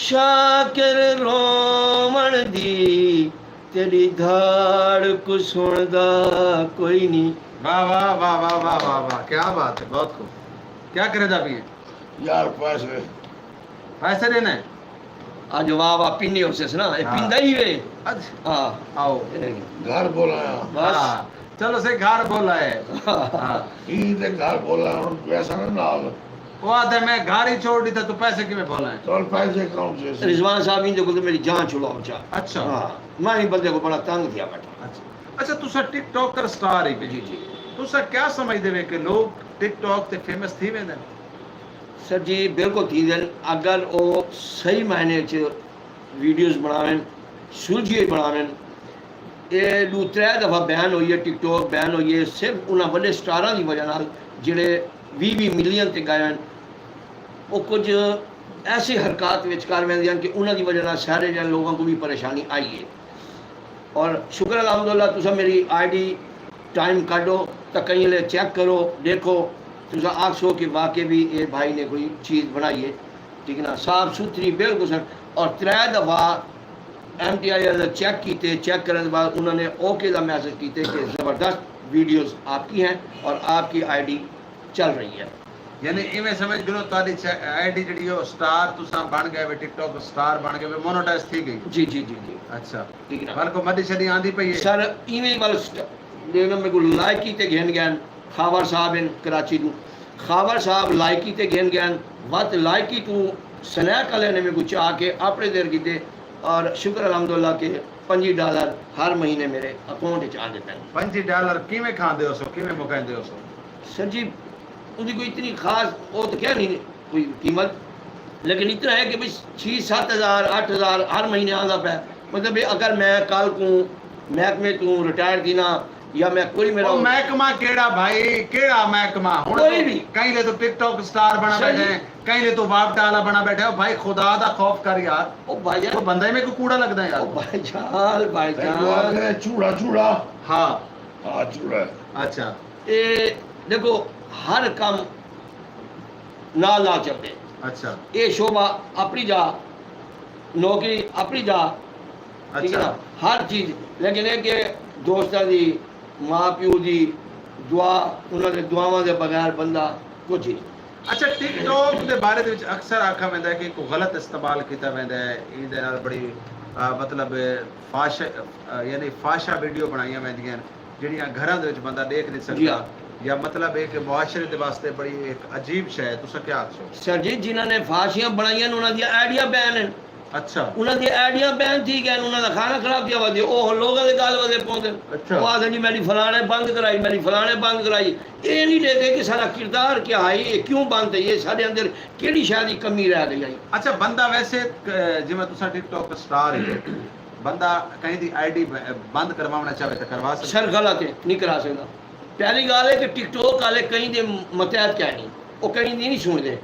شاکر رووݨ دی، تیݙی دھاڑ کوں سݨدا کوئی نی۔ واہ واہ واہ واہ واہ واہ واہ، کیا بات ہے، بہت خوب۔ کیا کریندا پئیں؟ یار پیسے۔ پیسے ݙینے؟ اڄ واہ واہ پیندے ہوسے نا، اے ہاں۔ پیندا ہی وے۔ اچھا۔ ہاں۔ آؤ۔ گھر بولایا۔ بس۔ ہاں۔ چلو سئیں، گھر بولایا۔ ہاں۔ ہاں۔ ایں تے گھر بولایا، ہݨ پیسہ نہ نال۔ او آہدے میں گھر ہی چھوڑ ݙتا، توں پیسے کیویں بولائیں؟ چل پیسے کون سے؟ رضوان صاحب، ایندے کول تے میݙی جان چھڑاؤ چا۔ اچھا۔ ہاں۔ میں ہی بندے کوں بڑا تنگ تھیا ٻیٹھاں۔ اچھا۔ اچھا، تساں ٹک ٹاکر سٹار ہی پئے۔ جی، جی۔ تساں کیا سمجھدے وے کہ لوگ ٹک ٹاک تے فیمس تھی ویندن؟ سر جی، بالکل تھیندن، اگر او صحیح معنی اچ ویڈیوز بݨاون، سلجھی ہوئی بݨاون۔ اے ݙو ترے دفعہ بین ہوئی ہے، ٹک ٹاک بین ہوئی ہے، صرف انہاں وݙے سٹاراں دی وجہ نال، جیڑھے ویہہ ویہہ ملین تے ڳئے ہن۔ او کجھ ایسی حرکات وچ کر ویندے ہن کہ انہاں دی وجہ نال سارے جیہڑے لوکاں کوں وی پریشانی آئی ہے۔ اور شکر الحمدللہ، تساں میݙی آئی ڈی ٹائم کڈھو تاں کہیں ویلے چیک کرو، ݙیکھو، تساں آکھسو کہ واقعی وی اے بھائی نے کوئی چیز بݨائی ہے، ٹھیک ہے نا، صاف ستھری بالکل سر۔ اور ترے دفعہ ایم ٹی آئی اندر چیک کیتے، چیک کرݨ دے بعد انہاں نے اوکے دا میسج کیتے کہ زبردست ویڈیوز آپ کی ہیں اور آپ کی آئی ڈی چل رہی ہے۔ یعنی ایویں سمجھ گھنو تہاݙی چ-، آئی ڈی جیڑھی ہے او سٹار تساں بݨ ڳئے وے، ٹک ٹاک سٹار بݨ ڳئے وے، مونیٹائز تھی ڳئی۔ جی، جی، جی، جی۔ اچھا۔ ٹھیک ہے نا؟ ول کوئی مݙی شݙی آندی پئی ہے؟ سر، ایویں ول سٹ-، ݙیکھو نا، میکوں لائکی تے گھن ڳئن، خاور صاحب ہن کراچی توں، خاور صاحب لائکی تے گھن ڳئن، وت لائکی توں سنیک والے نے میکوں چا کے اپݨے دیر کیتے، اور شکر الحمدللہ کہ پنجی ڈالر ہر مہینے میرے اکاؤنٹ وچ آندے پئن۔ پنجی ڈالر کیویں کھاندے ہوسو، کیویں مکائیندے ہوسو؟ سر جی، اوندی کوئی اتنی خاص، او تاں کیا نہیں کوئی قیمت، لیکن اتنا ہے کہ بھئی چھ ست ہزار، اٹھ ہزار ہر مہینے آندا پیا۔ مطلب، اگر میں کل کوں محکمے توں ریٹائر تھینا یا میں کوئی میرا او محکمہ کیڑا بھائی، کیڑا محکمہ؟ ہݨ کوئی توں بھی۔ کہیں لے توں ٹک ٹاک سٹار بݨا صحیح۔ بیٹھے، کہیں لے توں واپڈا والا بݨا بیٹھے۔ او بھائی، خدا دا خوف کر یار۔ او بھائی جان۔ او بندہ ہی میکوں کوڑا لڳدا یار۔ او بھائی جان، بھائی جان۔ چوڑا چوڑا۔ ہاں۔ ہاں، چوڑا ہے۔ اچھا۔ اے ݙیکھو، ہر کم نال نال چلدے۔ اچھا۔ اے شعبہ اپݨی جا، نوکری اپݨی جا، ٹھیک ہے نا؟ اچھا۔ ہر چیز، لیکن اے کہ دوستاں دی، ماء پیو دی دعا، انہاں دے دعاواں دے بغیر بندہ کجھ ہی نہیں۔ اچھا، ٹک ٹاک دے بارے دے وچ اکثر آکھا ویندا ہے کہ کوئی غلط استعمال کیتا ویندا ہے، ایندے نال بڑی، آ، مطلب، فاش-، آ، یعنی فاحشہ ویڈیو بݨائیاں ویندیاں ہن۔ جیڑھیاں گھراں دے وچ بندہ ݙیکھ نہیں جی سڳدا، ہاں۔ یا مطلب ہے کہ معاشرے دے واسطے بڑی ایک عجیب شے ہے، تساں کیا آکھسو؟ سر جی، جنہاں نے فحاشیاں بݨائیاں ہن، انہاں دیاں آئی ڈیاں بین ہن۔ اچھا۔ انہاں دیاں آئی ڈیاں بین تھی ڳئن، انہاں دا کھانا خراب تھیا ودے، او ہن لوکاں دے ڳل ودے پوندن۔ اچھا۔ او آکھدن جی میݙی فلاݨے بند کرائی، میݙی فلاݨے بند کرائی۔ اے نہیں ݙیکھدے کہ ساݙا کردار کیا ہے، اے کیوں بند ہے، اے ساݙے اندر کیڑھی شے دی کمی رہ ڳئی ہے۔ اچھا، بندہ ویسے، ک-، جیویں تساں ٹک ٹاک سٹار ہو، بندہ کہیں دی آئی ڈی ب-، بند کرواوݨا چاہوے تاں کروا سڳدے؟ سر غلط ہے، نہیں کرا سڳدا۔ پہلی ڳالھ ہے کہ ٹک ٹاک والے کہیں دے متحد کائنی، او کہیں دی نہیں سݨدے،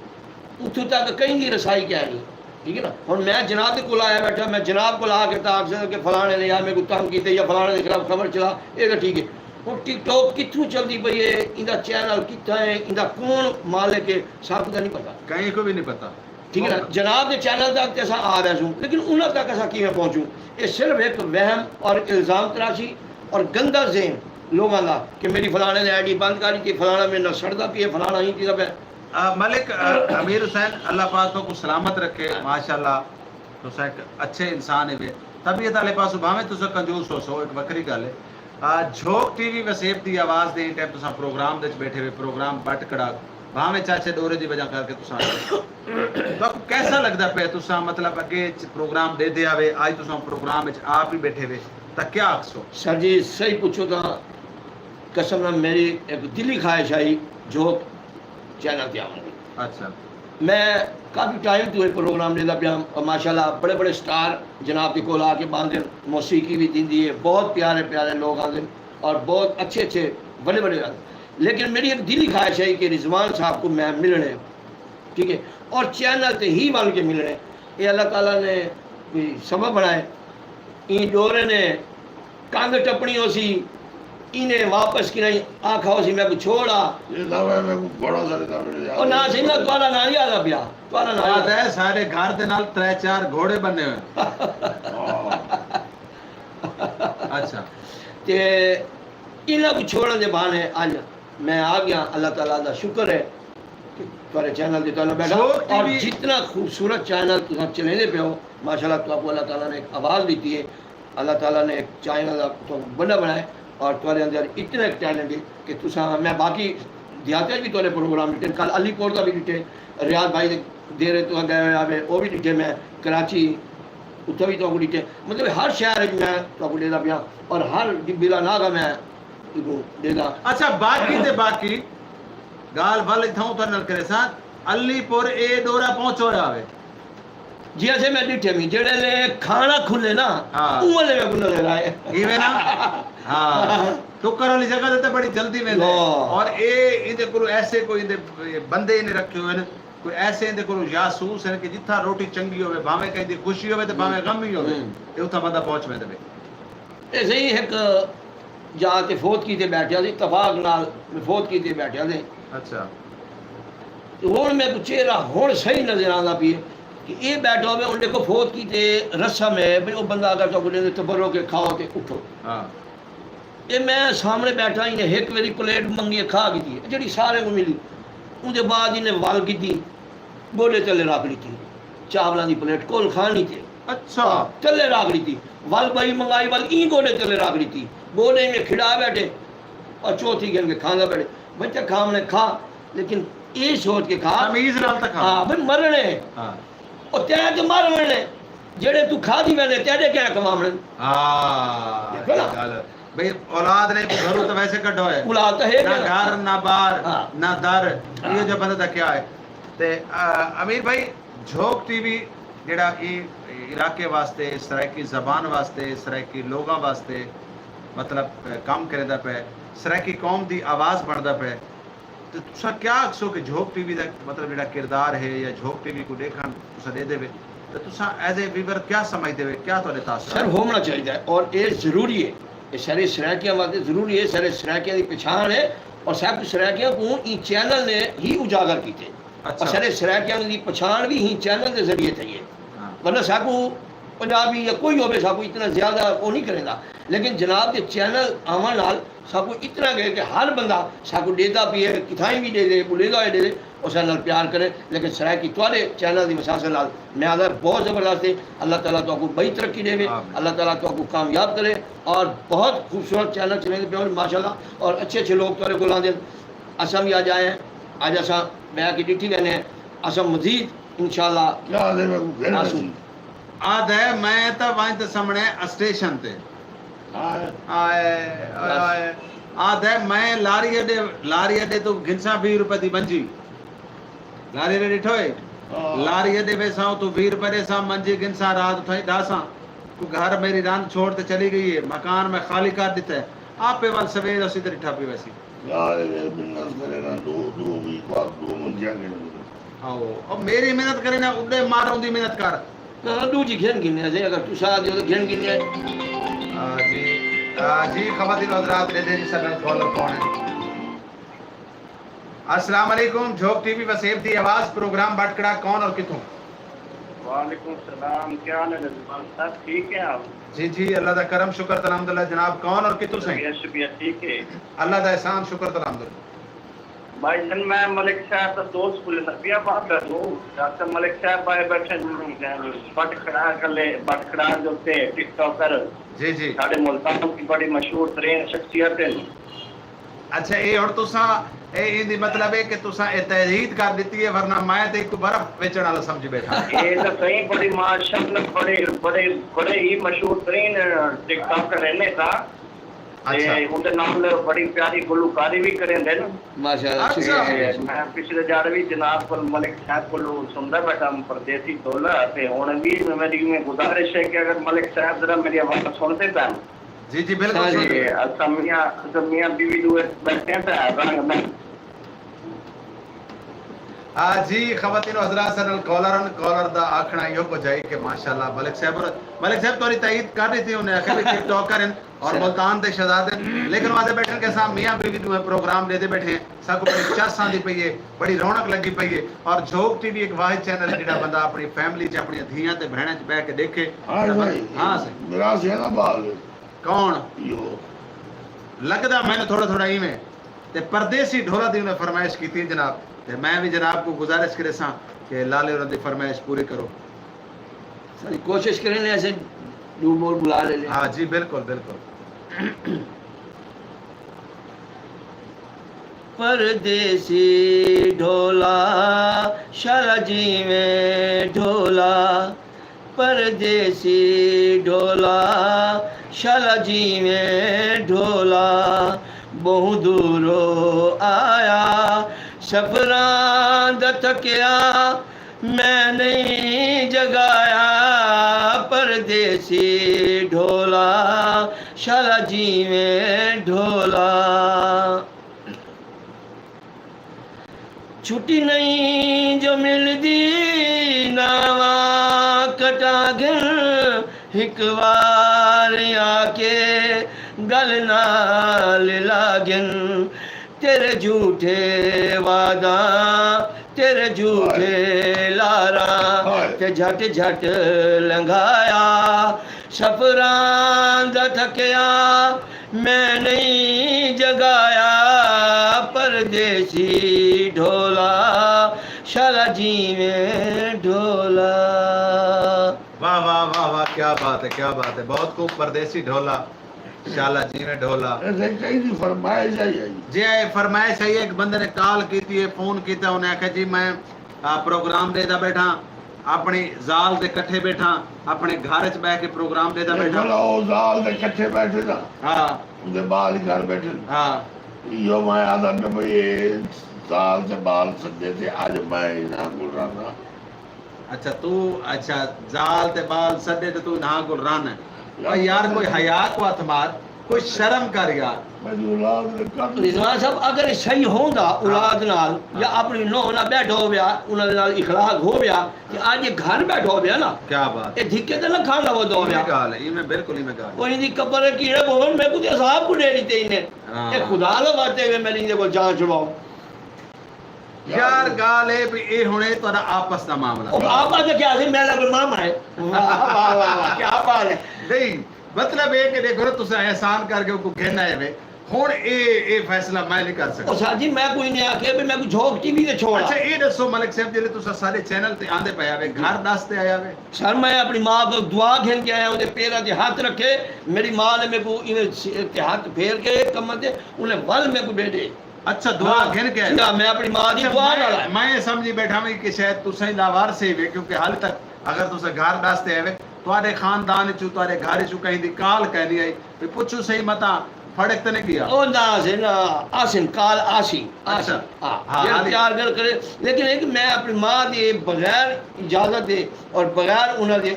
اتھوں تک کہیں دی رسائی کائنی، ٹھیک ہے نا؟ ہݨ میں جناب دے کول آیا ٻیٹھا، میں جناب کول آ کے تاں آکھ سڳداں کہ فلاݨے نے یار میکوں تنگ کیتے یا فلاݨے دے خلاف خبر چلا، اے تاں ٹھیک ہے۔ ہݨ ٹک ٹاک کتھوں چلدی پئی ہے، ایندا چینل کتھاں ہے، ایندا کون مالک ہے، ساکوں تاں نہیں پتہ۔ کہیں کوں بھی نہیں پتہ۔ ٹھیک ہے نا؟ جناب دے چینل تک تے اساں آ ویسوں، لیکن انہاں تک اساں کیویں پہنچوں؟ اے صرف ہک وہم اور الزام تراشی اور گندا ذہن، لوگاں دا کہ میری فلانے نے آئی ڈی بند کر ڈتی، فلانا میرے نال سڑدا پیا، فلانا ایں تھیندا پیا۔ آ، ملک، آ، امیر حسین، اللہ پاک تہاکوں سلامت رکھے۔ ماشاءاللہ، تساں ہک اچھے انسان ہیوے۔ طبیعت والے پاسوں بھاویں تساں کنجوس ہوسو، ہک وکھری ڳالھ ہے۔ آ، جھوک ٹی وی وسیب دی آواز دے ایں ٹائم تساں پروگرام دے وچ ٻیٹھے ہوئے، پروگرام بٹ کڑاک، بھاویں چاچے ڈورے دی وجہ کر کے تساں آئے۔ تہاکوں کیسا لڳدا پئے؟ تساں مطلب اڳے وچ پروگرام ݙیندے آوے، اڄ تساں پروگرام وچ آپ ہی ٻیٹھے ہوئے، تاں کیا آکھسو؟ سر جی، صحیح پچھو تاں قسم نال میری ہک دلی خواہش ہئی جھوک چینل تے آوݨ دی۔ اچھا۔ میں کافی ٹائم توں اے پروگرام ݙیندا پیاں اور ماشاءاللہ بڑے بڑے سٹار جناب دے کول آ کے ٻاہندن، موسیقی وی تھیندی ہے، بہت پیارے پیارے لوگ آندن اور بہت اچھے اچھے وݙے وݙے آندن۔ لیکن میری ہک دلی خواہش ہئی کہ رضوان صاحب کوں میں ملݨے، ٹھیک ہے، اور چینل تے ہی ول کے ملݨے۔ اے اللہ تعالیٰ نے کوئی سبب بݨائے۔ ایں ݙورے نے کندھ ٹپݨی ہوسی، اینے واپس کنائیں آکھا ہوسی، میکوں چھوڑ آ۔ یہ دعویٰ ہے، میکوں گھوڑا سارے دعوے نے او نہ سہی، میں تہاݙا ناں یاد آ پیا، تہاݙا ناں یاد آ۔ ہے، سارے گھر دے نال ترے چار گھوڑے بننے ہوئے۔ ہاں۔ اچھا۔ تے انہاں کوں چھوڑݨ دے بہانے اڄ میں آ ڳیاں، اللہ تعالیٰ دا شکر ہے کہ تہاݙے چینل تے تہاݙا ٻیٹھا۔ جھوک ٹی وی۔ اور جتنا خوبصورت چینل تساں چلیندے پئے ہو، ماشاءاللہ تہاکوں اللہ تعالیٰ نے ہک آواز ݙتی ہے، اللہ تعالیٰ نے ہک چینل دا تہاکوں بندہ بݨایا ہے اور تہاݙے اندر اتنا ہک ٹیلنٹ ہے کہ تساں، میں باقی دیہاتیں وچ وی تہاݙے پروگرام ݙٹھے، کل علی پور دا وی ݙٹھے، ریاض بھائی دے دیرے تساں ڳئے ہوئے آوے، او وی ݙٹھے میں، کراچی اتھاں وی تہاکوں ݙٹھے، مطلب ہر شہر وچ میں تہاکوں ݙیندا پیاں اور ہر ڈبیلا ناگا میں ایکوں ݙیندا۔ اچھا، باقی تے باقی ڳالھ ول اتھاں اتھاں نال کریساں، علی پور اے ݙورا پہنچ ہویا ہوئے۔ جی اسے میں ݙٹھے وی، جیڑھے لے کھانا کھلے نا، ہاں۔ اوں ویلے میکوں نظر آئے۔ ایویں نا؟ ہاں۔ ٹکر والی جگہ تے بڑی جلدی ویندے۔ ہاں۔ اور اے ایندے کولوں ایسے کوئی ایندے بندے نے رکھے ہوئے نے، کوئی ایسے ایندے کولوں جاسوس ہن کہ جتھاں روٹی چنڳی ہووے، بھاویں کہیں دی خوشی ہووے تے بھاویں غم ہی ہووے، ہوں۔ تے اتھاں بندہ پہنچ ویندے۔ اے سہی ہک جا تے فوت کیتے ٻیٹھیا سی، اتفاق نال میں فوت کیتے ٻیٹھیا سی۔ اچھا۔ تے ہݨ میکوں چہرہ ہݨ سہی نظر آندا پئے کہ اے ٻیٹھا ہووے، اوں ݙیکھو فوت کیتے رسم ہے بھئی او بندہ اگر تہاکوں ݙیندے تبرک ہے، کھاؤ تے اٹھو۔ ہاں۔ اے میں سامݨے ٻیٹھا، اینے ہک واری پلیٹ منگی، کھا گھدی، جیڑھی سارے کوں ملی۔ اوندے بعد اینے ول گھدی، گوݙے تلے رکھ ݙتی۔ چاولاں دی پلیٹ کول کھانی تے۔ اچھا۔ تلے رکھ ݙتی۔ ول ٻئی منگائی، ول ایں گوݙے تلے رکھ ݙتی۔ گوݙے ایویں کھڑا ٻیٹھے اور چوتھی گھن کے کھاندا ٻیٹھے۔ بچہ کھاوݨے کھا، لیکن اے سوچ کے کھا۔ تمیز نال تاں کھا۔ ہاں، بھئی مرݨے۔ ہاں۔ او تیں تے مر ویندے، جیڑھے توں کھادی ویندے، تیݙے کیڑھے کماوݨ؟ ہاں، ݙیکھو نا۔ ڳالھ۔ بھئی اولاد نے گھروں تے ویسے کڈھو ہے۔ اولاد تاں ہے نہ کیڑھا۔ گھر، نہ ٻار، ہاں۔ نہ در۔ ہاں۔ ایہو جہے بندے دا کیا ہے؟ تے، آ، امیر بھائی، جھوک ٹی وی جیڑھا ایں علاقے واسطے، سرائیکی زبان واسطے، سرائیکی لوگاں واسطے، مطلب، کم کریندا پئے، سرائیکی قوم دی آواز بݨدا پئے، تے تساں کیا آکھسو کہ جھوک ٹی وی دا مطلب جیڑھا کردار ہے یا جھوک ٹی وی کوں ݙیکھݨ تساں ݙیندے وے، تے تساں ایز اے ویور کیا سمجھدے وے، کیا تہاݙے تاثرات؟ سر، ہووݨا چاہیدا ہے اور اے ضروری ہے، اے سارے سرائیکیاں واسطے ضروری ہے، سارے سرائیکیاں دی پچھاݨ ہے اور سب سرائیکیاں کوں ایں چینل نے ہی اجاگر کیتے۔ اچھا۔ اور سارے سرائیکیاں دی پچھاݨ وی ایں چینل دے ذریعے تھئی ہے۔ ہاں۔ ورنہ ساکوں پنجابی یا کوئی ہووے، ساکوں اتنا زیادہ او نہیں کریندا۔ لیکن جناب دے چینل آوݨ نال ساکوں اتنا ڳئے کہ ہر بندہ ساکوں ݙیہدا پئے، کتھائیں وی ݙیہدے، ٻلیندا ہویا ݙیہدے، او ساݙے نال پیار کرے۔ لیکن سرائیکی تہاݙے چینل دی وساست نال میں آہدا بہت زبردست ہے۔ اللہ تعالیٰ تہاکوں ٻئی ترقی ݙیوے، آمین۔ اللہ تعالیٰ تہاکوں کامیاب کرے۔ اور بہت خوبصورت چینل چلیندے پئے ہن ماشاءاللہ، اور اچھے اچھے لوگ تہاݙے کول آندے ہن۔ اساں وی اڄ آئے ہیں، اڄ اساں ٻہہ کے ݙٹھی ویندے ہیں، اساں مزید انشاءاللہ کیا آہدے میکوں گھن آسوں۔ ویسی؟ آہدے میں تاں ونڄ تے سامݨے اسٹیشن تے۔ ہائے۔ ہائے، ہائے، بس۔ ہائے۔ آہدے میں لاری اݙے، لاری اݙے توں گھنساں ویہہ روپے دی منجی۔ لاری اݙے ݙٹھو ہے؟ ہاں۔ لاری اݙے ویساں اتوں ویہہ روپے ݙیساں، منجی گھنساں، رات اتھائیں ڈھاساں۔ توں گھر میری رند چھوڑ تے چلی ڳئی ہے، مکان میں خالی کر ݙتا ہے۔ آپے ول سویر اسی تے ݙٹھا پیا ویسی۔ یار، اے منت کرے نا، ݙو، ݙو وی، ٻس ݙو منجیاں گھن گھن۔ آؤ، او میری منت کرے نا، اݙے مر اوندی منت کر۔ نہ، نہ، ݙوجھی گھن گھننے سے، اگر تساں آہدے ہو تاں گھن گھننے۔ آ جی، آ جی، خواتین و حضرات، ݙیہدے جی ساݙا کالر کون ہے؟ السلام علیکم، جھوک ٹی وی وسیب دی آواز، پروگرام بٹ کڑاک، کون اور کتھوں؟ وعلیکم السلام، کیا حال ہے رضوان صاحب؟ ٹھیک ہیں آپ؟ جی جی، اللہ دا کرم، شکر تے الحمدللہ۔ جناب کون اور کتھوں سئیں؟ طبیعت شبیعت ٹھیک ہے؟ اللہ دا احسان، شکر تے الحمدللہ۔ بھائی جان، میں ملک صاحب دا دوست، پورے نبی آباد دا ہوں۔ ڈاکٹر ملک صاحب آئے بیٹھے، بٹ کھڑا کلے، بٹ کھڑا جو تے ٹک ٹاکر، جی جی۔ ساڈے ملتان دی بڑی مشہور ترین شخصیت ہیں۔ اچھا، اے ہن تساں، اے ایندی مطلب اے کہ تساں اے تحدید کر ݙتی ہے، ورنہ میں تے ایکوں برف ویچݨ والا سمجھی ٻیٹھا۔ اے تاں سئیں، بڑی ماشاءاللہ، بڑے بڑے بڑے ہی مشہور ترین ٹک ٹاکر ہن۔ اے تاں تے اچھا۔ اوندے نال بڑی پیاری گلوکاری وی کریندن۔ ماشاءاللہ، اچھا۔ شکریہ، شکریہ۔ میں پچھلے ڄاڑے وی جناب کول ملک صاحب کولوں سݨدا ٻیٹھا ہم پردیسی ڈھولا، تے ہݨ وی میݙی ایویں گزارش ہے کہ اگر ملک صاحب ذرا میݙی آواز سݨدے پئے ہن جی جی، بالکل سر۔ تے اساں میاں، اساں میاں بیوی ݙوہے ٻیٹھے ہیں تے رنگ میں آ جی، خواتین و حضرات، ساݙے نال کالر ہن۔ کالر دا آکھݨا ایہو کجھ ہئی کہ ماشاءاللہ ملک صاحب، اور ملک صاحب تہاݙی تائید کر ݙتی، انہیں آکھیا بھی ٹک ٹاکر ہن اور سر۔ ملتان دے شہزادے ہن، لیکن او آہدے ٻیٹھن کہ اساں میاں بیوی ݙوہیں پروگرام ݙیندے ٻیٹھے ہیں، ساکوں بڑی چس آندی پئی ہے، بڑی رونق لڳی پئی ہے۔ اور جھوک ٹی وی ایک واحد چینل ہے جیڑھا بندہ اپݨی فیملی چ، اپݨیاں دھیاں تے بھیݨاں چ ٻہہ کے ݙیکھے۔ ہاں سئیں، ہاں سئیں۔ میرا سیاݨا ٻال ہے۔ کون؟ ایہو۔ لڳدا مینوں تھوڑا تھوڑا ایویں۔ تے پردیسی ڈھولا دی انہیں فرمائش کیتی جناب، تے میں وی جناب کوں گزارش کریساں کہ لالے انہاں دی فرمائش پوری کرو۔ ساری کوشش کرینے اسیں ݙو مول بلا لینے۔ ہاں جی، بالکل بالکل۔ پردیسی ڈھولا، شالا جیویں ڈھولا، پردیسی ڈھولا، شالا جیویں ڈھولا، ٻہوں دوروں آیا، سفراں دا تھکیا، میں نئیں جڳایا، پردیسی ڈھولا، شالا جیویں ڈھولا۔ چھٹی نئیں جو ملدی، ناواں کٹا گھن، ہک وار آ کے ڳل نال لا گھن۔ تیرے جھوٹے وعداں، تیرے جھوٹے لاراں، ہائے۔ تے جھٹ جھٹ لنگھایا، سفراں دا تھکیا، میں نئیں جڳایا، پردیسی ڈھولا، شالا جیویں ڈھولا۔ واہ واہ واہ واہ، کیا بات ہے، کیا بات ہے، بہت خوب، پردیسی ڈھولا، شالا جیویں ڈھولا۔ ایسے کہیں دی فرمائش آئی ہے جی۔ جی، اے فرمائش آئی ہے، ایک بندے نے کال کیتی ہے، فون کیتا، انہیں آکھیا جی میں آ، پروگرام ݙیہدا ٻیٹھاں، اپݨی ذال دے کٹھے ٻیٹھاں، اپݨے گھر اچ ٻہہ کے پروگرام ݙیہدا ٻیٹھاں۔ بھلا او ذال دے کٹھے ٻیٹھے نا، ہاں۔ اوندے ٻال گھر ٻیٹھن۔ ہاں۔ ایہو میں آہدا پیا بھئی اے ذال تے ٻال سݙے تے اڄ میں انہاں کول رہنا۔ اچھا، توں، اچھا، ذال تے ٻال سݙے تے توں انہاں کول رہنا۔ او یار، کوئی حیا کوں ہتھ مار، کوئی شرم کر یار۔ میݙی اولاد نے کم رضوان صاحب، اگر صحیح ہوندا اولاد نال یا اپݨی نوح نال ٻیٹھا ہویا، انہاں دے نال اخلاق ہویا، تے اڄ اے گھر ٻیٹھا ہویا نا، کیا بات اے ہے۔ دھکے تے نہ کھاندا ودا ہویا۔ ایویں ڳالھ ہے، ایویں بالکل ایویں ڳالھ ہے۔ او ایندی قبر ہے کیڑے بھون، میکوں تے عذاب کوں ݙے ݙتے اینے۔ ہاں۔ اے خدا دا واسطے وے میݙی ایندے کول جان چھڑاؤ۔ یار، ڳالھ اے بھئی اے ہݨ اے تہاݙا آپس دا معاملہ۔ او آپس دا کیا سی، میݙا کوئی ماما ہے۔ واہ، واہ، واہ، واہ، کیا بات ہے۔ نہیں، مطلب اے کہ ݙیکھو نا، تساں احسان کر کے اوکوں گھن آئے وے۔ ہݨ اے، اے فیصلہ میں نہیں کر سڳدا۔ او سر جی، میں کوئی نہیں آکھیا بھئی میکوں جھوک ٹی وی تے چھوڑ آ۔ اچھا، اے ݙسو ملک صاحب، جیلے تساں ساݙے چینل تے آندے پئے آ وے، گھر ݙس تے آیا وے؟ سر، میں اپݨی ماں کوں دعا گھن کے آیا، اوندے پیراں تے ہتھ رکھے، میݙی ماں نے میکوں ایویں سر تے ہتھ پھیر کے کمر تے، انہیں ول میکوں ݙے ݙے۔ اچھا، دعا ہاں، گھن کے آئے؟ جی ہاں، میں اپݨی ماں دی اچھا، دعا میں، نال آیا۔ میں اے سمجھی ٻیٹھا وے کہ شاید تساں ہی لاوارث ہی وے، کیونکہ حال تک اگر تساں گھر ݙس تے آئے وے، تہاݙے خاندان اچوں، تہاݙے گھر اچوں کہیں دی کال کائنی آئی، وے پچھوں صحیح متاں پھڑک تے نہیں ڳیا۔ او نہ آسن، آسن، کال آسی، آسی۔ اچھا۔ ہاں، ہاں، جیڑھا حالی۔ پیار گل کرے، لیکن اے کہ میں اپݨی ماں دی بغیر اجازت دے اور بغیر انہاں دے،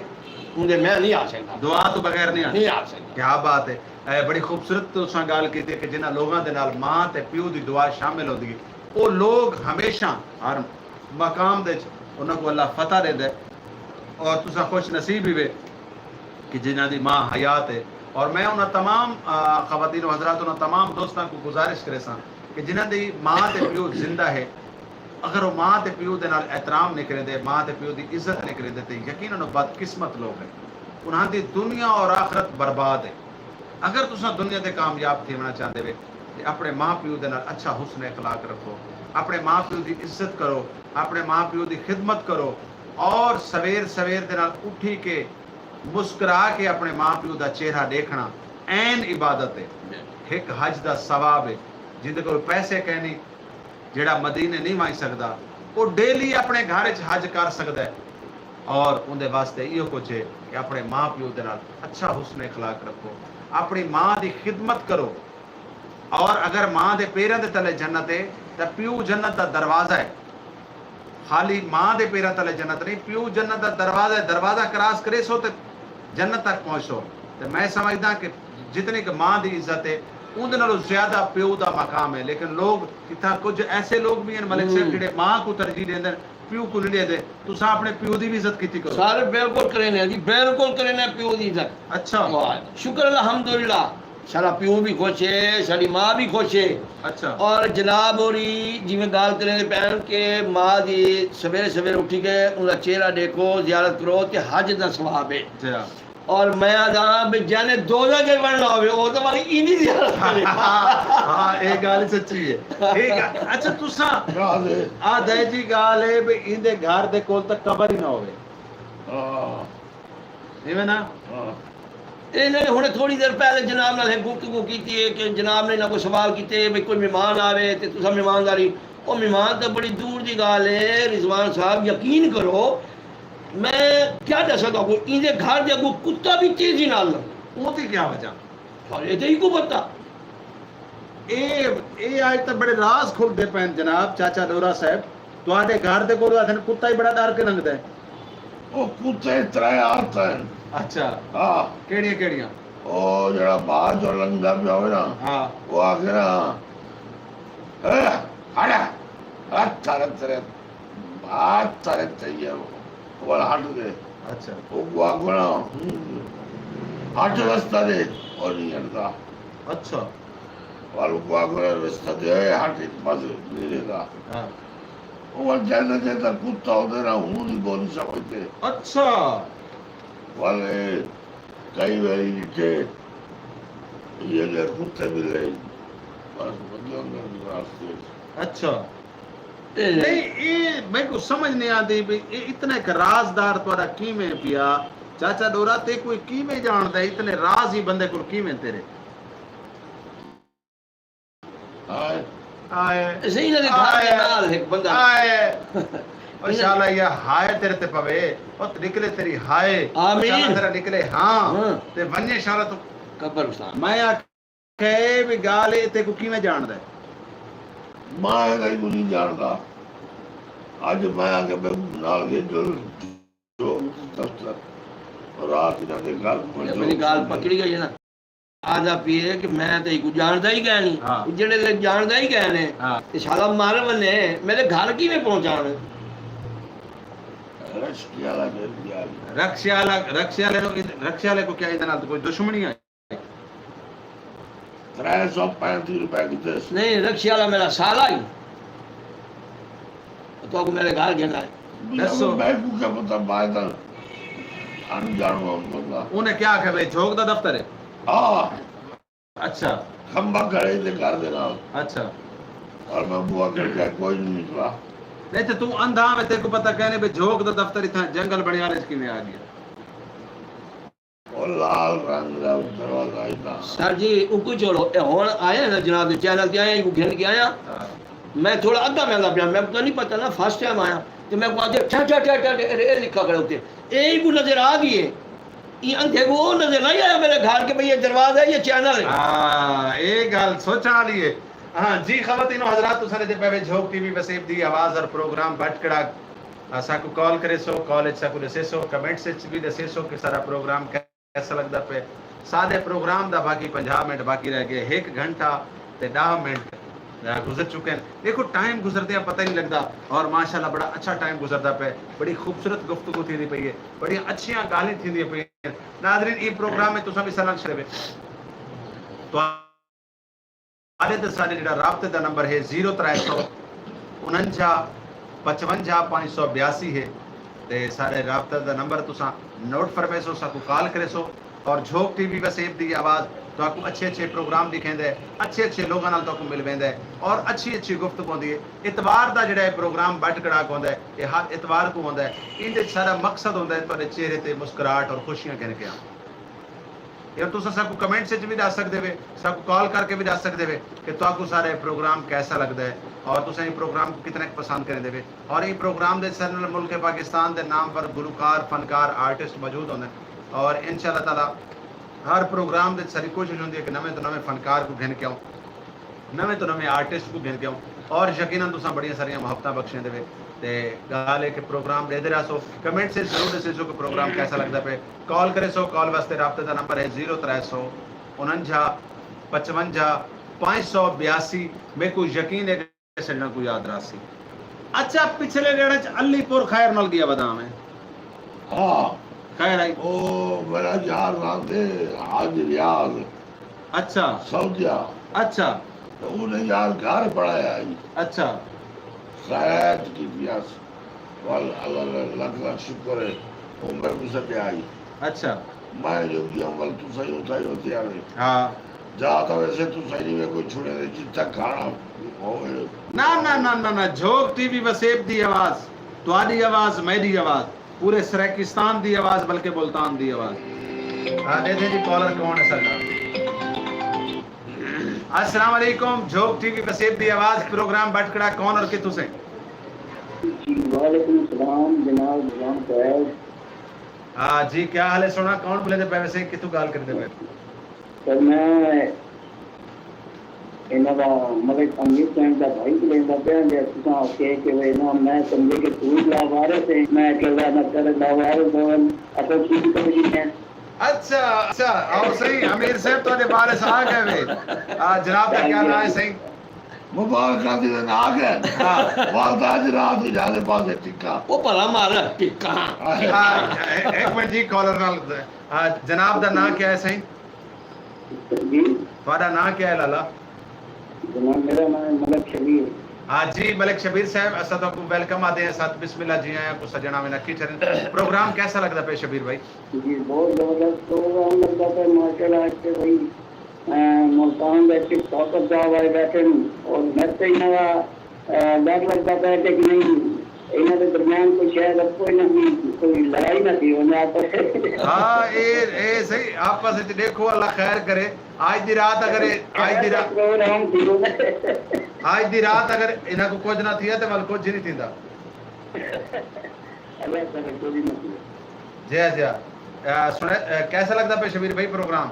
اوندے میں نہیں آ سڳدا۔ دعا توں بغیر نہیں آ نہیں آ سڳدا۔ کیا بات ہے۔ اے بڑی خوبصورت تساں ڳالھ کیتی کہ جنہاں لوگاں دے نال ماں تے پیو دی دعا شامل ہوندی ہے، او لوگ ہمیشہ ہر مقام دے وچ انہاں کوں اللہ فتح ݙیندا ہے۔ اور تساں خوش نصیب ہی وے کہ جنہاں دی ماں حیات ہے۔ اور میں انہاں تمام، آ، خواتین و حضرات، انہاں تمام دوستاں کوں گزارش کریساں کہ جنہاں دی ماں تے پیو زندہ ہے، اگر او ماں تے پیو دے نال احترام نئیں کریندے، ماں تے پیو دی عزت نئیں کریندے تے یقینا او بدقسمت لوگ ہن۔ انہاں دی دنیا اور آخرت برباد ہے۔ اگر تساں دنیا تے کامیاب تھیوݨا چاہندے وے تے اپݨے ماں پیو دے نال اچھا حسن اخلاق رکھو، اپݨے ماں پیو دی عزت کرو، اپݨے ماں پیو دی خدمت کرو، اور سویر سویر دے نال اٹھی کے مسکرا کے اپݨے ماں پیو دا چہرہ ݙیکھݨا عین عبادت ہے۔ ہک حج دا ثواب ہے۔ جیندے کول پیسے کینی، جیڑھا مدینے نئیں ونڄ سڳدا، او ڈیلی اپݨے گھر اچ حج کر سڳدا ہے۔ اور اوندے واسطے ایہو کجھ ہے کہ اپݨے ماں پیو دے نال اچھا حسن اخلاق رکھو، اپݨی ماں دی خدمت کرو۔ اور اگر ماں دے پیراں دے تلے جنت ہے تاں پیو جنت دا دروازہ ہے۔ خالی ماں دے پیراں تلے جنت نئیں، پیو جنت دا دروازہ ہے۔ دروازہ کراس کریسو تے جنت تک پہنچسو۔ تے میں سمجھداں کہ جتنی کہ ماں دی عزت ہے، اوندے نالوں زیادہ پیو دا مقام ہے۔ لیکن لوگ، اتھاں کجھ ایسے لوگ وی ہن ملک صاحب، ہوں۔ جیڑھے ماں کوں ترجیح ݙیندن، پیو کوں نئیں ݙیندے۔ تساں اپݨے پیو دی وی عزت کیتی کرو۔ سارے بالکل کرینے ہیں جی، بالکل کرینے ہیں پیو دی عزت۔ اچھا۔ واہ، شکر الحمدللہ، ساݙا پیو وی خوش ہے، ساݙی ماں وی خوش ہے۔ اچھا۔ اور جناب ہوری جیویں ڳالھ کریندے پئے ہن کہ ماں دی سویرے سویرے اٹھی کے اوندا چہرہ ݙیکھو، زیارت کرو تے حج دا ثواب ہے۔ جی ہاں۔ اور میں آہداں بھئی جینے دوزخ اچ ونڄݨا ہووے، او تاں والی ایندی زیارت کرے۔ ہاں، اے ڳالھ سچی ہے۔ اے ڳالھ، اچھا، تساں ڳالھ ہے۔ آہدے جی ڳالھ ہے بھئی ایندے گھر دے کول تاں قبر ہی نہ ہووے۔ ہاں۔ ایویں نا؟ ہاں۔ انہاں نے ہݨے تھوڑی دیر پہلے جناب نال ہک گفتگو کیتی ہے کہ جناب نے انہاں کوں سوال کیتے بھئی کوئی مہمان آوے تے تساں مہمانداری، او مہمان تاں بڑی دور دی ڳالھ ہے رضوان صاحب، یقین کرو، میں کیا ݙساں تہاکوں، ایندے گھر دے اڳوں کتا وی تیزی نال لنگھے۔ اوں دی کیا وجہ؟ سارے تے ایکوں پتہ۔ اے، اے اڄ تاں بڑے راز کھلدے پئن جناب چاچا ݙورا صاحب، تہاݙے گھر دے کولوں آہدن کتا ہی بڑا ݙر کے لنگھدا ہے۔ او کتے ترے آدتاں ہن۔ اچھا۔ ہاں۔ کیڑھیاں کیڑھیاں؟ او جیڑھا ٻاہر جو لنگھدا پیا ہووے نا، ہاں۔ او آکھے نا، اے، ہٹ، ہٹ، تھرے، تھرے، ہٹ، تھرے چاہیے، او والا ہٹ ڳئے۔ اچھا۔ او کوں آکھو نا، ہٹ رستہ ݙے، او نئیں ہٹدا۔ اچھا۔ والوں کوں آکھو نا رستہ ݙے، ہٹ ہک پاسے نئیں ݙیندا۔ ہاں۔ او ول جیندا جیندا کتا ہوندے نا، ہوں دی ٻولی سمجھدے۔ اچھا۔ ول اے کئی واری ݙٹھے، اے جیڑھے کتے ملے، بس بندے ہوندے نے راستے اچ۔ اچھا۔ اے نئیں، اے میکوں سمجھ نئیں آندی بھئی اے اتنا ہک رازدار تہاݙا کیویں پیا؟ چاچا ݙورا، تیکوں اے کیویں ڄاݨدا ہے؟ اتنے راز ہی بندے کول کیویں تیرے؟ ہائے۔ ہائے۔ اچھا، انہاں دے گھر دے ہائے۔ نال ہک بندہ۔ ہائے۔ او انہاں شالا، یا ہائے تیرے تے پوے، او تے نکلے تیری ہائے۔ آمین۔ شالا تیرا نکلے ہاں۔ ہاں۔ تے ونڄے شالا توں۔ قبرستان۔ میں آکھیا، اے وی ڳالھ ہے، تیکوں کیویں ڄاݨدا ہے؟ میں تیکوں نئیں ڄاݨدا۔ اڄ میں آکھیا، میکوں نال گھن جو۔ جو دفتر رات انہاں دے گھر پہنچو۔ میری ڳالھ پکڑی ڳئی ہے نا؟ آہدا پئے کہ میں تاں ایکوں ڄاݨدا ہی کائنی۔ ہاں۔ جیڑھے لوک ڄاݨدا ہی کائنی، ہاں۔ تے شالا مر ونے، میرے گھر کیویں پہنچاوے؟ رکشے والا گھر کیا ہے؟ رکشے والا، رکشے والے نوں، رکشے والے کوں کیا ایندے نال کوئی دشمنی ہے؟ ترے سو پینتی روپے کیتے۔ نئیں، رکشے والا میرا سالا ہی۔ تہاکوں میرے گھر گھن آئے۔ ݙسو۔ میکوں کیا پتہ، میں تاں اݨڄاݨ ہاں بندہ۔ انہیں کیا آکھیا بھئی جھوک دا دفتر ہے؟ ہاں۔ اچھا۔ کھمبا کھڑے تے گھر دے نال۔ اچھا۔ اور میں بوا کر کے کوئی نہیں نکلا۔ نئیں تے توں اندھا ویں، تیکوں پتہ کائنی بھئی جھوک دا دفتر اتھاں جنگل بݨیالے اچ کیویں آ ڳیا۔ او لال رنگ دا دروازہ اتھاں۔ سر جی، اوکوں چھوڑو، اے ہݨ آئے نا جناب دے چینل تے آئے، ایکوں گھن کے آیا۔ ہاں۔ میں تھوڑا اڳاں ویندا پیاں، میکوں تاں نئیں پتہ نا، فرسٹ ٹائم آیاں۔ تے میکوں آہدے ٹھا ٹھا ٹھا ٹھا، اے، اے لکھا کھڑے اتے۔ اے ایکوں نظر آ ڳئی ہے۔ ایں اندھے کوں او نظر نئیں آیا میرے گھر کہ بھئی اے دروازہ ہے یا چینل ہے۔ ہاں، اے ڳالھ سوچݨ والی ہے۔ ہاں جی خواتین و حضرات، تساں ݙیہدے پئے وے جھوک ٹی وی وسیب دی آواز اور پروگرام بھٹکڑا۔ آ، ساکوں کال کریسو، کال اچ ساکوں ݙسیسو، کمنٹس اچ وی ݙسیسو کہ ساݙا پروگرام کیسا لڳدا پئے۔ ساݙے پروگرام دا باقی پنجاہ منٹ باقی رہ ڳئے، ہک گھنٹہ تے ݙاہ منٹ، آ، گزر چکے ہن۔ ݙیکھو ٹائم گزردیاں پتہ ہی نئیں لڳدا اور ماشاءاللہ بڑا اچھا ٹائم گزردا پئے، بڑی خوبصورت گفتگو تھیندی پئی ہے، بڑیاں اچھیاں ڳالھیں تھیندیاں پئیاں ہن۔ ناظرین، ایں پروگرام وچ تساں وی حصہ لڳ چھڑے وے۔ تہاݙے تے ساݙے جیڑھا رابطے دا نمبر ہے زیرو ترے سو انجا پچونجا پنج سو بیاسی ہے۔ تے سارے رابطہ دا نمبر تساں نوٹ فرمیسو، ساکوں کال کریسو۔ اور جھوک ٹی وی وسیب دی آواز تہاکوں اچھے اچھے پروگرام ݙکھیندا ہے، اچھے اچھے لوگاں نال تہاکوں ملویندا ہے اور اچھی اچھی گفتگو ہوندی ہے۔ اتوار دا جڑا ہے پروگرام بٹ کڑاک ہوندا ہے، اے ہر اتوار کوں ہوندا ہے۔ ایندے وچ سارا مقصد ہوندا ہے تہاڈے چہرے تے مسکراہٹ اور خوشیاں گھن کے آؤں۔ یا تساں ساکوں کمنٹس وچ وی ݙس سڳدے وے، ساکوں کال کر کے وی ݙس سڳدے وے کہ تہاکوں سارا اے پروگرام کیسا لڳدا ہے اور تساں اے پروگرام کوں کتنا کُ پسند کریندے وے۔ اور ایں پروگرام دے وچ ساݙے نال ملک پاکستان دے نامور گلوکار، فنکار، آرٹسٹ موجود ہوندن اور انشاءاللہ تعالیٰ ہر پروگرام دے وچ ساݙی کوشش ہوندی ہے کہ نویں توں نویں فنکار کوں گھن کے آؤں، نویں توں نویں آرٹسٹ کوں گھن کے آؤں اور یقیناً تساں بڑیاں ساریاں محبتاں بخشیندے وے۔ تے ڳالھ ہے کہ پروگرام ݙیہدے رہسو، کمنٹس وچ ضرور ݙسیسو کہ پروگرام کیسا لڳدا پئے۔ کال کریسو، کال واسطے رابطے دا نمبر ہے زیرو ترے سو انجا پچونجا پنج سو بیاسی۔ میکوں یقین ہے کہ سڄݨاں کوں یاد رہسی۔ اچھا، پچھلے ݙیہاڑ وچ علی پور خیر نال ڳیا وداں میں۔ ہاں۔ خیر آئی؟ او میرا یار رہندے حاج ریاض۔ اچھا۔ سعودیہ۔ اچھا۔ تے انہیں یار گھر بݨایا ہئی۔ اچھا۔ خیر کیتی اس۔ ول اللہ دا لکھ لکھ شکر ہے، او میکوں سݙیا ہئی۔ اچھا۔ میں جو ڳیاں ول تساں ہی اتھاں ہی ہوندے آوے۔ ہاں۔ جا تاں ویسے تساں ہی وے کوئی چھڑے دے جتھاں کھانا ہووے۔ نہ، نہ، نہ، نہ، نہ، جھوک ٹی وی وسیب دی آواز، تہاݙی آواز، میݙی آواز، پورے سرائیکستان دی آواز، بلکہ ملتان دی آواز۔ ہاں، ݙیکھیں جی کالر کون ہے ساݙا۔ السلام علیکم، جھوک ٹی وی وسیب دی آواز، پروگرام بٹ کڑاک، کون اور کتھوں سے؟ جی، وعلیکم السلام جناب غلام صاحب۔ ہاں جی، کیا حال ہے سوہݨا؟ کون بولیندے پئے ویسے؟ کتھوں ڳالھ کریندے پئے؟ سر، میں انہاں دا ملک امیر سائیں دا بھائی بولیندا پیاں، جے تساں آکھے کہ وے نا، میں سمجھے کہ توں لاوارث ہیں، میں اکیلا نہ کر لاوارث ہوں، اصل چیز تو جی ہیں۔ اچھا، اچھا، آؤ صحیح، امیر صاحب تہاݙے وارث آ ڳئے وے۔ آ، جناب دا کیا ناں ہے صحیح؟ مبارکاں دی دن آ ڳئے۔ ہاں۔ وال تاں اڄ رات وی جاندے پاسے ٹکا۔ او بھلا مار ٹکا۔ ہاں، ہک منٹ جی، کالر نال، آ، جناب دا ناں کیا ہے سائیں؟ جی؟ تہاݙا ناں کیا ہے لالا؟ جناب، میرا ناں ہے ملک شبیر۔ ہاں جی، ملک شبیر صاحب، اساں تہاکوں ویلکم آہدے ہیں، ساتھ بسم اللہ، جی آیاں کوں سڄݨ آوے نہ کیٹھے رہن۔ پروگرام کیسا لڳدا پئے شبیر بھائی؟ جی، بہت زبردست پروگرام لڳدا پئے، ماشاءاللہ، اڄ تے بھائی، اے، ملتان دا ایک طاقت دا آواز بیٹھے ہیں اور میں تے انہاں دا، اے، ڈر لڳدا پئے کہ نہیں، انہاں دے درمیان کوئی شاید اب کوئی نہ کوئی، کوئی لڑائی نہ تھی ونڄے آپس وچ۔ ہاں، اے، اے صحیح، آپس وچ ݙیکھو، اللہ خیر کرے۔ اڄ دی رات اگر اے، اڄ دی رات، پروگرام تھی ونڄے۔ اڄ دی رات اگر انہاں کوں کجھ نہ تھیا تے ول کجھ نہیں تھیندا۔ اللہ تعالیٰ کوئی نہ کرے۔ جی، جی۔ اے، سݨے، اے، کیسا لڳدا پئے شبیر بھائی پروگرام؟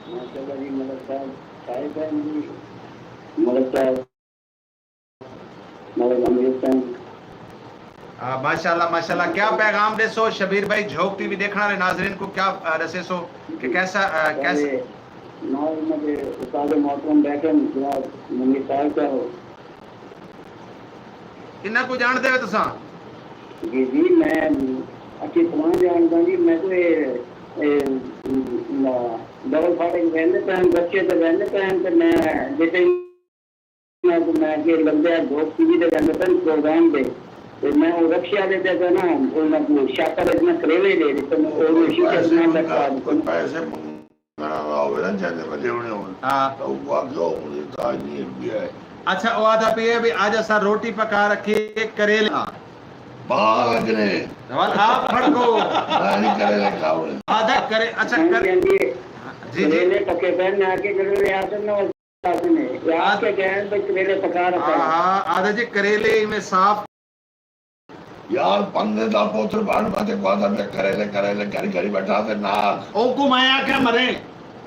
ماشاءاللہ جی، ملک صاحب، صاحب ہیں جی، ملک صاحب، ملک امیر صاحب۔ آ، ماشاءاللہ، ماشاءاللہ۔ کیا پیغام ݙیسو شبیر بھائی، جھوک ٹی وی ݙیکھݨ والے ناظرین کوں کیا، آ، ݙسیسو کہ کیسا، آ، کیسا؟ نال انہاں دے استاد محترم بیٹھے ہیں، جناب منیر صاحب صاحب۔ انہاں کوں ڄاݨدے ہو تساں؟ جی، جی، میں اچھی طرح ڄاݨدا جی، میں کوئی، اے، اے، ڈبل فاٹک ویندے پئے ہن، رکشے تے ویندے پئے ہن، تے میں جیتے میں کہ لڳدے آ جھوک ٹی وی تے ویندے پئے ہن پروگرام تے، تے میں او رکشے والے تے نا، انہاں کوں شاپر وچ میں کریلے ݙے ݙتے، میں او شیشے تے میں لٹکا ݙتے۔ پیسے منگݨ آلا ہووے نا، جیندے وݙے ہوݨے ہوون۔ ہاں۔ تاں او آکھے، او مجھے تاج نہیں بھیا ہے۔ اچھا، او آہدا پیا ہے بھی اڄ اساں روٹی پکا رکھی ہے کریلے۔ بال اگنے۔ سوال آپ پھڑکو۔ میں نہیں کریلے کھاوݨے۔ آہدا کرے، اچھا، کر-، جی، جی۔ کریلے پکے پئے، میں آکھے کریلے آسن نہ آسن ہے۔ یا آ-، آکھے گئے ہیں بھئی کریلے پکا رکھا ہے۔ ہاں، ہاں، آہدا جی کریلے میں صاف یار بندے دا پتر بݨ، میں تے کہندا پیا کریلے، کریلے، گھڑی گھڑی ٻیٹھا تے نہ آکھ۔ اوکوں میں آکھیا مرے،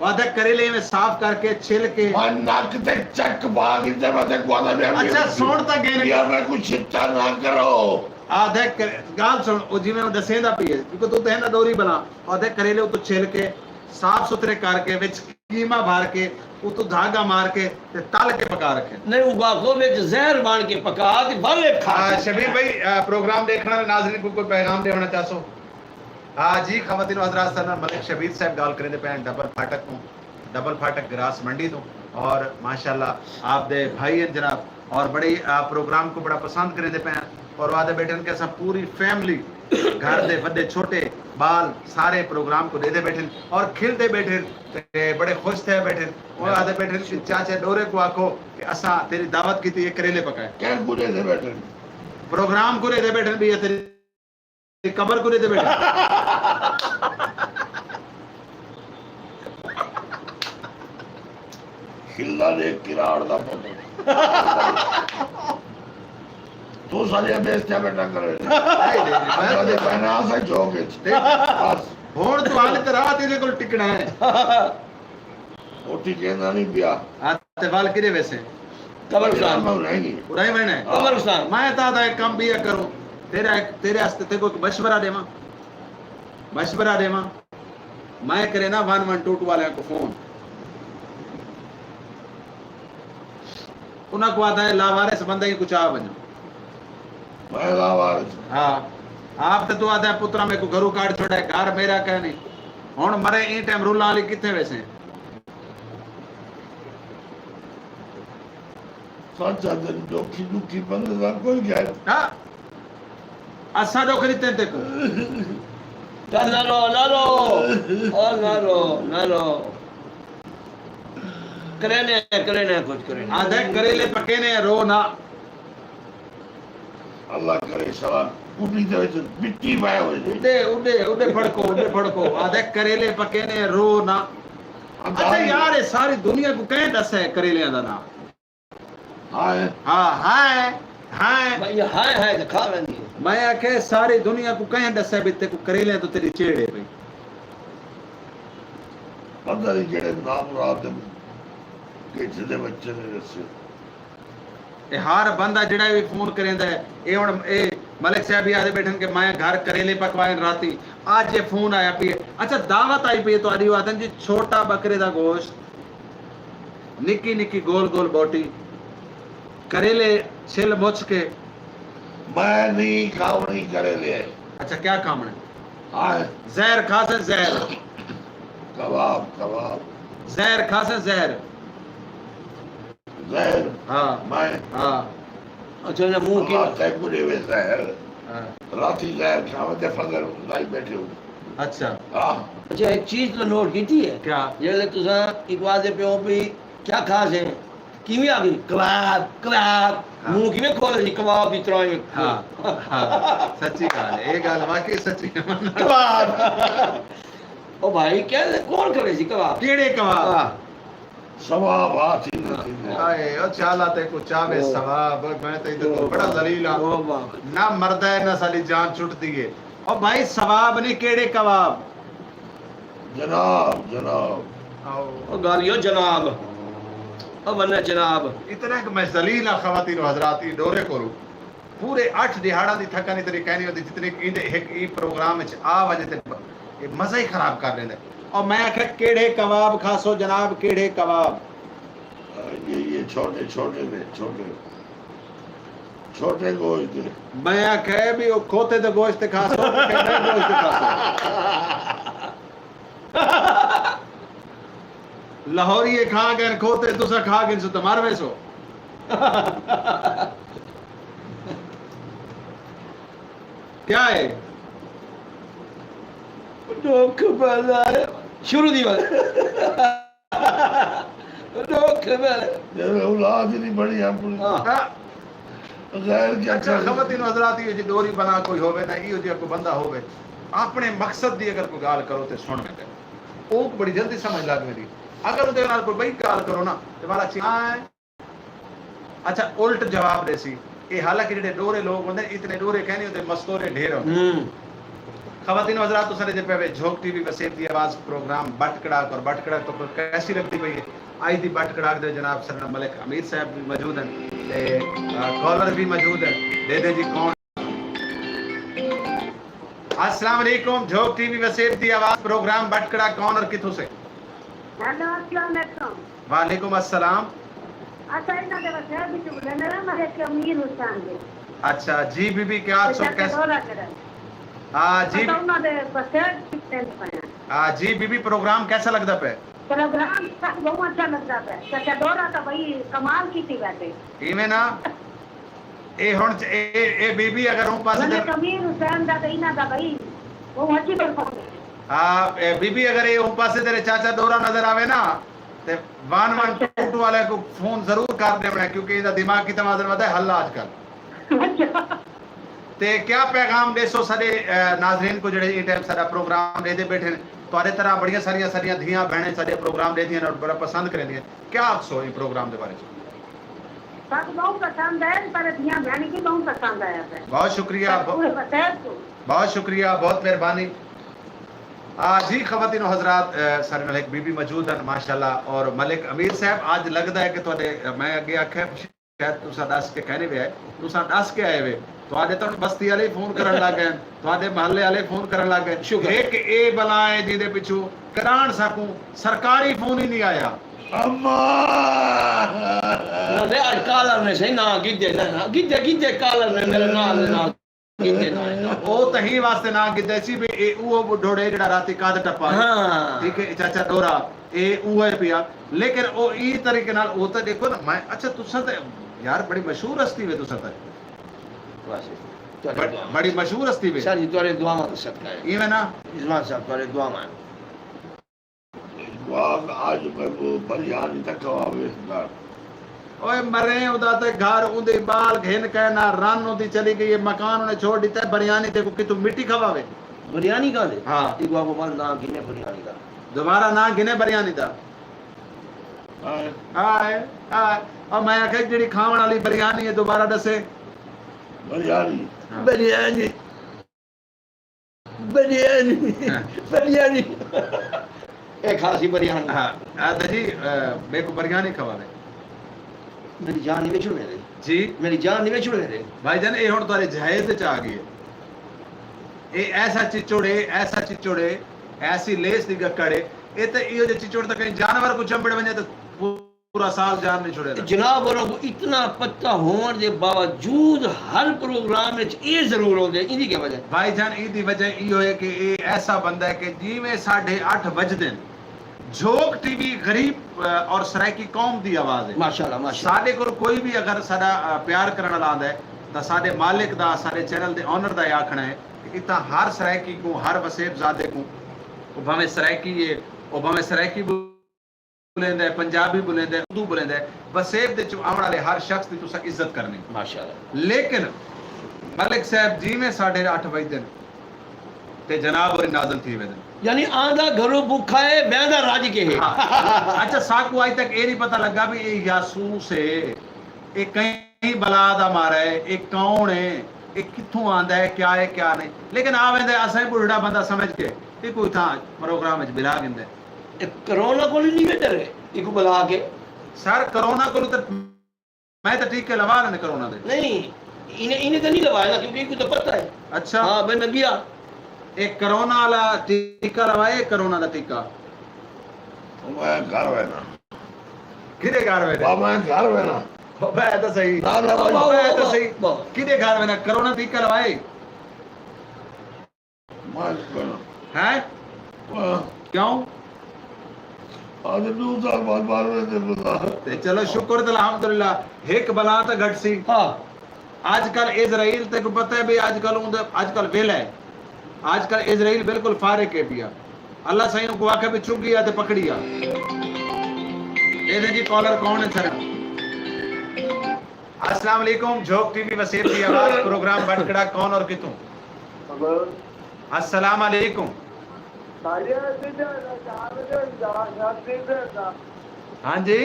وعدہ کریلے ایویں صاف کر کے، چھل کے۔ میں نک تے چک پا گھدے، میں تے کہندا پیا۔ اچھا، سݨ تاں گھن۔ یا میکوں چھچا نہ کرو۔ آہدے کر-، ڳالھ سݨ، او جیویں او ݙسیندا پیا ہے، کیونکہ توں تے ہݨ ݙوری بلا، آہدے کریلے اتوں چھل کے، صاف ستھرے کر کے، وچ قیمہ بھر کے، اتوں دھاڳا مار کے تے تل کے پکا رکھے۔ نہیں، اگا کو وچ زہر بݨ کے پکا تے ول کھا۔ آ، شبیر بھائی، آ، پروگرام ݙیکھݨ والے ناظرین کوں کوئی پیغام ݙیوݨا چاہسو؟ آ، جی، خواتین و حضرات، ساݙے نال ملک شبیر صاحب ڳالھ کریندے پئے ہن ڈبل پھاٹک توں، ڈبل پھاٹک گراس منڈی توں، اور ماشاءاللہ آپ دے بھائی ہن جناب، اور بڑے آ پروگرام کوں بڑا پسند کریندے پئے ہن، اور او آہدے ٻیٹھن کہ اساں پوری فیملی، گھر دے وݙے چھوٹے، ٻال، سارے پروگرام کوں ݙیہدے ٻیٹھن اور کھلدے ٻیٹھن تے بڑے خوش تھئے ٻیٹھن۔ او آہدے ٻیٹھن کہ چاچے ݙورے کوں آکھو کہ اساں تیݙی دعوت کیتی ہے، کریلے پکائے۔ کیکوں ݙیہدے ٻیٹھن؟ پروگرام کوں ݙیہدے ٻیٹھن، بھئی اے تیݙی قبر کوں ݙیہدے ٻیٹھن۔ خلا دے کراڑ دا پتر۔ توں ساݙیاں بےعزتیاں ٻیٹھا کریں۔ نہیں، نہیں، نہیں، میں اساں دے پہنا اساں چوک اچ۔ دیکھ، بس۔ ہݨ توں ہل تے رات ایندے کول ٹکݨا ہے۔ او ٹکیندا نہیں پیا۔ ہاں، تے ول کݙے ویسے؟ قبرستان۔ میں نہیں۔ اݙاہیں ویݨا ہے۔ قبرستان۔ میں تاں آہدا ہک کم ٻیا کروں۔ تیرا، تیرے واسطے تیرے کوں ہک مشورہ ݙیواں۔ مشورہ ݙیواں۔ میں کرینداں ون ون ٹو ٹو والیاں کوں فون۔ انہاں کوں آہدا ہے لاوارث بندہ ہی کوں چا ونڄو۔ میں لاوارث۔ ہاں۔ آپ تے توں آہدا ہے پترا میکوں گھروں کڈھ چھوڑے، گھر میرا کائنی۔ ہݨ مرے ایں ٹائم رلاں آلی کتھے ویسے؟ سچ آہدن، ݙوکھی ݙوکھی بندے دا کوئی غیر۔ ہاں۔ اساں ݙکھ ݙتے تیکوں۔ چل نہ رو، نہ رو۔ او نہ رو، نہ رو۔ کرینے، کرینے، کجھ کرینے۔ آہدا ہے کریلے پکینے، رو نہ۔ اللہ کرے سارا کڈی دے وچ مٹی پائے ہوئے نے۔ اݙے، اݙے، اݙے پھڑکو، اݙے پھڑکو۔ آہدا ہے کریلے پکینے، رو نہ۔ اچھا یار، اے ساری دنیا کوں کہیں ݙسے کریلیاں دا ناں؟ ہائے۔ ہاں، ہائے، ہائے۔ بھئی ہائے ہائے تے کھا ویندی ہے۔ میں آکھے ساری دنیا کوں کہیں ݙسے بھئی تیکوں کریلیاں توں تیݙی چیڑ ہے بھئی۔ پتہ نہیں کیڑھے نامراد دے کچھ دے بچے نے ݙسے۔ اے ہر بندہ جیڑھا وی فون کریندا ہے، اے ہݨ اے ملک صاحب وی آہدے ٻیٹھن کہ میں گھر کریلے پکوائن راتی، اڄ اے فون آیا پئے۔ اچھا دعوت آئی پئی ہے تہاݙی، او آہدن جی چھوٹا ٻکرے دا گوشت، نکی نکی گول گول ٻوٹی، کریلے چھل مچھ کے۔ میں نہیں کھاوݨی کریلے۔ اچھا کیا کھاوݨے؟ ہائے۔ زہر کھاسیں زہر۔ کباب، کباب۔ زہر کھاسیں زہر۔ زہر۔ ہاں۔ میں۔ ہاں۔ اچھا، انہاں منہ کی اللہ تیکوں ݙیوے زہر۔ ہاں۔ راتی زہر کھاوے تے فجر لائی ٻیٹھے ہو۔ اچھا۔ ہاں۔ اچھا، ہک چیز تاں نوٹ کیتی ہے؟ کیا؟ جیڑھے تساں ہک آہدے پیو بھئی کیا کھاسیں؟ کیویں آکھیں؟ کباب، کباب۔ ہاں۔ منہ کیویں کھولے جی کباب دی طرح ایویں؟ ہاں، ہاں، سچی ڳالھ ہے، اے ڳالھ واقعی سچی ہے۔ کباب۔ او بھائی، کیا، کون کھاوے جی کباب؟ کیڑھے کباب؟ ہاں۔ ثواب ہاتھ ہی نہ تھیندے۔ ہائے، او چالا تیکوں چاوے او۔ ثواب، میں تاں ایندے کوں او بڑا بابا۔ ذلیل ہاں۔ او بابا۔ نہ مردا ہے، نہ ساݙی جان چھٹدی ہے۔ او بھائی، ثواب نہیں، کیڑھے کباب؟ جناب، جناب۔ آؤ۔ او ڳالھ ایہو جناب۔ او ونڄ جناب۔ اتنا کہ میں ذلیل ہاں خواتین و حضرات، ایں ݙورے کولوں۔ پورے اٹھ ݙیہاڑاں دی تھکا نہیں تیݙی کائنی ہوندی، جتنی ایندے ہک ایں پروگرام وچ آ وڄے تے ب-، اے مزہ ہی خراب کر ݙیندے۔ او میں آکھیا، کیڑھے کباب کھاسو جناب، کیڑھے کباب؟ یہ، یہ چھوٹے، چھوٹے نے، چھوٹے۔ چھوٹے گوشت دے۔ میں آکھیا بھی او کھوتے دے گوشت تے کھاسو، کیڑھے گوشت تے کھاسو؟ لاہوری اے کھا ڳئن کھوتے، تساں کھا ڳھنسو تے مر ویسو۔ کیا ہے؟ ݙکھ پیندا ہے۔ شروع دی وال۔ ݙکھ پیندا ہے۔ جیویں اولاد ہی نہیں بݨی اپݨی۔ ہاں۔ غیر کیا اچھا، کرے؟ خواتین و حضرات، ایہو جہی ݙوری بݨا کوئی ہووے نہ، ایہو جہا کوئی بندہ ہووے، اپݨے مقصد دی اگر کوئی ڳالھ کرو تے سݨ ویندے۔ اوکوں بڑی جلدی سمجھ لڳ ویندی۔ اگر اوندے نال کوئی ٻئی ڳالھ کرو نا، تے والا چی-، آئیں۔ اچھا، الٹ جواب ݙیسی۔ اے حالانکہ جیڑھے ݙورے لوک ہوندے، اتنے ݙورے کائنی ہوندے، مستورے ڈھیر ہوندے۔ ہوں۔ خواتین و حضرات، تساں ݙیہدے پئے وے جھوک ٹی وی وسیب دی آواز پروگرام بٹ کڑاک، اور بٹ کڑاک تہاکوں کیسی لڳدی پئی ہے؟ اڄ دی بٹ کڑاک دے جناب سرنا ملک امیر صاحب وی موجود ہن تے، آ، کالر وی موجود ہن۔ ݙیہدے جی کون؟ السلام علیکم، جھوک ٹی وی وسیب دی آواز پروگرام بٹ کڑاک، کون اور کتھوں سے؟ ہیلو، السلام علیکم۔ وعلیکم السلام۔ اساں انہاں دے وسیب وچ ڳالھاندے رہے، میں ہک امیر حسین دے۔ اچھا جی بی بی، کیا حال تے سو؟ چاچا کیسے؟ دورہ کرن۔ ہاں جی۔ اساں انہاں دے وسیب وچ ڳالھاندے پئے ہاں۔ ہاں جی بی بی، پروگرام کیسا لڳدا پئے؟ پروگرام ساکوں ٻہوں اچھا لڳدا پئے۔ چچا ݙورا تاں ٻئی کمال کیتی ٻیٹھے۔ ایویں نا؟ اے ہݨ چ-، اے، اے بی بی اگر اوں پاسے تے ملک امیر حسین دا تے انہاں دا ٻئی ٻہوں اچھی پرفارمنس ہے۔ ہا، اے بی بی اگر اے اوں پاسے تیݙے چاچا ݙورا نظر آوے نا، تے ون ون ٹو ٹو والے کوں فون ضرور کر ݙیوݨے، کیونکہ ایندا دماغی توازن ودھا ہے، ہلا اڄ کل۔ تے کیا پیغام ݙیسو ساݙے، اے، ناظرین کوں جیڑھے ایں ٹائم ساݙا پروگرام ݙیہدے ٻیٹھے ہن؟ تہاݙے طرح بڑیاں ساریاں ساݙیاں دھیاں بھیݨیں ساݙے پروگرام ݙیہدیاں ہن اور بڑا پسند کریندیاں ہن۔ کیا آکھسو ایں پروگرام دے بارے چ؟ ساکوں ٻہوں پسند آئے، ساݙے دھیاں بھیݨیں کوں ٻہوں پسند آیا پئے۔ بہت شکریہ، ساݙے پورے وسیب کوں۔ بہت شکریہ، بہت مہربانی۔ آ، جی خواتین و حضرات، اے، ساݙے نال ہک بی بی موجود ہن، ماشاءاللہ، اور ملک امیر صاحب، اڄ لڳدا ہے کہ تہاݙے، میں اڳے آکھیا، شاید تساں ݙس کے کائنی وے آئے، تساں ݙس کے آئے وے۔ تہاݙے تاں ہݨ بستی آلے فون کرݨ لڳ ڳئے ہن، تہاݙے محلے آلے فون کرݨ لڳ ڳئے ہن۔ شکر۔ ہک اے بلا ہے جیندے پچھوں کراݨ ساکوں سرکاری فون ہی نی آیا۔ اماں! نہ تے اڄ کالر نے سہی ناں گھدے، نہ، نہ، گھدے، گھدے کالر نے میرے ناں دے نال۔ او تہیں واسطے نہ گھدے سی بھئی اے اوہو ٻڈھوڑے جیڑھا راتی کندھ ٹپا ہے۔ ہاں۔ ٹھیک ہے، چاچا ڈورا، اے اوہو ہے پیا۔ لیکن او ایں طریقے نال او تاں ڈیکھو نا، میں، اچھا تساں تاں یار بڑی مشہور ہستی وے تساں تاں۔ بس، تہاڈے بڑ-، دعا۔ بڑی مشہور ہستی وے۔ سر جی، تہاڈے دعاواں دا صدقہ ہے۔ ایویں نا؟ رضوان صاحب، تہاڈے دعاواں ہیں۔ واہ، اج میکوں بریانی تاں کھواوے۔ اوئے مریں، اوندا تے گھر، اوندے ٻال گھن کے نہ رن اوندی چلی گئی ہے، مکان اونے چھوڑ ݙتا ہے، بریانی تیکوں کتھوں مٹی کھواوے؟ بریانی کاندے؟ ہاں۔ ایکوں آکھو ول ناں گھنے بریانی دا۔ دوبارہ ناں گھنے بریانی دا۔ ہائے۔ ہائے، ہائے۔ او میں آکھیا جیڑھی کھاوݨ آلی بریانی ہے دوبارہ ݙسے۔ بریانی۔ ہاں۔ بریانی۔ بریانی۔ ہاں۔ بریانی۔ اے کھاسی بریانی۔ ہاں۔ آ تے جی، میکوں بریانی کھواوے۔ میݙی جان نی وچ ہووے تے۔ جی۔ میݙی جان نی وچ ہووے تے۔ بھائی جان، اے ہݨ تہاݙے جہیز وچ آ ڳئی ہے۔ اے ایسا چچوڑ ہے، ایسا چچوڑ ہے، ایسی لیس دی گکڑ ہے۔ اے تے ایہو جہے چچوڑ تاں کہیں جانور کوں چنبڑ ونڄے تے پورا سال جان نی چھڑیندا۔ جناب ہوراں کوں اتنا پتہ ہووݨ دے باوجود ہر پروگرام وچ اے ضرور ہوندے، ایندی کیا وجہ ہے؟ بھائی جان، ایندی وجہ ایہو ہے کہ اے ایسا بندہ ہے کہ جیویں ساڈھے اٹھ وڄدن، جھوک ٹی وی غریب، آ، اور سرائیکی قوم دی آواز ہے۔ ماشاءاللہ، ماشاءاللہ۔ ساڈے کول کوئی وی اگر ساڈا، آ، پیار کرݨ والا آندا ہے تاں ساڈے مالک دا، ساڈے چینل دے آنر دا اے آکھݨا ہے کہ اتھاں ہر سرائیکی کوں، ہر وسیب زادے کوں، او بھانویں سرائیکی ہے، او بھانویں سرائیکی ٻولیندا ہے، پنجابی ٻولیندا ہے، اردو ٻولیندا ہے، وسیب دے وچوں آوݨ والے ہر شخص دی تساں عزت کرݨی۔ ماشاءاللہ۔ لیکن ملک صاحب جیویں ساڈھے اٹھ وڄدن، تے جناب ہوری نازل تھی ویندن۔ یعنی آندا گھروں بکھا ہے، ویندا رڄ کے ہے۔ ہاں۔ اچھا، ساکوں اڄ تک اے نی پتہ لڳا بھئی اے جاسوس ہے، اے کہیں بلا دا مارا ہے، اے کون ہے، اے کتھوں آندا ہے، کیا ہے، کیا نہیں۔ لیکن آ ویندا ہے اساں ای ٻڈھڑا بندہ سمجھ کے، ایکوں اتھاں پروگرام وچ بلا گھندے۔ اے کرونا کولوں نی وے ݙرے، ایکوں بلا کے۔ سر، کرونا کولوں تے میں تاں ٹیکے لوا لینے کرونا دے۔ نہیں، انہیں، انہیں تاں نہیں لوائے نا، کیونکہ ایکوں تاں پتہ ہے۔ اچھا۔ ہاں، بھئی میں گیا۔ اے کرونا والا ٹیکہ لوائے، کرونا دا ٹیکہ۔ او میں گھر وینا۔ کدے گھر وینا؟ او میں گھر وینا۔ او میں تاں صحیح۔ نہ، نہ، بھائی۔ او میں تاں صحیح۔ کدے گھر وینا؟ کرونا ٹیکہ لوائے؟ ہیں؟ کیوں؟ تے چلو شکر تے الحمدللہ، ہک بلا تاں گھٹسی۔ ہاں۔ اج کل عزرائیل تیکوں پتہ ہے بھئی اج کل اوندا، اج کل ویلھا ہے۔ اج کل عزرائیل بالکل فارغ ہے پیا۔ اللہ سائیں اونکوں آکھے بھئی چگی آ تے پکڑی آ۔ اے دے جی کالر کون ہے سر؟ السلام علیکم، جھوک ٹی وی وسیب دی آواز، پروگرام بٹکڑا، کون اور کتھوں؟ ہیلو۔ السلام علیکم۔ ہاں جی۔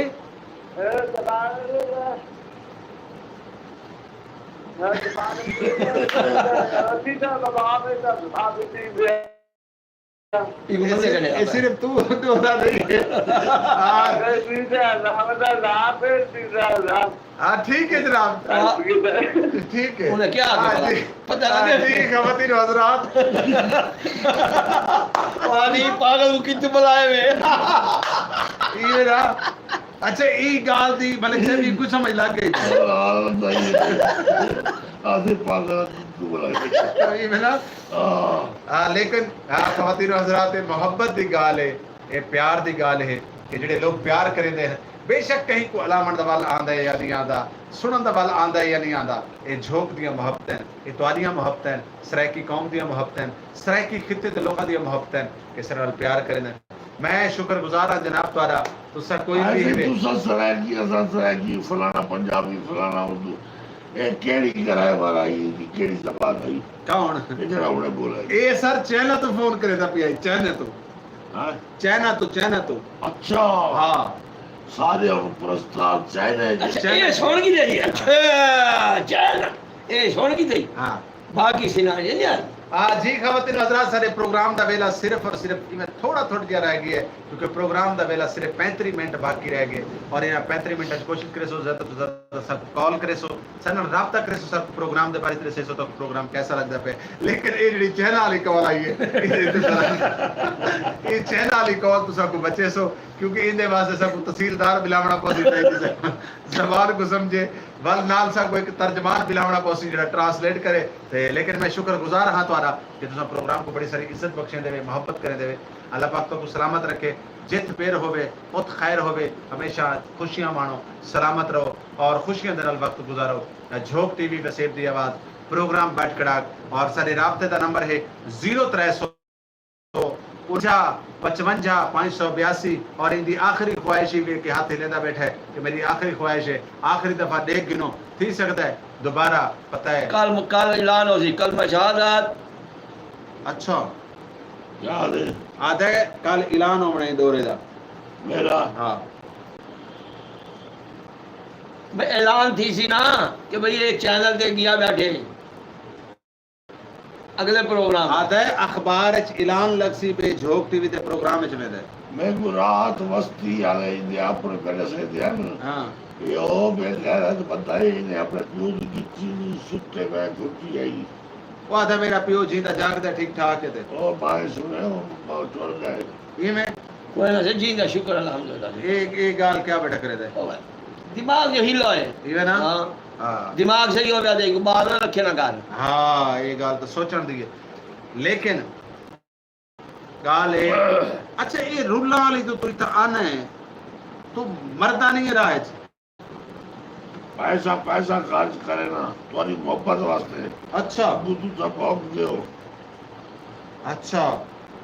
ایکوں بندے کنے آندا ہے۔ صرف توں ݙوہدا نہیں ہے۔ ہاں ٹھیک ہے جناب۔ ٹھیک ہے۔ انہیں کیا آکھیا؟ پتہ لڳے۔ جی خواتین و حضرات۔ پاگل کوں کتھوں بلائے وے۔ اچھا، ایں ڳالھ دی ملک صاحب ایکوں سمجھ لڳ ڳئی۔ آسے پاگل کوں بلائے وے۔ ہاں، لیکن ہاں، خواتین و حضرات، اے محبت دی ڳالھ ہے۔ اے پیار دی ڳالھ ہے کہ جیڑھے لوک پیار کریندے ہن، بے شک کہیں کوں الاوݨ دا ول آندا ہے یا نئیں آندا، سݨݨ دا ول آندا ہے یا نئیں آندا، اے جھوک دیاں محبتاں ہن، اے تہاݙیاں محبتاں ہن، سرائیکی قوم دیاں محبتاں ہن، سرائیکی خطے دے لوکاں دیاں محبتاں ہن کہ اساݙے نال پیار کریندن۔ میں شکر گزار ہاں جناب تہاݙا، تساں کوئی ہاں وی جی، ہوے۔ تساں سرائیکی، اساں سرائیکی، فلانا پنجابی، فلانا اردو۔ اے کیڑھی کرائے والا ہئی؟ ایندی کیڑھی زبان ہئی؟ کون؟ اے جیڑھا ہݨے بولا ہئی۔ اے سر چائنا توں فون کریندا پیا ہئی، چائنا توں۔ ہاں؟ چائنا توں، چائنا توں۔ اچھا۔ ہاں۔ سارے ہݨ پرستار چائنا اچ۔ اچھا، اے سݨ گھدے ہئی۔ اچھا، چائنا۔ اے سݨ گھدے ہئی۔ ہاں۔ باقی سناں اے نئیں آئی۔ آ جی خواتین و حضرات، ساݙے پروگرام دا ویلا صرف اور صرف ایویں تھوڑا تھوڑا جیہا رہ ڳیا ہے، کیونکہ پروگرام دا ویلا صرف پینتری منٹ باقی رہ ڳئے، اور انہاں پینتری منٹاں اچ کوشش کریسو زیادہ توں زیادہ ساکوں کال کریسو، ساݙے نال رابطہ کریسو، ساکوں پروگرام دے بارے ݙسیسو، تہاکوں پروگرام کیسا لڳدا پئے۔ لیکن اے جیڑھی چائنا والی کال آئی ہے، اے چائنا والی کال توں ساکوں بچیسو، کیونکہ ایندے واسطے ساکوں تحصیلدار بلاوݨا پوسی، تاں ایندی زبان کوں سمجھے، ول نال ساکوں ہک ترجمان بلاوݨا پوسی جیڑھا ٹرانسلیٹ کرے۔ تے لیکن میں شکر گزار ہاں تہاݙا کہ تساں پروگرام کوں بڑی ساری عزت بخشیندے وے، محبت کریندے وے۔ اللہ پاک تہاکوں سلامت رکھے، جتھ پیر ہووے اتھ خیر ہووے، ہمیشہ خوشیاں ماݨو، سلامت رہو اور خوشیاں دے نال وقت گزارو۔ جھوک ٹی وی وسیب دی آواز، پروگرام بیٹھ کڑاک، اور ساݙے رابطے دا نمبر ہے زیرو ترے سو انجا پچونجا پنج سو بیاسی، اور ایندی آخری خواہش ہی وے کہ ہتھ ہلیندا ٻیٹھے کہ میݙی آخری خواہش ہے، آخری دفعہ ݙیکھ گھنو، تھی سڳدا ہے دوبارہ پتہ ہے۔ کل، کل اعلان ہوسی، کلمہ شہادت۔ اچھا۔ یاد ہے۔ آہدے کل اعلان ہووݨے دورے دا۔ میرا؟ ہاں۔ بھئی اعلان تھیسی نا کہ بھئی اے چینل تے ڳیا ٻیٹھے۔ اڳلے پروگرام۔ آہدے اخبار اچ اعلان لڳسی پئے، جھوک ٹی وی تے پروگرام اچ ویندے۔ میکوں رات وستی آلے ایندے اپݨے پہلے سیندے ہن۔ ہاں۔ اے او بے غیرت بندہ ہے، اینے اپݨے پیو دی ڳچی دی ستے پئے گھٹی آئی۔ او آہدا میݙا پیو جیندا جاڳدا ٹھیک ٹھاک ہے تے۔ او بھائی سݨے، او ٹر ڳئے۔ ایویں؟ کوئی نہ سئیں، جیندا شکر الحمدللہ۔ اے، اے ڳالھ کیا ٻیٹھا کریندے؟ او بھائی، دماغ جو ہلا ہے۔ ایویں نا؟ ہاں۔ ہاں۔ دماغ صحیح ہووے تے ٻال نہ رکھے نہ گھر۔ ہاں، اے ڳالھ تاں سوچݨ دی ہے۔ لیکن ڳالھ اے، اچھا، اے رلاں آلی توں توں اتھاں آنا ہے، توں مردا نئیں راہ اچ؟ پیسہ، پیسہ خرچ کرے نا، تہاݙی محبت واسطے۔ اچھا۔ ابو توں تاں بھوک ڳیو۔ اچھا۔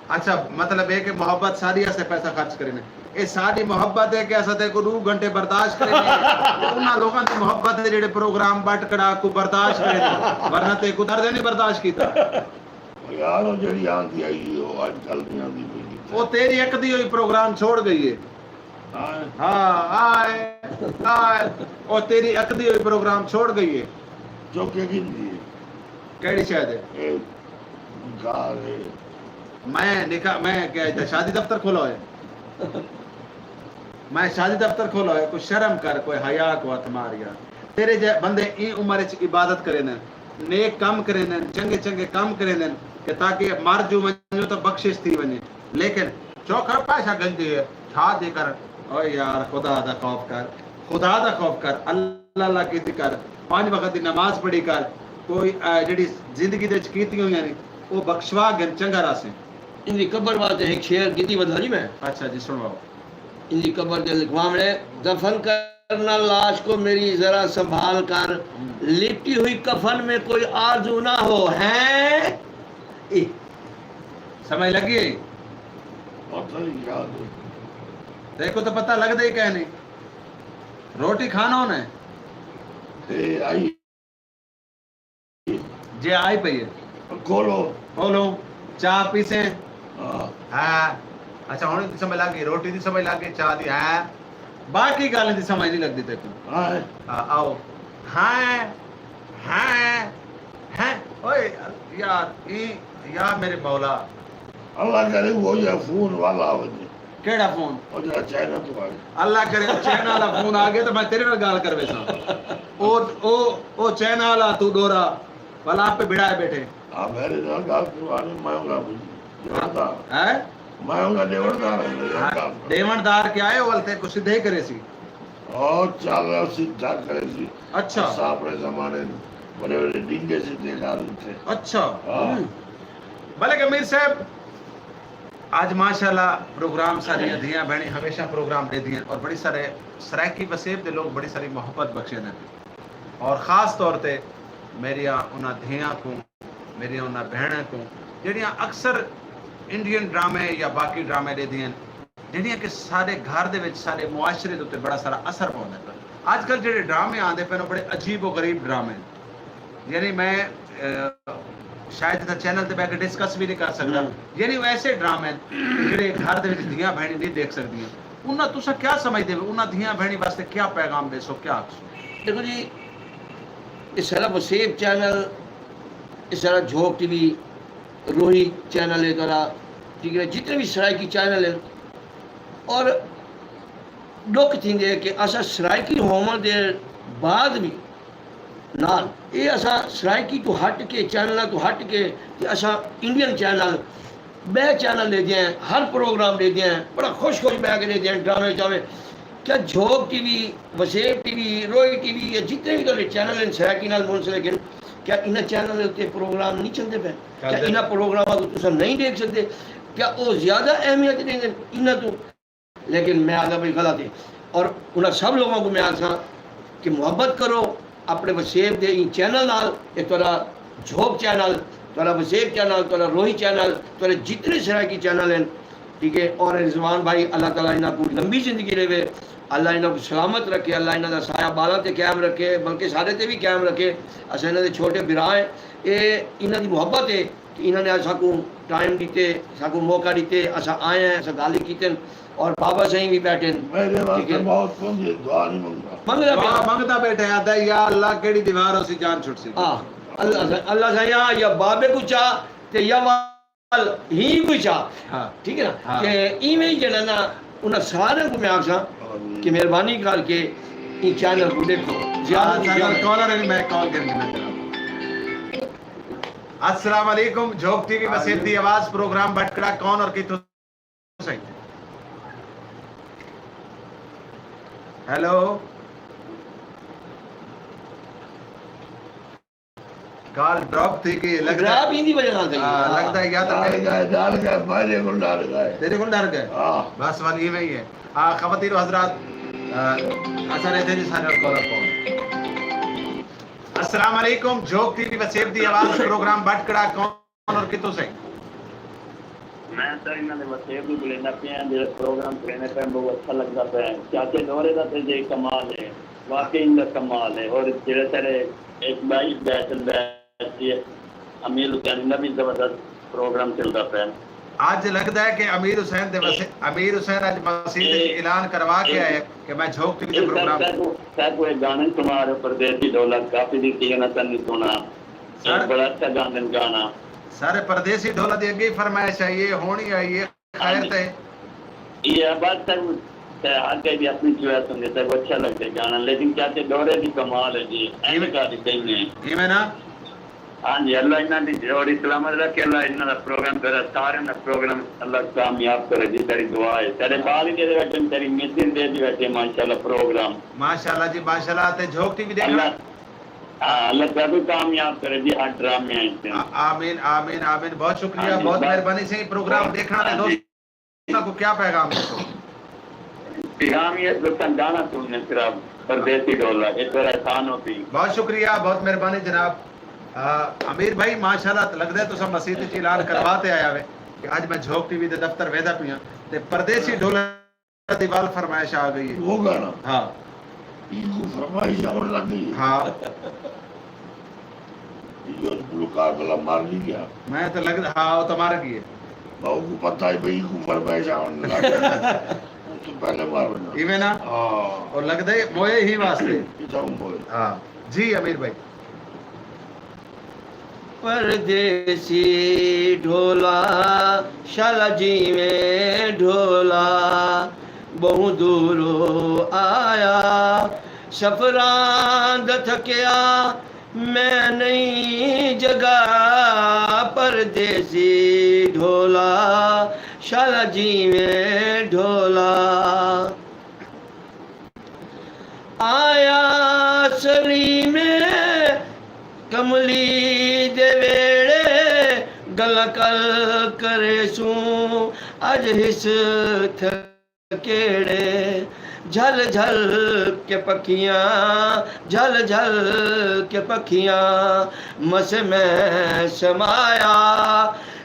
اچھا، مطلب اے کہ محبت ساݙی واسطے پیسہ خرچ کرینے۔ اے ساݙی محبت ہے کہ اساں تیکوں ݙو گھنٹے برداشت کرینے۔ انہاں لوکاں دی محبت ہے جیڑھے پروگرام بٹ کڑا کوں برداشت کرینے۔ ورنہ تیکوں درد نہیں برداشت کیتا۔ او یار، او جیڑھی آندی آئی ہے، او اڄ کل نہیں آندی پئی کتھے۔ او تیری ہک دی ہوئی پروگرام چھوڑ ڳئی ہے۔ ہائے۔ ہاں، ہائے، ہائے۔ او تیری ہک دی ہوئی پروگرام چھوڑ ڳئی ہے۔ چوکے گھندی ہے۔ کیڑھی شے دے؟ اے گھر ہے۔ میں نکاح، میں کیا اتھاں شادی دفتر کھولا ہویا؟ میں شادی دفتر کھولا ہویا، کوئی شرم کر، کوئی حیا کوں ہتھ مار یار۔ تیرے جیہے بندے ایں عمر اچ عبادت کریندن، نیک کم کریندن، چنڳے چنڳے کم کریندن کہ تاکہ مر جو ونڄو تاں بخشش تھی ونڄے۔ لیکن چوکھر پیسہ گھندی ہے، چھا دی کر۔ او یار، خدا دا خوف کر، خدا دا خوف کر، اللہ اللہ کیتی کر، پنج وقت دی نماز پڑھی کر، کوئی، آ، جیڑھی زندگی دے وچ کیتی ہوئی ہے نی، او بخشوا گھن، چنڳا رہسیں۔ ایندی قبر واسطے ہک شعر کیتی ودھا جی میں۔ اچھا جی، سݨواؤ۔ ایندی قبر تے لکھواوݨے، دفن کرنا لاش کو میری ذرا سنبھال کر، ہوں۔ لپٹی ہوئی کفن میں کوئی آرزو نہ ہو، ہیں؟ اے۔ سمجھ لڳی؟ پتہ نہیں کیا دے۔ تیکوں تاں پتہ لڳدا ہی کائنی۔ روٹی کھانا ہونا ہے۔ اے آئی۔ جے آئی پئی ہے۔ کھولو۔ کھولو۔ چاہ پیسیں؟ ہاں۔ ہاں۔ اچھا، ہݨ دی سمجھ لڳ ڳئی، روٹی دی سمجھ لڳ ڳئی، چاہ دی ہے۔ باقی ڳالھیں دی سمجھ نہیں لڳدی تیکوں۔ ہاں۔ ہاں، آؤ۔ ہاں، ہاں، ہاں۔ اوئے یار، ایں، یا میرے مولا۔ اللہ کرے وہ یا فون والا آ ونڄے۔ کیڑھا فون؟ او جیڑھا چائنا توں آ ڳیا۔ اللہ کرے او چائنا والا فون آ ڳیا تے میں تیرے نال ڳالھ کرویساں۔ او، او، او چائنا والا توں ݙورا، بھلا آپے بھڑائے ٻیٹھے۔ ہاں، میݙے نال ڳالھ کرواݨی، میں ہوگا ݙیوݨدار۔ ہیں؟ میں ہوگا ݙیوݨدار، میݙے نال ہاں، ڳالھ کرو۔ ݙیوݨدار کیا ہے، او ول تیکوں سدھے ہی کریسی۔ او چل، سدھا کریسی۔ اچھا۔ اساں اپݨے زمانے وچ وݙے وݙے ݙینگے سدھے کر ݙتے۔ اچھا۔ ہاں۔ ہوں۔ بلکہ میر صاحب، اج ماشاءاللہ پروگرام ساڈیاں دھیاں بھینڑیں ہمیشہ پروگرام ڈیندیاں اور بڑی سارے سرائیکی وسیب دے لوگ بڑی ساری محبت بخشیندے پئے اور خاص طور تے میریاں انہاں دھیاں کوں میریاں انہاں بھینڑاں کوں جیڑھیاں اکثر انڈین ڈرامے یا باقی ڈرامے ڈیندیاں جیڑھیاں کہ ساڈے گھر دے وچ ساڈے معاشرے دے اتے بڑا سارا اثر پوندا پئے۔ اج کل جیڑھے ڈرامے آندے پئے بڑے عجیب و غریب ڈرامے یعنی میں شاید اتھاں چینل تے بہ کے ڈسکس وی نی کر سگدا یعنی او ایسے ڈرامے ہن جیڑھے گھر دے وچ دھیاں بھینڑیں نی ڈیکھ سگدیاں انہاں تساں کیا سمجھدے وے انہاں دھیاں بھینڑیں واسطے کیا پیغام ڈیسو کیا آکھسو؟ ڈیکھو جی اے سارا وسیب چینل اے سارا جھوک ٹی وی روہی چینل اے تہاڈا ٹھیک ہے جتنے وی سرائیکی چینل ہن اور ڈکھ تھیندے کہ اساں سرائیکی ہوون دے بعد وی نال اے اساں سرائیکی توں ہٹ کے چینلاں توں ہٹ کے تے اساں انڈین چینل بئے چینل ڈیدے ہیں ہر پروگرام ڈیدے ہیں بڑا خوش خوش بہ کے ڈیدے ہیں ڈرامے چاوے کیا جھوک T V Waseb T V Rohi T V یا جتنے وی تہاڈے چینل ہیں سرائیکی نال منسلک ہیں کیا انہاں چینل دے اتے پروگرام نہیں چلدے پے کیا انہاں پروگراماں کوں تساں نہیں ڈیکھ سکدے کیا او زیادہ اہمیت ڈیندے انہاں توں لیکن میں آکھدا بھئی غلط ہے اور انہاں سب لوگاں کوں میں آکھساں کہ محبت کرو اپنے وسیب دے ایں چینل نال اے تہاڈا جھوک چینل تہاڈا وسیب چینل تہاڈا روہی چینل تہاڈے جتنے سرائیکی چینل ہیں ٹھیک ہے اور رضوان بھائی اللہ تعالی انہاں کوں لمبی زندگی ڈیوے اللہ انہاں کوں سلامت رکھے اللہ انہاں دا سایہ بالاں تے قائم رکھے بلکہ ساڈے تے وی قائم رکھے اساں انہاں دے چھوٹے بھرا ہیں اے انہاں دی محبت ہے کہ انہاں نے اساکوں ٹائم ڈتے ساکوں موقع ڈتے اساں آئے ہیں اساں گالھیں کیتن اور بابا سائیں وی بیٹھن میڈے واسطے موت پونجے دعا نی منگدا منگدا پیا دعا منگدا بیٹھے آدھا یا اللہ کیڑی دیوار ہوسی جان چھٹسی ہاں اللہ سائیں اللہ سائیں یا یا بابے کوں چا تے یا وال ہی کوں چا ہاں ٹھیک ہے نا ہاں تے ایویں ہی جڑا نا انہاں سارے کوں میں آکھساں کہ مہربانی کر کے این چینل کوں ڈیکھو زیادہ توں زیادہ کالر ہیں میں کال کریں گے السلام علیکم جھوک ٹی وی وسیب دی آواز پروگرام بٹکڑا کون اور کتھوں سائیں ہیلو کال ڈراپ تھی گئی لگدا ڈراپ ایندی وجہ نال تھی ہاں لگدا یا تے ڈر گئے ڈر گئے پہلے کو ڈر گئے تیرے کو ڈر گئے ہاں بس والی ایویں ہی ہے ہاں خواتین و حضرات اساں نے تھے جی سارے کال کون السلام علیکم جھوک ٹی وی وسیب دی آواز پروگرام بٹکڑا کون اور کتوں سئیں؟ میں سر انہاں دے وسیب وی بلیندا پیاں جیڑھے پروگرام کریندے پئے بہوں اچھا لگدا پئے چاچے ڈورے دا تے جے کمال ہے واقعی انہاں دا کمال ہے اور جیڑھے سارے ایک بائیس بیچ بیچ جی امیر حسین انہاں وی زبردست پروگرام چلدا پئے۔ اج لگدا ہے کہ امیر حسین دے وسے امیر حسین اج مسیت اچ اعلان کروا کے آئے کہ میں جھوک ٹی وی تے پروگرام۔ ساکوں اے گانے سنوا رہے پردیسی ڈھولک کافی دی کیوں نہ تن نی سنا اے بڑا اچھا گاندن گانا۔ سر پردیسی ڈھولک دی اگے ہی فرمائش آئی اے ہن ہی آئی اے خیر تے۔ اے بس ساکوں تے ہر کہیں دی اپنی چوائس ہوندی ساکوں اچھا لگدے گانا لیکن چاچے ڈورے دی کمال ہے جی اینکا دی کہیں نے۔ ایویں نا۔ ہاں جی اللہ انہاں دی جوڑی سلامت رکھے اللہ انہاں دا پروگرام کرے سارے دا پروگرام اللہ کامیاب کرے جی تیری دعا ہے تیرے بال ہی دے بیٹھے تیری مدر دے دی بیٹھے ماشاءاللہ پروگرام ماشاءاللہ جی ماشاءاللہ تے جھوک ٹی وی دیکھنا ہاں اللہ تیرے کامیاب کرے جی ہر ڈرامے ہیں آمین آمین آمین بہت شکریہ بہت مہربانی سے پروگرام دیکھنا دے دوست انہاں کوں کیا پیغام ݙیسو؟ پیغام ایہ جو اساں گانا سݨنے صرف پردیسی ڈھولا اے تیرا احسان ہوسی۔ بہت شکریہ بہت مہربانی جناب امیر بھائی ماشاءاللہ لڳدا ہے تساں مسیت اچ اعلان کروا تے آیا وے کہ اڄ میں جھوک ٹی وی دے دفتر ویندا پیاں تے پردیسی ڈھولا دی ول فرمائش آ گئی ہے۔ او گانا ہاں۔ اینکوں فرمائش آوݨ لڳ ڳئی ہے۔ ہاں۔ ایہو گلوکار بھلا مر وی ڳیا۔ میں تاں لڳدا ہا او تاں مر ڳئے۔ ٻہوں کوں پتہ ہئی بھئی اینکوں فرمائش آوݨ لڳ ڳئی۔ اوں توں پہلے مر ونڄݨا۔ ایویں نا؟ ہاں۔ او لڳدا ہئی موئے ہی واسطے۔ اتھاؤں موئے۔ ہاں۔ جی امیر بھائی۔ پردیسی ڈھولا شالا جیویں ڈھولا ٻہوں دوروں آیا سفراں دا تھکیا میں نئیں جگا پردیسی ڈھولا شالا جیویں ڈھولا۔ آیا سلیمے کملی دے ویڑے گلاں کل کریسوں اڄ ہس تھکیڑے، جھل جھل کے پکھیاں، جھل جھل کے پکھیاں، مس میں سمایا۔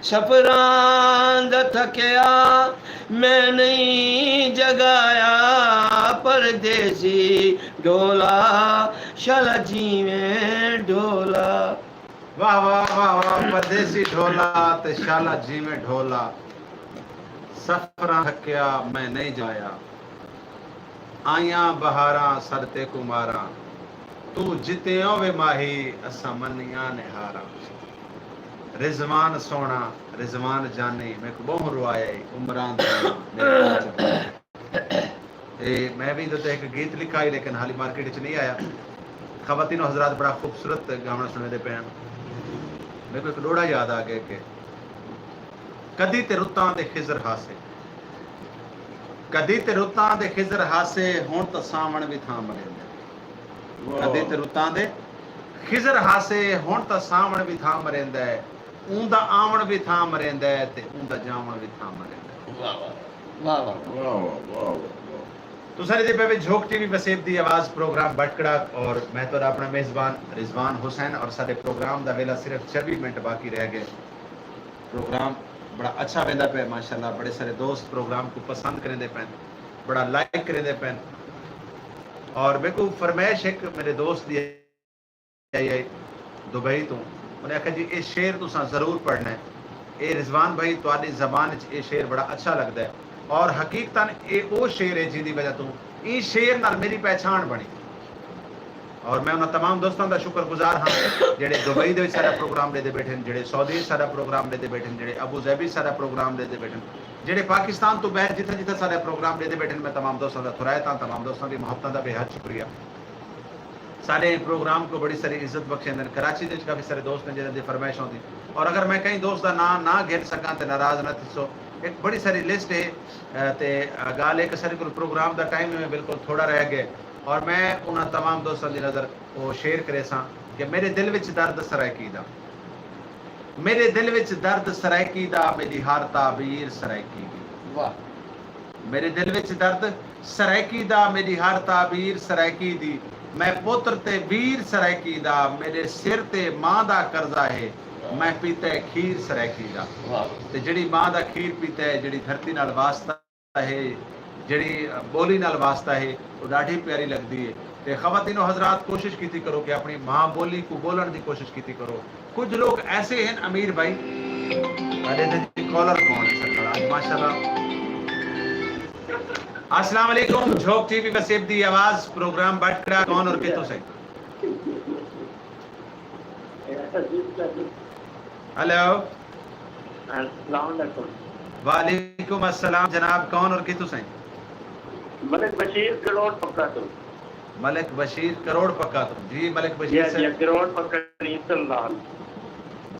سفراں دا تھکیا میں نہیں جگایا، پردیسی ڈھولا، شالا جیویں ڈھولا۔ واہ واہ واہ واہ، پردیسی ڈھولا تے شالا جیویں ڈھولا۔ سفراں تھکیا میں نہیں جایا، آئیاں بہاراں سر تیکوں ماراں، توں جتیوں وے ماہی، اساں منیاں نے ہاراں۔ رضوان سوہݨا، رضوان جانی، میکوں ٻہوں روایا ای، عمران سوہݨا، میرے دل چ۔ اے میں وی تے ہک گیت لکھا ہئی، لیکن حالی مارکیٹ اچ نہیں آیا۔ خواتین و حضرات بڑا خوبصورت گاوݨا سݨیندے پئے ہن۔ میکوں ہک ݙوہڑا یاد آ ڳئے کہ کدی تے رتاں دے خضر ہاسے، کدی تے رتاں دے خضر ہاسے، ہݨ تاں ساوݨ وی تھاں مریندے۔ کدی تے رتاں دے خضر ہاسے، ہݨ تاں ساوݨ وی تھاں مریندا ہے۔ اوندا آوݨ وی تھاں مریندا ہے تے اوندا جاوݨ وی تھاں مریندا ہے۔ واہ واہ۔ واہ واہ۔ واہ واہ واہ واہ واہ۔ تساں ݙیہدے پئے وے جھوک ٹی وی وسیب دی آواز، پروگرام بٹکڑا، اور میں تہاݙا اپݨا میزبان رضوان حسین، اور ساݙے پروگرام دا ویلا صرف چوی منٹ باقی رہ ڳئے۔ پروگرام بڑا اچھا ویندا پئے ماشاءاللہ، بڑے سارے دوست پروگرام کوں پسند کریندے پئن، بڑا لائک کریندے پئن۔ اور میکوں فرمائش ہک میݙے دوست دی آئی ہے دبئی توں، انہیں آکھیا جی اے شعر تساں ضرور پڑھنا ہے۔ اے رضوان بھائی تہاݙی زبان اچ اے شعر بڑا اچھا لڳدا ہے، اور حقیقتاً اے او شعر ہے جیندی وجہ توں ایں شعر نال میݙی پہچاݨ بݨی۔ اور میں انہاں تمام دوستاں دا شکر گزار ہاں جیڑھے دبئی دے وچ ساݙا پروگرام ݙیہدے ٻیٹھن، جیڑھے سعودی وچ ساݙا پروگرام ݙیہدے ٻیٹھن، جیڑھے ابوظہبی وچ ساݙا پروگرام ݙیہدے ٻیٹھن، جیڑھے پاکستان توں ٻاہر جتھاں جتھاں ساݙا پروگرام ݙیہدے ٻیٹھن۔ میں تمام دوستاں دا تھورائتاں، تمام دوستاں دی محبتاں دا بے حد شکریہ۔ ساݙے پروگرام کوں بڑی ساری عزت بخشیندن۔ کراچی دے وچ کافی سارے دوست ہن جنہاں دی فرمائش ہوندی، اور اگر میں کہیں دوست دا ناں نہ گھن سکاں تے ناراض نہ تھیسو، ہک بڑی ساری لسٹ ہے۔ تے ڳالھ ہے کہ ساݙے کول پروگرام دا ٹائم ہے بالکل تھوڑا رہ ڳئے، اور میں انہاں تمام دوستاں دی نظر او شیئر کریساں کہ میݙے دل وچ درد سرائیکی دا، میݙے دل وچ درد سرائیکی دا، میݙی ہر تعبیر سرائیکی دی۔ واہ۔ میݙے دل وچ درد سرائیکی دا، میݙی ہر تعبیر سرائیکی دی، میں پتر تے ویر سرائیکی دا، میݙے سر تے ماں دا قرضہ ہے، میں پیتا ہے کھیر سرائیکی دا۔ واہ۔ تے جیڑھی ماں دا کھیر پیتا ہے، جیڑھی دھرتی نال واسطہ ہے، جیڑھی ٻولی نال واسطہ ہے، او ݙاڈھی پیاری لڳدی ہے۔ تے خواتین و حضرات کوشش کیتی کرو کہ اپݨی ماں ٻولی کوں ٻولݨ دی کوشش کیتی کرو۔ کجھ لوگ ایسے ہن امیر بھائی، ساݙے تے جی کالر کون ہے سکھڑا اڄ ماشاءاللہ۔ السلام علیکم، جھوک ٹی وی وسیب دی آواز، پروگرام بٹکڑا، کون اور کتھوں سے؟ ہیلو۔ السلام علیکم۔ وعلیکم السلام جناب، کون اور کتھوں سئیں؟ ملک بشیر کروڑ پکا تو۔ ملک بشیر کروڑ پکا تو۔ جی ملک بشیر صاحب۔ جی کروڑ پکا ریسل لال۔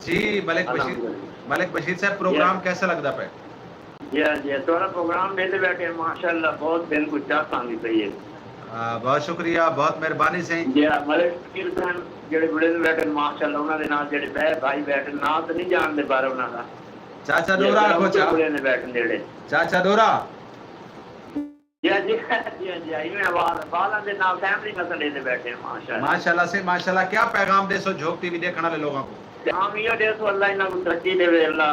جی ملک بشیر، ملک بشیر صاحب پروگرام کیسا لگدا پے؟ جی ہاں جی، تہاݙا پروگرام ݙیہدے ٻیٹھے ماشاءاللہ بہت دل کوں چس آندی پئی ہے۔ ہاں، بہت شکریہ، بہت مہربانی سئیں۔ جی ہاں، ملک فقیر صاحب جیڑھے ٻݙیندے ٻیٹھے ماشاءاللہ، انہاں دے نال جیڑھے ٻئے بھائی ٻیٹھے، ناں تاں نی ڄاݨدے پر انہاں دا۔ چاچا ڈورا آکھو چا۔ ٻݙیندے ٻیٹھے جیڑھے۔ چاچا ڈورا۔ جی ہاں جی، جی ہاں جی، ایویں آواز، بالاں دے نال فیملی نال ݙیہدے ٻیٹھے ماشاءاللہ۔ ماشاءاللہ سئیں، ماشاءاللہ۔ کیا پیغام ݙیسو جھوک ٹی وی ݙیکھݨ آلے لوگاں کوں؟ پیغام ایہو ݙیسوں، اللہ انہاں کوں ترقی ݙیوے، اللہ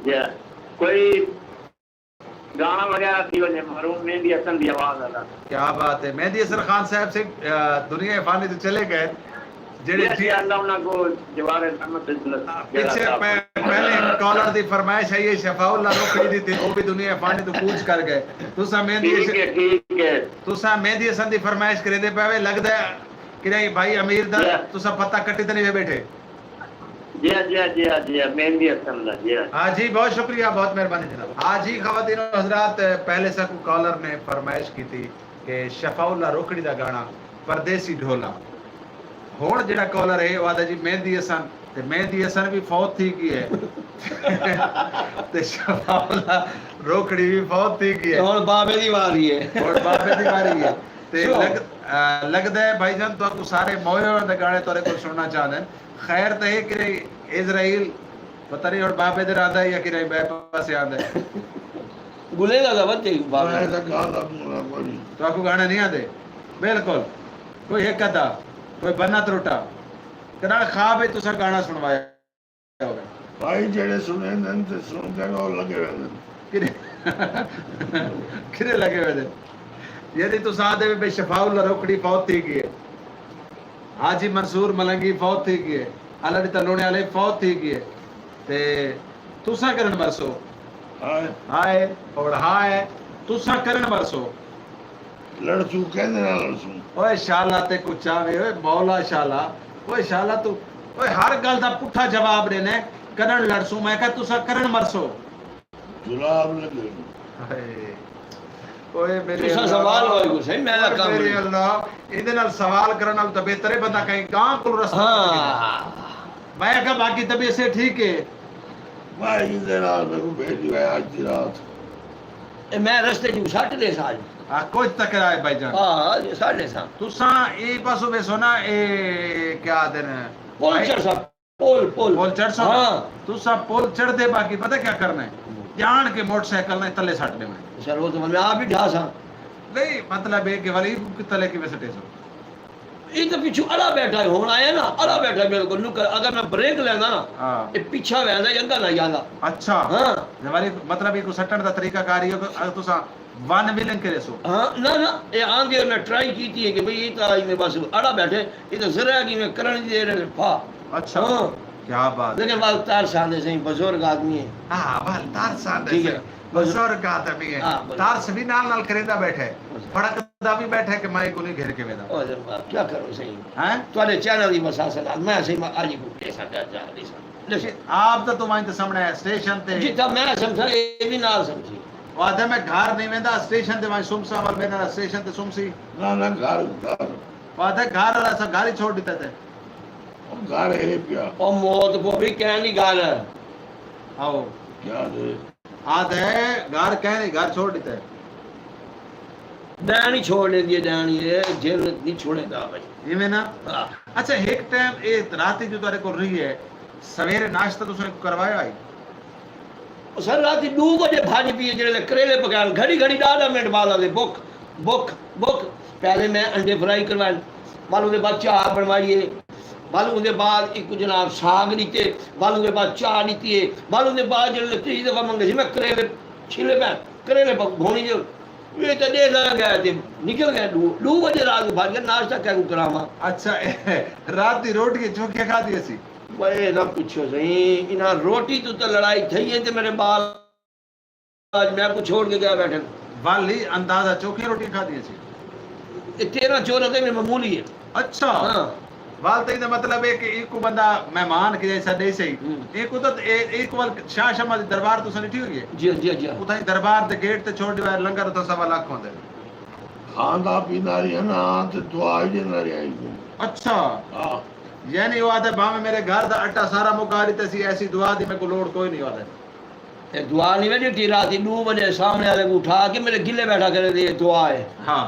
جی کوئی گانا وغیرہ تھی ونجے، مرحوم مہندی حسن دی آواز آلا۔ کیا بات ہے، مہندی حسن خان صاحب سے دنیا فانی تو چلے گئے۔ جڑے جی اللہ انہاں کو جوار رحمت جنت۔ پیچھے پہلے کالر دی فرمائش آئی ہے شفاء اللہ روکھڑی دی، تے او بھی دنیا فانی تو کوچ کر گئے۔ تساں مہندی ٹھیک ہے، ٹھیک ہے۔ تساں مہندی حسن دی فرمائش کریندے پے وے، لگدا ہے کہ بھائی امیر دا تساں پتہ کٹی تے نہیں وے بیٹھے۔ جی ہاں، جی ہاں، جی ہاں، جی ہاں، مہندی حسن دا، جی ہاں۔ ہاں جی، بہت شکریہ، بہت مہربانی جناب۔ ہاں جی، خواتین و حضرات، پہلے ساکوں کالر نے فرمائش کیتی کہ شفاء اللہ روکھڑی دا گانا پردیسی ڈھولا۔ ہݨ جیڑھا کالر ہے، او آہدا جی مہندی حسن، تے مہندی حسن وی فوت تھی ڳئی ہے۔ تے شفاء اللہ روکھڑی وی فوت تھی ڳئی ہے۔ ہݨ بابے دی واری ہے۔ ہݨ بابے دی واری ہے۔ تے لڳ، لڳدا ہے بھائی جان، تہاکوں سارے موئے ہوئے دے گانے تہاݙے کول سݨݨا چاہندے ہن۔ خیر تاں ہے کہ عزرائیل پتہ نہیں ہݨ بابے دے رہندا ہے یا کہ ٻئے پاسے آندا ہے۔ گلے دا ودے ہی میں بھاوے۔ تاں گانا گونا کوئی نہیں۔ تہاکوں گانا نہیں آندے؟ بالکل۔ کوئی ہک ادھا، کوئی بنا ترٹا۔ کݙاں خواب وچ تساں گانا سݨوایا ہووے؟ بھائی جیڑھے سݨیندن تے سݨدن او لڳے ویندن۔ کݙے، کݙے لڳے ویندن؟ یعنی تساں آہدے وے بھئی شفاء اللہ روکھڑی فوت تھی ڳئی ہے۔ حاجی منصور ملنگی فوت تھی ڳئے، الݙی تاں لوݨے والے فوت تھی ڳئے۔ تے تساں کرݨ مرسو؟ ہائے۔ ہائے، اور ہائے، تساں کرݨ مرسو؟ لڑسوں، کیندے نال لڑسوں؟ اوئے شالا تیکوں چاہوے، اوئے مولا شالا، اوئے شالا توں، اوئے ہر ڳالھ دا پٹھا جواب ݙینے، کرݨ لڑسوں، میں کہا تساں کرݨ مرسو؟ جلاب لڳے۔ ہائے۔ اوئے میرے تساں اللہ، سوال ہوئے کو سہی، میں اوئے کم میرے نہیں۔ اللہ، ایندے نال سوال کرݨ نال تاں بہتر ہے بندہ کہیں گاں کول رستہ ہاں۔ پچھے۔ میں آکھیا باقی طبیعت سے ٹھیک ہے؟ میں ایندے نال میکوں بھیجی ہوئے اڄ دی رات۔ اے میں رستے چوں سٹ ݙیساں اڄ۔ ہاں، کجھ تکرا ہے بھائی جان۔ ہاں، سٹ ݙیساں۔ تساں اے پاسوں ویسو نا، اے کیا آہدن؟ پل بھائی، چڑھ سا۔ پل، پل۔ پل چڑھسو نا؟ ہاں۔ تساں پل چڑھدے باقی پتہ کیا کرنا ہے؟ ہوں۔ جان کے موٹر سائیکل نے تلے سٹ ݙیوݨا ہے۔ اچھا، روز میں آپ ہی ڈھا ساں۔ نہیں، مطلب ہے کہ ولی تلے کیویں سٹیسو؟ اے تاں پچھوں اڑا ٻیٹھا ہے، ہݨ آیا نا، اڑا ٻیٹھا ہے بالکل نکل۔ اگر میں بریک لیندا نا، ہاں۔ اے پچھا ویندا، اڳاں نہ آندا۔ اچھا۔ ہاں۔ تے ولی مطلب ایکوں سٹݨ دا طریقہ کار ایہو کہ اگر تساں ون ویلنگ کریسو؟ ہاں، نہ، نہ، اے آندے میں ٹرائی کیتی ہے کہ بھئی اے تاں ایویں بس اڑا ٻیٹھے، اے تاں ذرا کہ میں کرݨ دی دیر ہے، پھا۔ اچھا۔ ہاں۔ کیا بات ہے۔ لیکن ول ترس آندے سئیں، بزرگ آدمی ہے۔ ہاں، ول ترس آندے ٹھیک ہے۔ سئیں، بزرگ آدمی ہے۔ ہاں، بزرگ۔ ترس بھی نال نال کریندا ٻیٹھے، بزرگ۔ بھڑکدا بھی ٻیٹھے کہ میں ایکوں نہیں گھر کے ویندا۔ او جناب، کیا کروں سئیں؟ ہیں؟ تہاݙے چینل دی مسلسل، میں سئیں، میں اڄ کو ݙیساں، ݙیساں۔ آپ تاں توں ونڄ تے سامݨے اسٹیشن تے۔ جتھاں میں سمجھاں، اے وی نال سمجھی۔ او آہدے میں گھر نہیں ویندا، اسٹیشن تے ونڄ سمساں، ول میݙے نال اسٹیشن تے سمسی۔ نہ، نہ، گھر، گھر۔ او آہدے گھر والا اساں گھر ہی چھوڑ ݙتا تے۔ او گھر ہے پیا۔ او موت پو بھی کہیں نہیں گھر۔ آؤ۔ کیا دے؟ آہدے گھر کہیں نہیں، گھر چھوڑ ݙتا ہے۔ ݙیݨی چھوڑ ݙیندی ہے، ݙیݨی ہے، جن نہیں چھوڑیندا بھائی۔ ایویں نا؟ ہاں۔ اچھا، ہک ٹائم اے راتی جو تہاݙے کول رہی ہے، سویرے ناشتہ تساں کوں کروایا ہئی؟ او سر، راتی ݙو وڄے بھڄ پئی ہے، جیڑھے کریلے پکائن، گھڑی گھڑی ݙاہ ݙاہ منٹ بعد آہدے، بک، بک، بک۔ پہلے میں انڈے فرائی کروائن، ول اوندے بعد چاہ بݨوائیے، ول اوندے بعد ایکوں جناب ساڳ ݙتے، ول اوندے بعد چاہ ݙتی ہے، ول اوندے بعد جیڑھے تیسری دفعہ منگے سی میں کریلے چھلے پئے، کریلے پک بھوݨی جو۔ اے تاں ݙیہہ لڳ ڳئے تے نکل ڳئے، ݙو، ݙو وڄے رات کوں بھڄ ڳئے، ناشتہ کیکوں کراواں؟ اچھا، رات دی روٹی چوکھیاں کھادی اسی؟ اوئے نہ پچھو سئیں، انہاں روٹی توں تاں لڑائی تھئی ہے تے میݙے ٻال اڄ میکوں چھوڑ کے ڳئے ٻیٹھن۔ ول ہی اندازہ چوکھیاں روٹیاں کھادیاں اسی؟ اے تیرھاں چودھاں تاں ایویں معمولی ہے۔ اچھا۔ ہاں۔ ول تاں ایندا مطلب ہے کہ ایکوں بندہ مہمان کیتے سݙے سہی۔ ہوں۔ ایکوں تاں اے، ایکوں ول شاہ شمع دی دربار تساں ݙٹھی ہوئی ہے؟ جی، جی، جی۔ اتھاں ہی دربار دے گیٹ تے چھوڑ ݙیوے، لنگر اتھاں سوا لکھ ہوندے۔ کھاندا پیندا رہیا نا تے دعا ہی ݙیندا رہیا ایکوں۔ اچھا۔ ہاں۔ یعنی او آہدے بھاویں میݙے گھر دا اٹا سارا مکا ݙتے سی، ایسی دعا دی میکوں لوڑ کوئی نہیں آہدے۔ اے دعا نہیں وے ݙتی، راتی ݙو وڄے سامݨے والے کوں اٹھا کے میݙے گلے ٻیٹھا کرے تے اے دعا ہے۔ ہاں۔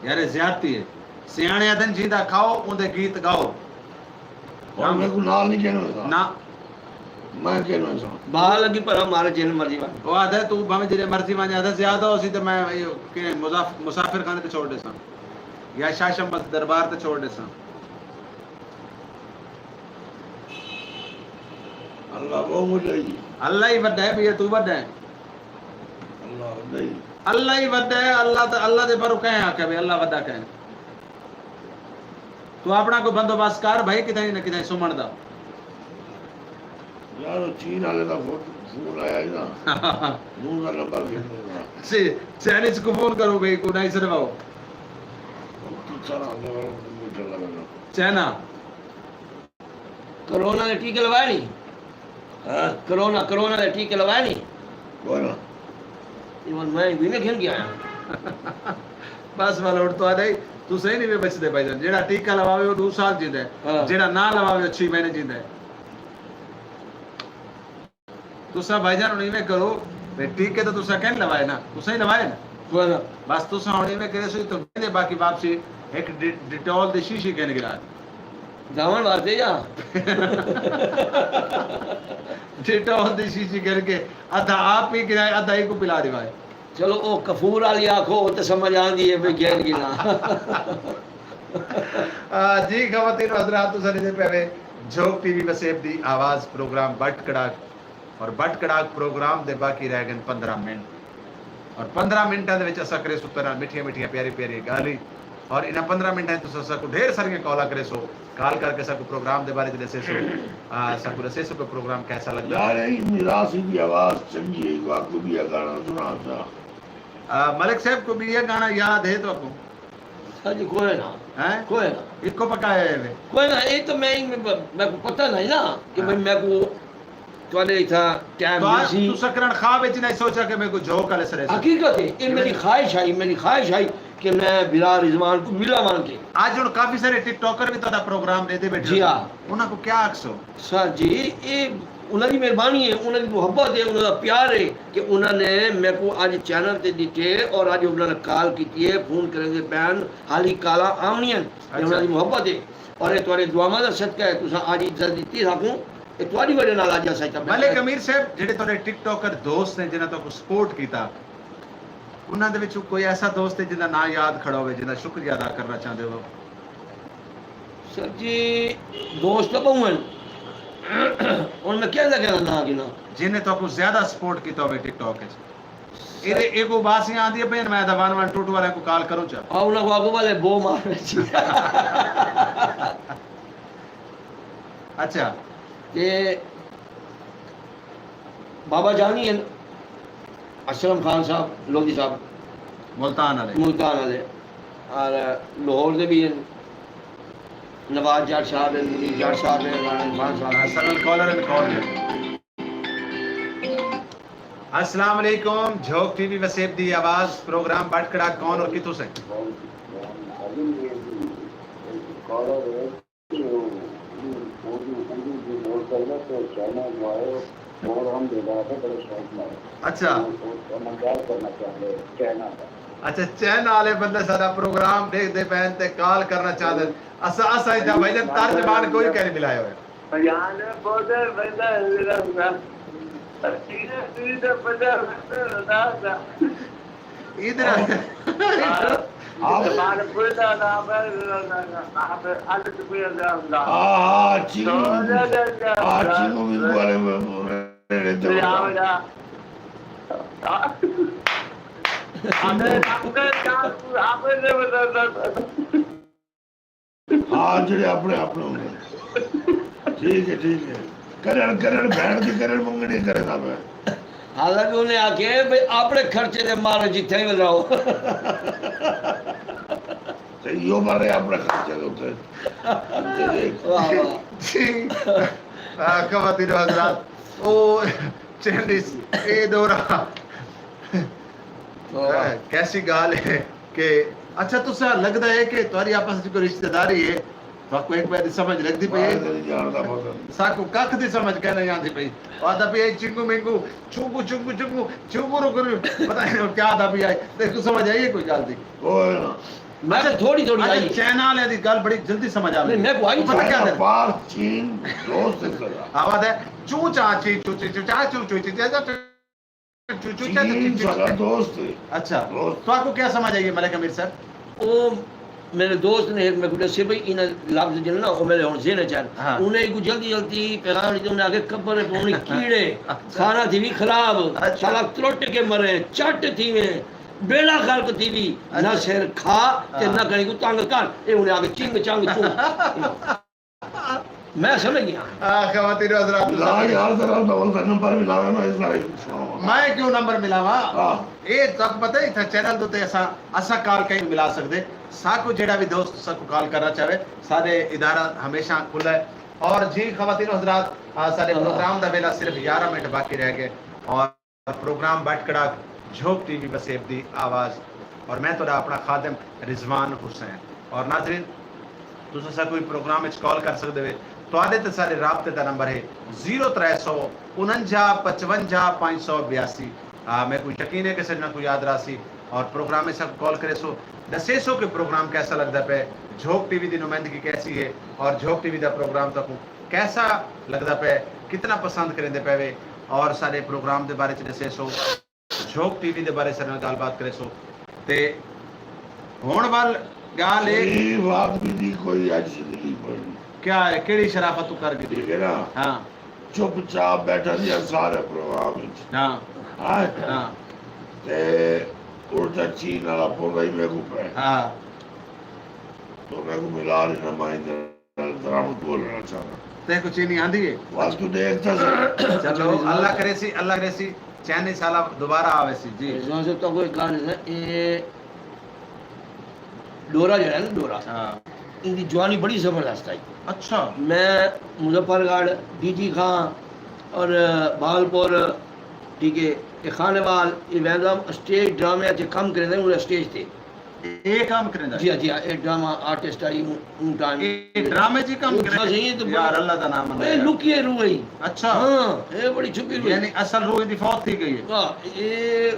یار، اے زیادتی ہے۔ سیاݨے آہدن، جیندا کھاؤ، اوندے گیت ڳاؤ۔ ہݨ میکوں نال نہیں گھن ویساں۔ نہ۔ میں گھن ویساں۔ ٻال لڳی پر ہمارے جن مرضی ونڄ۔ او آہدے، توں بھاویں جیڑھے مرضی ونڄ، آہدے زیادہ ہوسی تے میں ایہو کہ مضاف-، مسافر خانے تے چھوڑ ݙیساں۔ یا شاہ شمع دربار تے چھوڑ ݙیساں۔ اللہ ٻہوں وݙا ہے۔ اللہ ہی وݙا ہے، بھئی توں وݙا ہے۔ اللہ وݙا ہے۔ اللہ ہی وݙا ہے، اللہ تے، اللہ دے پروں کہیں آکھے بھئی اللہ وݙا کہیں۔ توں اپݨا کوئی بندوبست کر بھائی، کتھائیں نہ کتھائیں سمݨ دا۔ یار، او چین والے دا فون، فون آیا ہے نا۔ نوں دا نمبر گھن لینا۔ چی-، چائنیز کوں فون کرو بھئی، کوئی نہ سݙواؤ۔ کتھاں آندے والے کمپیوٹر لگانا۔ چائنا۔ کرونا دے ٹیکے لوائے نہیں؟ ہاں؟ کرونا، کرونا دے ٹیکے لوائے نہیں؟ کوئی نہ۔ ایون میں بھی میں گھن کے آیا۔ بس والا ہݨ تہاݙا ہی، تساں ہی نہیں وے بچدے بھائی جان۔ جیڑھا ٹیکہ لواوے او ݙو سال جیندا ہے، ہاں۔ جیڑھا نہ لواوے او چھی مہینے جیندا ہے۔ تساں بھائی جان ہݨ ایویں کرو، بھئی ٹیکے تاں تساں کہیں لوائے نا، تساں ہی لوائے نا۔ کوئی نہ۔ بس تساں ہݨ ایویں کریسو، اتھوں ویندے باقی واپسی ہک ڈی-، ڈیٹول دی شیشی گھن گلا۔ گاوݨ واسطے یا؟ ڈیٹا ہوندی شیشی گھن کے ادھا آپ پی گرائے ادھا ایکوں پلا ڈیوائے۔ چلو او کفور آلی آکھو او تے سمجھ آندی ہے بھئی گھن گھنا۔ جی خواتین و حضرات، تساں ݙیہدے پئے وے جھوک ٹی وی وسیب دی آواز پروگرام بٹ کڑاک، اور بٹ کڑاک پروگرام دے باقی رہ ڳئن پندرہ منٹ، اور پندرہ منٹاں دے وچ اساں کریسوں تہاݙے نال مٹھیاں مٹھیاں پیاریاں پیاریاں ڳالھیں، اور انہاں پندرہ منٹاں وچ تساں ساکوں ڈھیر ساریاں کالاں کریسو۔ کال کر کے ساکوں پروگرام دے بارے چ ݙسیسو۔ آ، ساکوں ݙسیسو کہ پروگرام کیسا لڳدا یار؟ ایں میراثی دی آواز چنگی ہے، کو آکھو ٻیا گانا سݨا سا۔ آ، ملک صاحب، کوئی ٻیا گانا یاد ہے تہاکوں؟ سر جی کوئی نہ۔ ہیں؟ کوئی نہ۔ ہکو پکایا ہے وے۔ کوئی نہ، اے تو میں میکوں پتہ نہیں نا کہ بھئی میکوں تہاݙے اتھاں ٹائم تو آج ملسی۔ تساں کرݨ خواب وچ نہیں سوچا کہ میکوں جھوک آلے سرے سے۔ حقیقت ہے، اے میݙی خواہش ہئی، میݙی خواہش ہئی کہ میں بلال رضوان کوں ملاں وان کے۔ اج ہݨ کافی سارے ٹک ٹاکر وی تہاݙا پروگرام ݙیہدے ٻیٹھن۔ جی ہا۔ انہاں کوں کیا آکھسو؟ سر جی، اے انہاں دی مہربانی ہے، انہاں دی محبت ہے، انہاں دا پیار ہے کہ انہاں نے میکوں اج چینل تے ݙٹے اور اج انہاں نال کال کیتی ہے، فون کریندے پئے ہن، حالی کالاں آوݨیاں ہن۔ اے انہاں دی محبت ہے اور اے تہاݙے دعاواں دا صدقہ ہے، تساں اج عزت ݙتی ساکوں، اے تہاݙی وجہ نال اج اساں اتھاں بیٹھے ملک ہاں۔ امیر صاحب، جیڑھے تہاݙے ٹک ٹاکر دوست ہن جنہاں تہاکوں سپورٹ کیتا، انہاں دے وچوں کوئی ایسا دوست ہے جیندا ناں یاد کھڑا ہووے، جیندا شکریہ ادا کرݨا چاہندے ہو؟ سر جی، دوست تاں ٻہوں ہن۔ ہݨ میں کیندا کیندا ناں گھناں؟ جنہیں تہاکوں زیادہ سپورٹ کیتا ہووے ٹک ٹاک اچ۔ ایندے ایکوں اباسیاں آندیاں پئین، میں تاں ون ون ٹو ٹو والیاں کوں کال کروں چا۔ آ انہاں کوں آکھو والے بو مار۔ اچھا۔ تے بابا جانی ہن، اشرم خان صاحب، لودھی صاحب، ملتان آلے۔ ملتان آلے۔ اور لاہور دے بھی ہن، نواز جٹ صاحب ہن، منیر جٹ صاحب ہن، عمران خان صاحب ہن۔ سنل کالر اینڈ کال۔ السلام علیکم، جھوک ٹی وی وسیب دی آواز، پروگرام بٹ کڑاک، کون اور کتھوں سے؟ اچھا۔ اچھا، چین آلے بندے ساڈا پروگرام ڈیکھدے پئے ہن تے کال کرنا چاہندے ہن۔ اساں، اساں اتھاں بھائی جان ترجمان کوئی کائنی ملایا ہویا۔ ادھر۔ ہاں، جیڑھے اپݨے اپݨے ہوندن۔ ٹھیک ہے، ٹھیک ہے۔ کرن، کرن، بھیݨ دی کرن منگݨی کریندا پئے۔ حالانکہ انہیں آکھے بھئی اپݨے خرچے تے مارو جتھے وی رہو۔ تے ایہو مرے اپݨے خرچے دے اتے۔ واہ واہ۔ جی۔ آ، خواتین و حضرات، او چینڈیز، اے دورہ۔ کیسی گال ہے کہ اچھا تساں لگدا ہے کہ تہاݙی آپس وچ کوئی رشتہ داری ہے، تہاکوں ہک ٻئے دی سمجھ لڳدی پئی ہے؟ ساکوں ککھ دی سمجھ کائنی آندی پئی۔ او آہدا پیا ہے چنگو منگو، چنگو چنگو چنگو، چنگو رو کرو، پتہ نہیں کیا آہدا پیا ہے۔ تیکوں سمجھ آئی ہے کوئی گال دی؟ میں تھوڑی تھوڑی آئی۔ چائنا والے دی گل بڑی جلدی سمجھ آوے۔ نہیں، میں کو آئی پتہ کیا ہے؟ پاک چین دوست ہے سدا۔ آواز ہے، چو چا چی چو چی چو چا چو چو چی چا چو چو چا چو چین سدا دوست ہے۔ اچھا۔ تو آپ کو کیا سمجھ آئی ہے ملک امیر سر؟ او میرے دوست نے ایک میں کو دسے بھئی انہاں لفظ جن نا او میرے ہن ذہن چن۔ ہاں۔ انہیں کو جلدی جلدی پیغام دیتے، انہیں آگے قبر ہے تو انہیں کیڑے کھانا تھی بھی خراب، اچھا۔ سالا ترٹ کے مرے، چٹ تھی میں بیڑا غرق تھیوی، نہ سر کھا تے نہ کہیں کوں تنگ کر۔ اے ہن آکھے چنگ چنگ چوں۔ میں سمجھ گیا۔ آ، خواتین و حضرات، لا یار، ذرا ڈبل دا نمبر ملاوے، میں اس بارے سناواں۔ میں کیوں نمبر ملاواں؟ ہاں۔ اے تک پتہ ہی تھا، چینل دے تے اساں، اساں کال کہیں ملا سکدے۔ ساکوں جیڑھا وی دوست ساکوں کال کرنا چاہے، سارے ادارہ ہمیشہ کھلا ہے۔ اور جی خواتین و حضرات، آ، سارے پروگرام دا ویلا صرف یارہ منٹ باقی رہ گئے۔ اور پروگرام بٹ کڑاک جھوک ٹی وی وسیب دی آواز اور میں تہاڈا اپنا خادم رضوان حسین۔ اور ناظرین، تساں ساکوں ایں پروگرام وچ کال کر سکدے وے۔ تہاڈے تے ساڈے رابطے دا نمبر ہے زیرو ترے سو انجا پچونجا پنج سو بیاسی۔ آ، میکوں یقین ہے کہ سجناں کوں یاد راہسی۔ اور پروگرام میں سب کال کرے سو، دسے سو کہ پروگرام کیسا لگدا پے، جھوک ٹی وی دی نمائندگی کیسی ہے اور جھوک ٹی وی دا پروگرام تکوں کیسا لگدا پے، کتنا پسند کریندے پے وے، اور سارے پروگرام دے بارے چ دسے سو، جھوک ٹی وی دے بارے سارے نال گال بات کرے سو۔ تے ہن ول گال اے شریف آدمی دی کوئی اج زندگی بنی۔ کیا ہے، کیڑی شرافت تو کر گئی؟ ٹھیک ہے نا؟ ہاں۔ چپ چاپ بیٹھا سی سارے پروگرام وچ۔ ہاں۔ ہاں۔ ہاں۔ تے الٹا چین والا پوندا ہی میکوں پے۔ ہاں۔ تو میکوں ملا لینا، میں اندر درامد بولنا چاہنا۔ تے کچھ نہیں آندی ہے؟ بس تو دیکھتا سا۔ چلو، اللہ کرے سی، اللہ کرے سی، چینی سالا دوبارہ آوے سی۔ جی۔ رضوان صاحب، تو کوئی گال ہے، اے ڈورا جڑا ہے نا، ڈورا۔ ہاں۔ ان دی جوانی بڑی زبردست آئی۔ اچھا۔ میں مظفر گڑھ، ڈی جی خان اور بہاولپور، ٹھیک ہے، اے خانیوال، اے ویندا اسٹیج ڈرامے اچ کم کریندا، اے اسٹیج تے۔ اے کم کریندا؟ جی ہاں، جی ہاں، اے ڈرامہ آرٹسٹ آئی، اوں، اوں ٹائم۔ اے ڈرامے چ کم کریندا؟ صحیح ہے، تو یار، اللہ دا نام اے ہے۔ لکی روح ہئی۔ اچھا۔ ہاں، اے بڑی چھپی روح۔ یعنی اصل روح دی فوت تھی گئی ہے۔ ہاں، اے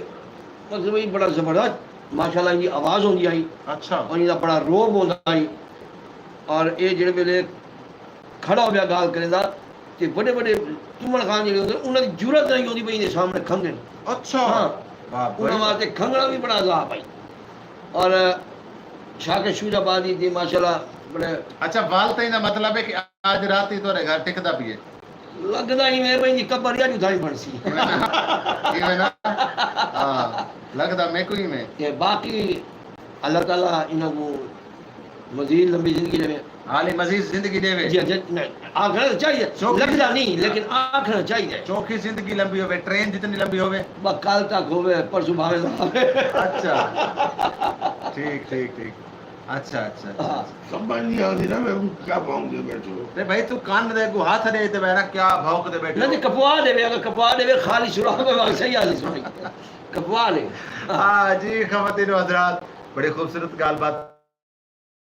مطلب، اے بڑا زبردست، ماشاءاللہ، ان دی آواز ہوندی ہئی۔ اچھا۔ اور ان دا بڑا روب ہوندا ہئی۔ اور اے جڑے ویلے کھڑا ہو پیا گال کریندا، تے وݙے وݙے تمن خان جڑے ہوندے، انہاں دی جرات نہیں ہوندی بھئی ان دے سامنے کھنگن۔ اچھا۔ ہاں۔ واہ بھائی انہاں واہ۔ واسطے کھنگنا بھی بڑا عذاب ہئی۔ اور شاکر شوج آبادی دی ماشاءاللہ بڑے۔ اچھا، والدین دا مطلب ہے کہ اڄ راتی تہاݙے گھر ٹکدا پئے؟ لڳدا ایویں بھئی جی قبر یا جو تھائی بݨسی۔ ایویں نا؟ ایویں نا؟ ہاں، لڳدا میکوں ایویں۔ تے باقی اللہ تعالیٰ انہاں کوں مزید لمبی زندگی ݙیوے۔ حالی مزید زندگی ݙیوے۔ جی، جی، نہیں، آکھݨا تاں چاہیے۔ چوکھی لڳدا نہیں، لیکن آکھݨا چاہیے۔ چوکھی زندگی لمبی ہووے، ٹرین جتنی لمبی ہووے۔ بس کل تک ہووے، پرسوں بھاویں نہ ہووے۔ اچھا۔ ٹھیک، ٹھیک، ٹھیک۔ اچھا، اچھا، اچھا، ہاں۔ اچھا۔ سمجھ نہیں آندی نا، میں کیا بھونکدے بیٹھے ہو۔ تے بھائی، تو کن دے اڳوں ہتھ ݙے تے میرا کیا بھونکدے بیٹھے ہو؟ نہیں، تے کپوا ݙے، اگر کپوا ݙے، خالی سراخ میں واقعی صحیح آ سی سنائی۔ کپوا لے۔ ہاں جی، خواتین و حضرات، بڑی خوبصورت ڳالھ بات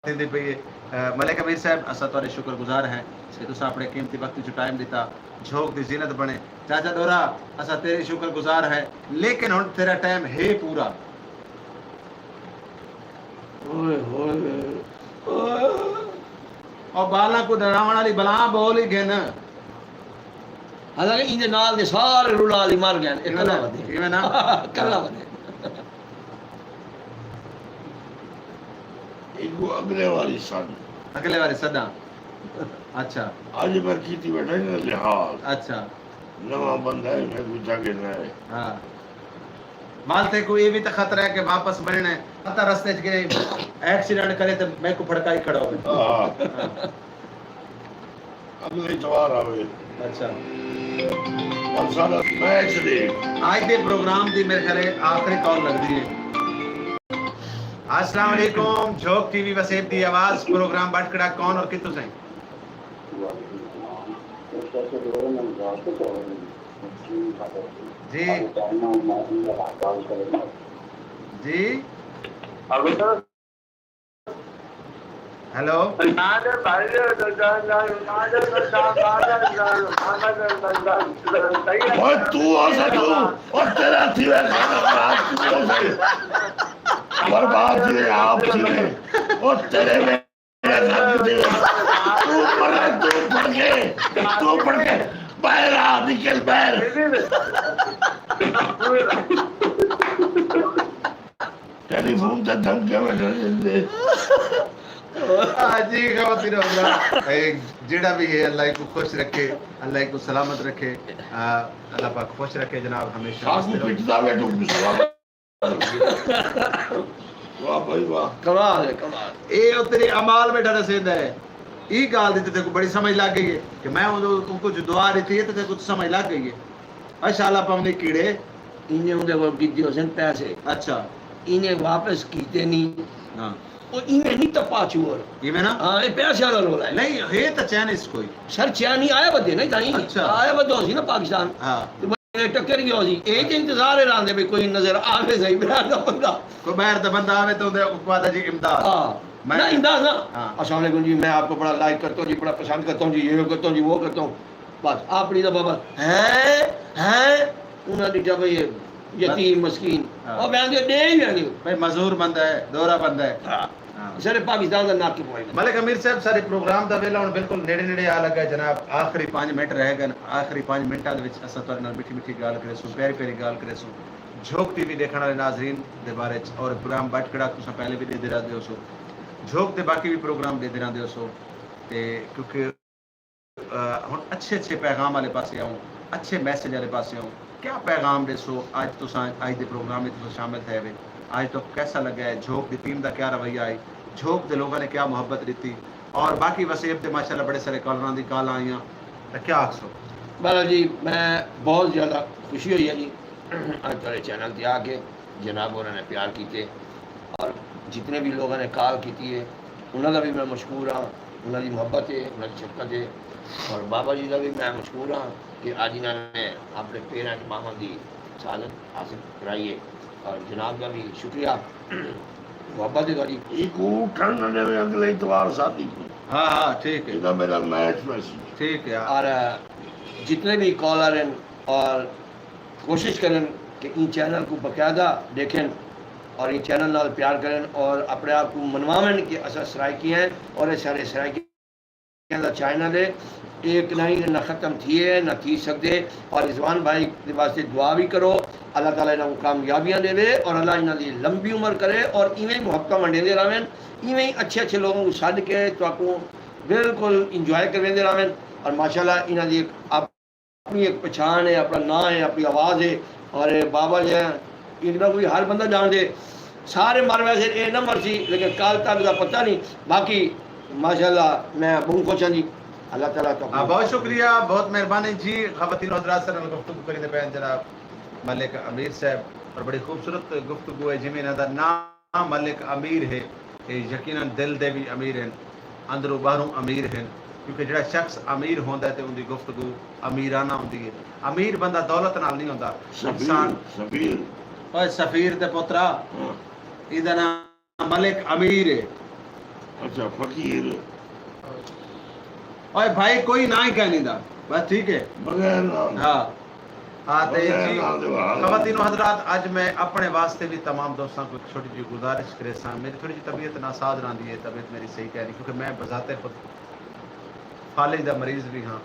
تھیندی پئی ہے۔ اے، ملک امیر صاحب، اساں تہاݙے شکر گزار ہیں کہ تساں اپݨے قیمتی وقت وچوں ٹائم ݙتا، جھوک دی زینت بݨے۔ چاچا ݙورا، اساں تیݙے شکر گزار ہیں، لیکن ہݨ تیݙا ٹائم ہے پورا۔ اوئے ہوئے۔ او ٻالاں کوں ݙراوݨ والی بلا بول ہی گھن۔ حالانکہ ایندے نال دے سارے رلا علی مر ڳئے، اے ایویں کلا نا، ودے۔ ایویں نا۔ کلا ودے۔ ایکوں اڳلے واری سݙ۔ اڳلے واری سݙاں۔ اچھا۔ اڄ میں کیتی بیٹھا انہاں لحاظ۔ اچھا۔ نواں بندہ ہے، میں کوں جڳ نہ ہے۔ ہاں۔ مال تیکوں اے وی تاں خطرہ ہے کہ واپس ونڄݨا ہے، پتہ رستے اچ کہیں ایکسیڈنٹ کرے تے میکوں پھڑکائی کھڑا ہووے۔ ہاں۔ ہاں۔ اڳلے اتوار آوے۔ اچھا۔ اب سارا میچ ݙیکھ۔ اڄ دے پروگرام دی میرے خیال ہے آخری کال لڳدی ہے۔ السلام علیکم، جھوک ٹی وی وسیب دی آواز، پروگرام بٹکڑا، کون اور کتھوں سئیں؟ جی۔ جی۔ ہیلو۔ اوئے، تو ہو سا تو، او تیرا تھی وے کھانا خراب، تو ہو سا۔ برباد تھی وے، آپ تھی وے۔ او تیرے میں تو پڑھ، تو پڑھ کے، تو پڑھ کے باہر آ، نکل باہر۔ ٹیلی فون تے دھمکیاں ویندے۔ ہاں جی، خواتین و حضرات، اے جیڑھا بھی ہے، اللہ کو خوش رکھے، اللہ کو سلامت رکھے۔ آ، اللہ پاک خوش رکھے جناب، ہمیشہ ساکوں وسدے رہو۔ پٹدا وے تو سلامت۔ واہ بھائی واہ۔ کمال ہے، کمال۔ اے او تیرے اعمال بیٹھا ݙسیندا ہے۔ ایں ڳالھ دی تے تیکوں بڑی سمجھ لڳ ڳئی ہے کہ میں اوں کوں کجھ دعا ݙتی ہے تے تیکوں سمجھ لڳ ڳئی ہے۔ ماشاءاللہ پونے کیڑے۔ انہیں اوندے کول گھدے ہوسن پیسے۔ اچھا۔ انہیں واپس کیتے نہیں۔ ہاں۔ او ایویں نہیں تپا چور۔ ایویں نا؟ ہاں، اے پیسے والا رولا ہے۔ نہیں، ہے تاں چائنیز کوئی۔ سر چائنی آیا ودے نا تائیں۔ اچھا۔ آیا ودے ہوسی نا پاکستان۔ ہاں۔ تے اے ٹکر ڳیا ہوسی۔ اے تے انتظار اے رہندے بھئی کوئی نظر آوے صحیح، ٻاہر دا بندہ۔ کوئی ٻاہر دا بندہ آوے تے اوندے کوں آہدا جی امداد۔ ہاں۔ میں نہ امداد نا۔ ہاں۔ السلام علیکم جی، میں آپ کو بڑا لائک کرتا ہوں جی، بڑا پسند کرتا ہوں جی، یہ کرتا ہوں جی، وہ کرتا ہوں۔ بس اپݨی دا بابا، ہیں، ہیں، انہاں ݙٹھا بھئی اے یتیم مسکین، ہاں۔ او ویندے ݙے ہی ویندے۔ بھئی معذور بندہ ہے، ݙورا بندہ ہے۔ ہاں۔ ہاں۔ سارے پاکستان دا ناقف ہوئے۔ ملک امیر صاحب، سارے پروگرام دا ویلا ہݨ بالکل نیڑے نیڑے آ لڳا ہے جناب، آخری پنج منٹ رہ ڳئے، آخری پنج منٹاں دے وچ اساں تہاݙے نال مٹھی مٹھی ڳالھ کریسوں، پیاری پیاری ڳالھ کریسوں۔ جھوک ٹی وی ݙیکھݨ والے ناظرین دے بارے وچ، اور پروگرام بٹ کڑا تساں پہلے وی ݙیندے رہندے ہوسو، جھوک دے باقی وی پروگرام ݙیندے رہندے ہوسو، تے کیونکہ آ، ہݨ اچھے اچھے پیغام والے پاسے آؤں، اچھے میسج والے پاسے آؤں۔ کیا پیغام ݙیسو اڄ تساں، اڄ دے پروگرام وچ تساں شامل تھئے وے؟ اڄ تہاکوں کیسا لڳا ہے؟ جھوک دی ٹیم دا کیا رویہ آئی؟ جھوک دے لوگاں نے کیا محبت ݙتی؟ اور باقی وسیب تے ماشاءاللہ بڑے سارے کالراں دی کالاں آئیاں، تاں کیا آکھسو؟ بہرحال جی، میں بہت زیادہ خوشی ہوئی ہے جی، اڄ تہاݙے چینل تے آ کے جناب ہوراں نے پیار کیتے، اور جتنے بھی لوگاں نے کال کیتی ہے، انہاں دا وی میں مشکور ہاں۔ انہاں دی محبت ہے، انہاں دی شفقت ہے، اور بابا جی دا وی میں مشکور ہاں کہ اڄ انہاں نے اپݨے پیراں اچ ٻہݨ دی سعادت حاصل کرائی ہے، اور جناب دا وی شکریہ۔ محبت ہے تہاݙی۔ ایکوں اٹھݨ نہ ݙیوے اڳلے اتوار شادی کوں۔ ہاں، ہاں، ٹھیک ہے۔ ایندا میݙا میچ میسج۔ ٹھیک ہے۔ اور جتنے بھی کالر ہیں، اور کوشش کرن کہ ایں چینل کوں باقاعدہ ݙیکھن اور ایں چینل نال پیار کرن اور اپݨے آپ کوں منواون کہ اساں سرائیکی ہیں اور اے سارے سرائیکیاں دا چینل ہے۔ اے کݙاہیں نہ ختم تھیے، نہ تھی سڳدے۔ اور رضوان بھائی دے واسطے دعا وی کرو، اللہ تعالیٰ انہاں کوں کامیابیاں ݙیوے اور اللہ انہاں دی لمبی عمر کرے، اور ایویں ہی محبتاں ونڈیندے رہون، ایویں ہی اچھے اچھے لوگوں کوں سݙ کے تہاکوں بالکل انجوائے کرویندے رہون۔ اور ماشاءاللہ انہاں دی ہک اپݨی ہک پچھاݨ ہے، اپݨا ناں ہے، اپݨی آواز ہے۔ اور بابا جی ہیں، انہاں کوں وی ہر بندہ ڄاݨدے۔ سارے مر ویسے، اے نہ مرسی، لیکن کل تک دا پتہ نہیں۔ باقی ماشاءاللہ میں ٻہوں خوش ہاں جی۔ اللہ تعالیٰ تہاکوں ہاں، بہت شکریہ، بہت مہربانی جی۔ خواتین و حضرات، سارے نال گفتگو کریندے پئے ہن جناب ملک امیر صاحب، اور بڑی خوبصورت گفتگو ہے۔ جیویں انہاں دا ناں ملک امیر ہے، اے یقیناً دل دے وی امیر ہن، اندروں ٻاہروں امیر ہن، کیونکہ جیڑھا شخص امیر ہوندا ہے تے اوندی گفتگو امیرانہ ہوندی ہے۔ امیر بندہ دولت نال نہیں ہوندا، سفیر، انسان۔ سفیر۔ اوئے سفیر دے پترا، ہاں۔ ایندا ناں ملک امیر ہے۔ اچھا، فقیر۔ اوئے بھائی، کوئی ناں ہی کائنی دا۔ بس ٹھیک ہے۔ بغیر ناں۔ ہاں۔ ہاں، تے بغیر جی، ناں دے وال۔ خواتین و حضرات، اڄ میں اپݨے واسطے وی تمام دوستاں کوں ہک چھوٹی جی گزارش کریساں۔ میری تھوڑی جی طبیعت ناساز رہندی ہے، طبیعت میری صحیح کائنی، کیونکہ میں بذات خود فالج دا مریض وی ہاں،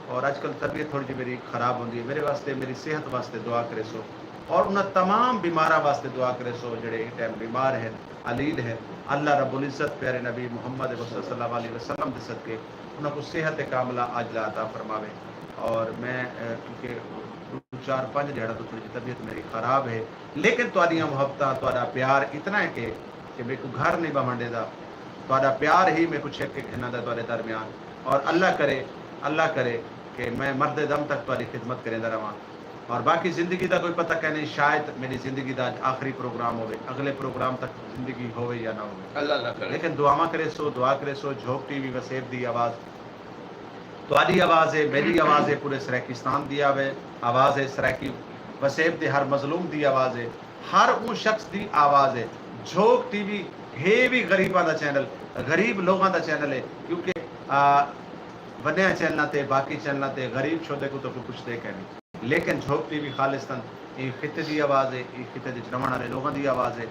اور اڄ کل طبیعت تھوڑی جی میری خراب ہوندی ہے۔ میرے واسطے، میری صحت واسطے دعا کریسو، اور انہاں تمام بیماراں واسطے دعا کریسو جڑے ایں ٹائم بیمار ہن، علیل ہن۔ اللہ رب العزت پیارے نبی محمد مصطفیٰ صلی اللہ علیہ وسلم دے صدقے انہاں کوں صحت کاملہ عاجلہ عطا فرماوے۔ اور میں، اے، کیونکہ ݙو چار پنج ݙیہاڑاں توں تھوڑی جی طبیعت میری خراب ہے، لیکن تہاݙیاں محبتاں، تہاݙا پیار اتنا ہے کہ، کہ میکوں گھر نہیں ٻہݨ ݙیندا۔ تہاݙا پیار ہی میکوں چھک کے گھن آندا تہاݙے درمیان۔ اور اللہ کرے، اللہ کرے کہ میں مردے دم تک تہاݙی خدمت کریندا رہواں۔ اور باقی زندگی دا کوئی پتہ کائنی، شاید میری زندگی دا اڄ آخری پروگرام ہووے، اڳلے پروگرام تک زندگی ہووے یا نہ ہووے۔ اللہ نہ کرے۔ لیکن دعاواں کریسو، دعا کریسو، جھوک ٹی وی وسیب دی آواز تہاݙی آواز ہے، میݙی آواز ہے، پورے سرائیکستان دی آوے، آواز ہے سرائیکی وسیب دے ہر مظلوم دی آواز ہے، ہر اوں شخص دی آواز ہے۔ جھوک ٹی وی ہے وی غریباں دا چینل، غریب لوگاں دا چینل ہے، کیونکہ، آ، وݙیاں چینلاں تے، باقی چینلاں تے غریب شودے کوں تاں کوئی پچھدے کائنی۔ لیکن جھوک ٹی وی خالصتاً ایں خطے دی آواز ہے، ایں خطے دے وچ رہݨ والے لوگاں دی آواز ہے۔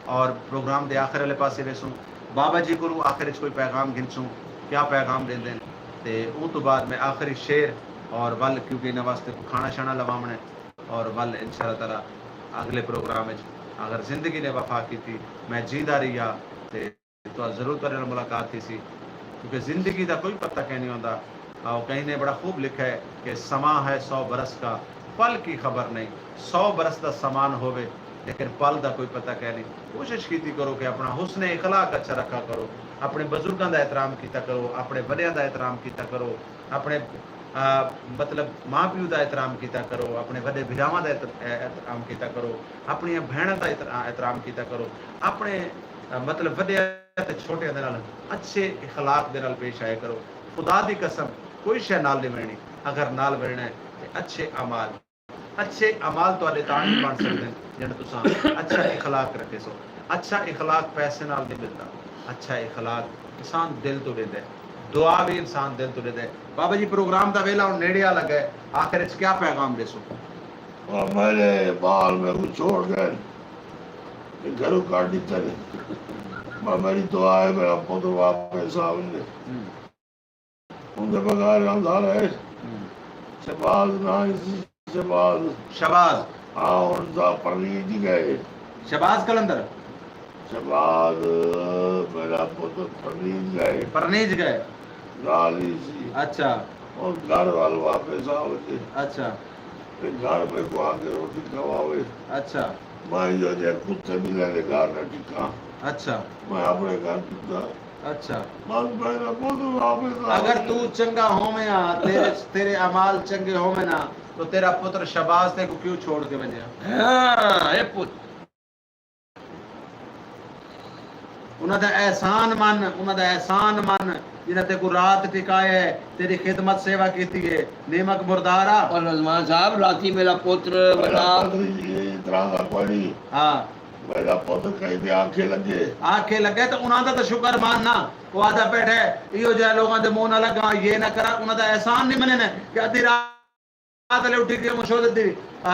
اور پروگرام دے آخر والے پاسے ویسوں، بابا جی کولوں آخر وچ کوئی پیغام گھنسوں، کیا پیغام ݙیندن، تے اوں توں بعد میں آخری شعر اور ول، کیونکہ انہاں واسطے کھاݨا شاݨا لواوݨا ہے، اور ول ان شاء اللہ تعالیٰ اڳلے پروگرام وچ اگر زندگی نے وفا کیتی، میں جیندا رہیا تے تہاݙے ضرور تہاݙے نال ملاقات تھیسی، کیونکہ زندگی دا کوئی پتہ کائنی ہوندا۔ آؤ، کہیں نے بڑا خوب لکھا ہے کہ سماں ہے سو برس کا، پل کی خبر نہیں۔ سو برس دا سامان ہووے، لیکن پل دا کوئی پتہ کائنی۔ کوشش کیتی کرو کہ اپݨا حسن اخلاق اچھا رکھا کرو، اپݨے بزرگاں دا احترام کیتا کرو، اپݨے وݙیاں دا احترام کیتا کرو، اپݨے، آ، مطلب، ماں پیو دا احترام کیتا کرو، اپݨے وݙے بھراواں دا احتر-، احترام کیتا کرو، اپݨیاں بھیݨاں دا احترا-، احترام کیتا کرو، اپݨے، آ، مطلب، وݙیاں تے چھوٹیاں دے نال اچھے اخلاق دے نال پیش آیا کرو۔ خدا دی قسم، کوئی شے نال نہیں ونݨی، اگر نال ونݨا ہے تے اچھے اعمال، اچھے اعمال تہاݙے تاں ہی بݨ سڳدن جݙاں تساں اچھا اخلاق رکھیسو۔ اچھا اخلاق پیسے نال نہیں ملدا، اچھا اخلاق انسان دل توں ݙیندا ہے، دعا وی انسان دل توں ݙیندا ہے۔ بابا جی، پروگرام دا ویلا ہݨ نیڑے آ لڳا ہے، آخر وچ کیا پیغام ݙیسو؟ میرے ٻال میکوں چھوڑ ڳئے، گھروں کڈھ ݙتے نے۔ بس میری دعا ہے میرا پتر واپس آ ونڄے۔ اوندے بغیر اندھارا ہے۔ شہباز ناں ہی سی، شہباز۔ شہباز۔ ہاں، ہݨ تاں پرنیج ڳئے۔ شہباز قلندر۔ شہباز، میرا پتر پرنیج ڳئے۔ پرنیج ڳئے۔ نال ہی سی۔ اچھا۔ ہݨ گھر ول واپس آ ونڄے۔ اچھا۔ تے گھر میکوں آ کے روٹی کھواوے۔ اچھا۔ میں ایہو جئے کتے ٻلے دے گھر نہ ٹکاں۔ اچھا۔ میں اپݨے گھر ٹکاں۔ اچھا۔ بس میرا پتر واپس آ اگر ونڄے۔ توں چنڳا ہوویں ہا، تیرے، تیرے اعمال چنڳے ہوون ہا، تو تیرا پتر شہباز تیکوں کیوں چھوڑ کے ونڄے ہا؟ ہاں، اے پتر۔ انہاں دا احسان من، انہاں دا احسان من، جنہاں تیکوں رات ٹکایا ہے، تیری خدمت سیوا کیتی ہے، نیمک مردارا۔ اور رضوان صاحب، راتی میرا پتر میرا بتا پتر جی، اتنا دا کوئی نہیں۔ ہاں۔ میرا پتر کہیں دے آکھے لڳے۔ آکھے لڳے تو انہاں دا تو شکر مان نا۔ او آہدا بیٹھے، ایہو جہے لوگاں دے منہ نہ لڳاں، یہ نہ کراں، انہاں دا احسان نہیں منیندے کہ ادھی رات رات ویلے اٹھی کے مشہور دی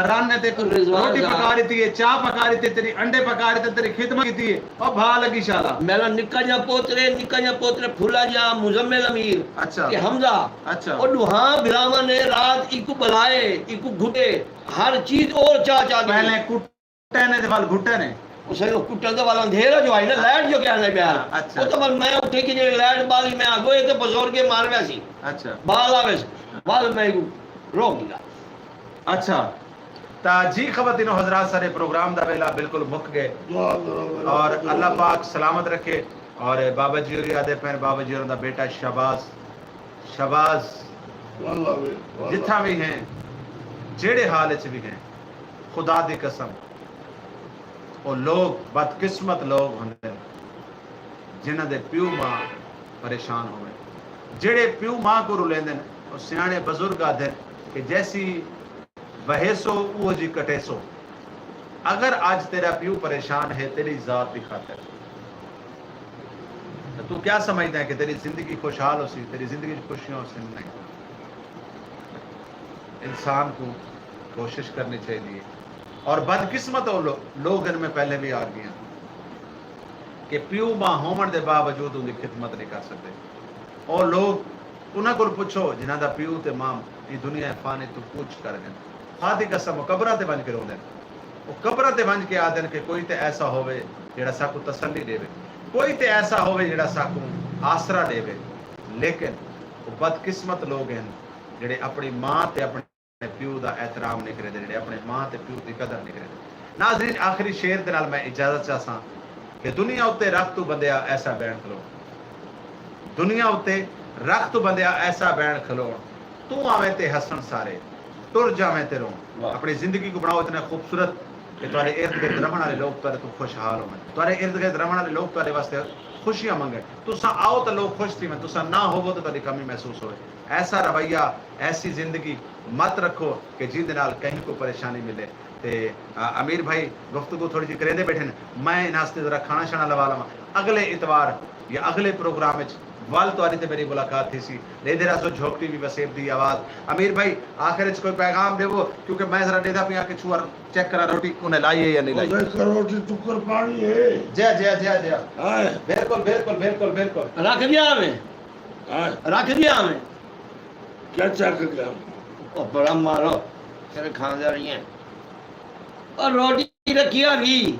رن نے تے رضوان روٹی صاحب۔ پکا ݙتی ہے، چاہ پکا ݙتی، تیری انڈے پکا ݙتے، تیری خدمت کیتی ہے۔ او بھا لڳی شالا۔ میرا نکا جا پوترے، نکا جا پوترے پھلا جا مزمل امیر اچھا۔ تے حمزہ۔ اچھا۔ او ݙوہاں بھراواں نے رات ایکوں ٻلائے، ایکوں گھٹے، ہر چیز اور چا چا ݙتی۔ پہلے کٹے نے تے ول گھٹے نے۔ او سائیں، او کٹݨ دا ول اندھیرا جو آئی نا، لائٹ جو کیا ہے ٻیا۔ ہاں، اچھا۔ او تاں ول میں اٹھی کے جیڑھی لائٹ ٻالی، میں آکھو اے تے بزرگ مار ویسی۔ اچھا۔ ٻال آویس، ول میں ایکوں روک ݙتا۔ اچھا۔ تاں جی خواتین و حضرات، سارے پروگرام دا ویلا بالکل مک ڳئے۔ دعا کرو میرا اور پتر۔ اللہ پاک سلامت رکھے۔ اور بابا جی ہوری آہدے پئن، بابا جی ہوراں دا بیٹا شہباز، شہباز اللہ وے، اللہ۔ جتھاں وی ہیں، جیڑھے حال اچ وی ہیں، خدا دی قسم، او لوگ بدقسمت لوگ ہوندن جنہاں دے پیو ماں پریشان ہوون۔ جیڑھے پیو ماں کوں رلیندن، او سیاݨے بزرگ آہدن کہ جیسی وہیسو اوہو جی کٹیسو۔ اگر اڄ تیرا پیو پریشان ہے تیری ذات دی خاطر، تاں توں کیا سمجھدا ہے کہ تیری زندگی خوشحال ہوسی، تیری زندگی اچ خوشیاں ہوسن؟ نہیں۔ انسان کوں کوشش کرنی چاہیدی ہے۔ اور بدقسمت او لو-، لوگ ہن، میں پہلے وی آکھ ڳیاں کہ پیو ماں ہووݨ دے باوجود اوندی خدمت نہیں کر سڳدے۔ او لوگ، انہاں کول پچھو جنہاں دا پیو تے ماں ایں دنیا فانی توں کوچ کر ڳئن۔ خدا دی قسم، او قبراں تے ونڄ کے روندن۔ او قبراں تے ونڄ کے آہدن کہ کوئی تے ایسا ہووے جیڑھا ساکوں تسلی ݙیوے، کوئی تے ایسا ہووے جیڑھا ساکوں آسرا ݙیوے۔ لیکن او بدقسمت لوگ ہن جیڑھے اپݨی ماں تے اپݨے پیو دا احترام نہیں کریندے، جیڑھے اپݨے ماں تے پیو دی قدر نہیں کریندے۔ ناظرین، آخری شعر دے نال میں اجازت چاہساں کہ دنیا اتے رکھ توں بندیا ایسا بین کھلوݨ، دنیا اتے رکھ توں بندیا ایسا بین کھلوݨ، توں آویں تے ہسݨ سارے، ٹر جاویں تے روݨ۔ واہ۔ اپݨی زندگی کوں بݨاؤ اتنا خوبصورت کہ تہاݙے ارد گرد رہݨ والے لوگ تہاݙے توں خوشحال ہوون، تہاݙے ارد گرد رہݨ والے لوگ تہاݙے واسطے خوشیاں منگن۔ تساں آؤ تاں لوگ خوش تھیون، تساں نہ ہووو تاں تہاݙی کمی محسوس ہووے۔ ایسا رویہ، ایسی زندگی مت رکھو کہ جیندے نال کہیں کوں پریشانی ملے۔ تے، آ، امیر بھائی گفتگو تھوڑی جی کریندے بیٹھن، میں انہاں واسطے ذرا کھانا شانا لوا لواں۔ اگلے اتوار یا اگلے پروگرام وچ ول تہاݙی تے میری ملاقات تھیسی۔ ݙیہدے رہسو جھوک ٹی وی وسیب دی آواز۔ امیر بھائی، آخر وچ کوئی پیغام ݙیوو، کیونکہ میں ذرا ݙیہدا پیاں کہ چھوہر چیک کراں روٹی انہیں لائی ہے یا نہیں لائی۔ او سر، روٹی ٹکر پاݨی ہے۔ جی، جی، جی، جی۔ ہائے۔ بالکل، بالکل، بالکل، بالکل۔ رکھ ڳیا میں۔ ہائے۔ رکھ ڳیا میں۔ کیا چک ڳیا؟ او بڑا مارو، تیرے کھاندے رہی ہیں۔ او روٹی رکھی آ گئی۔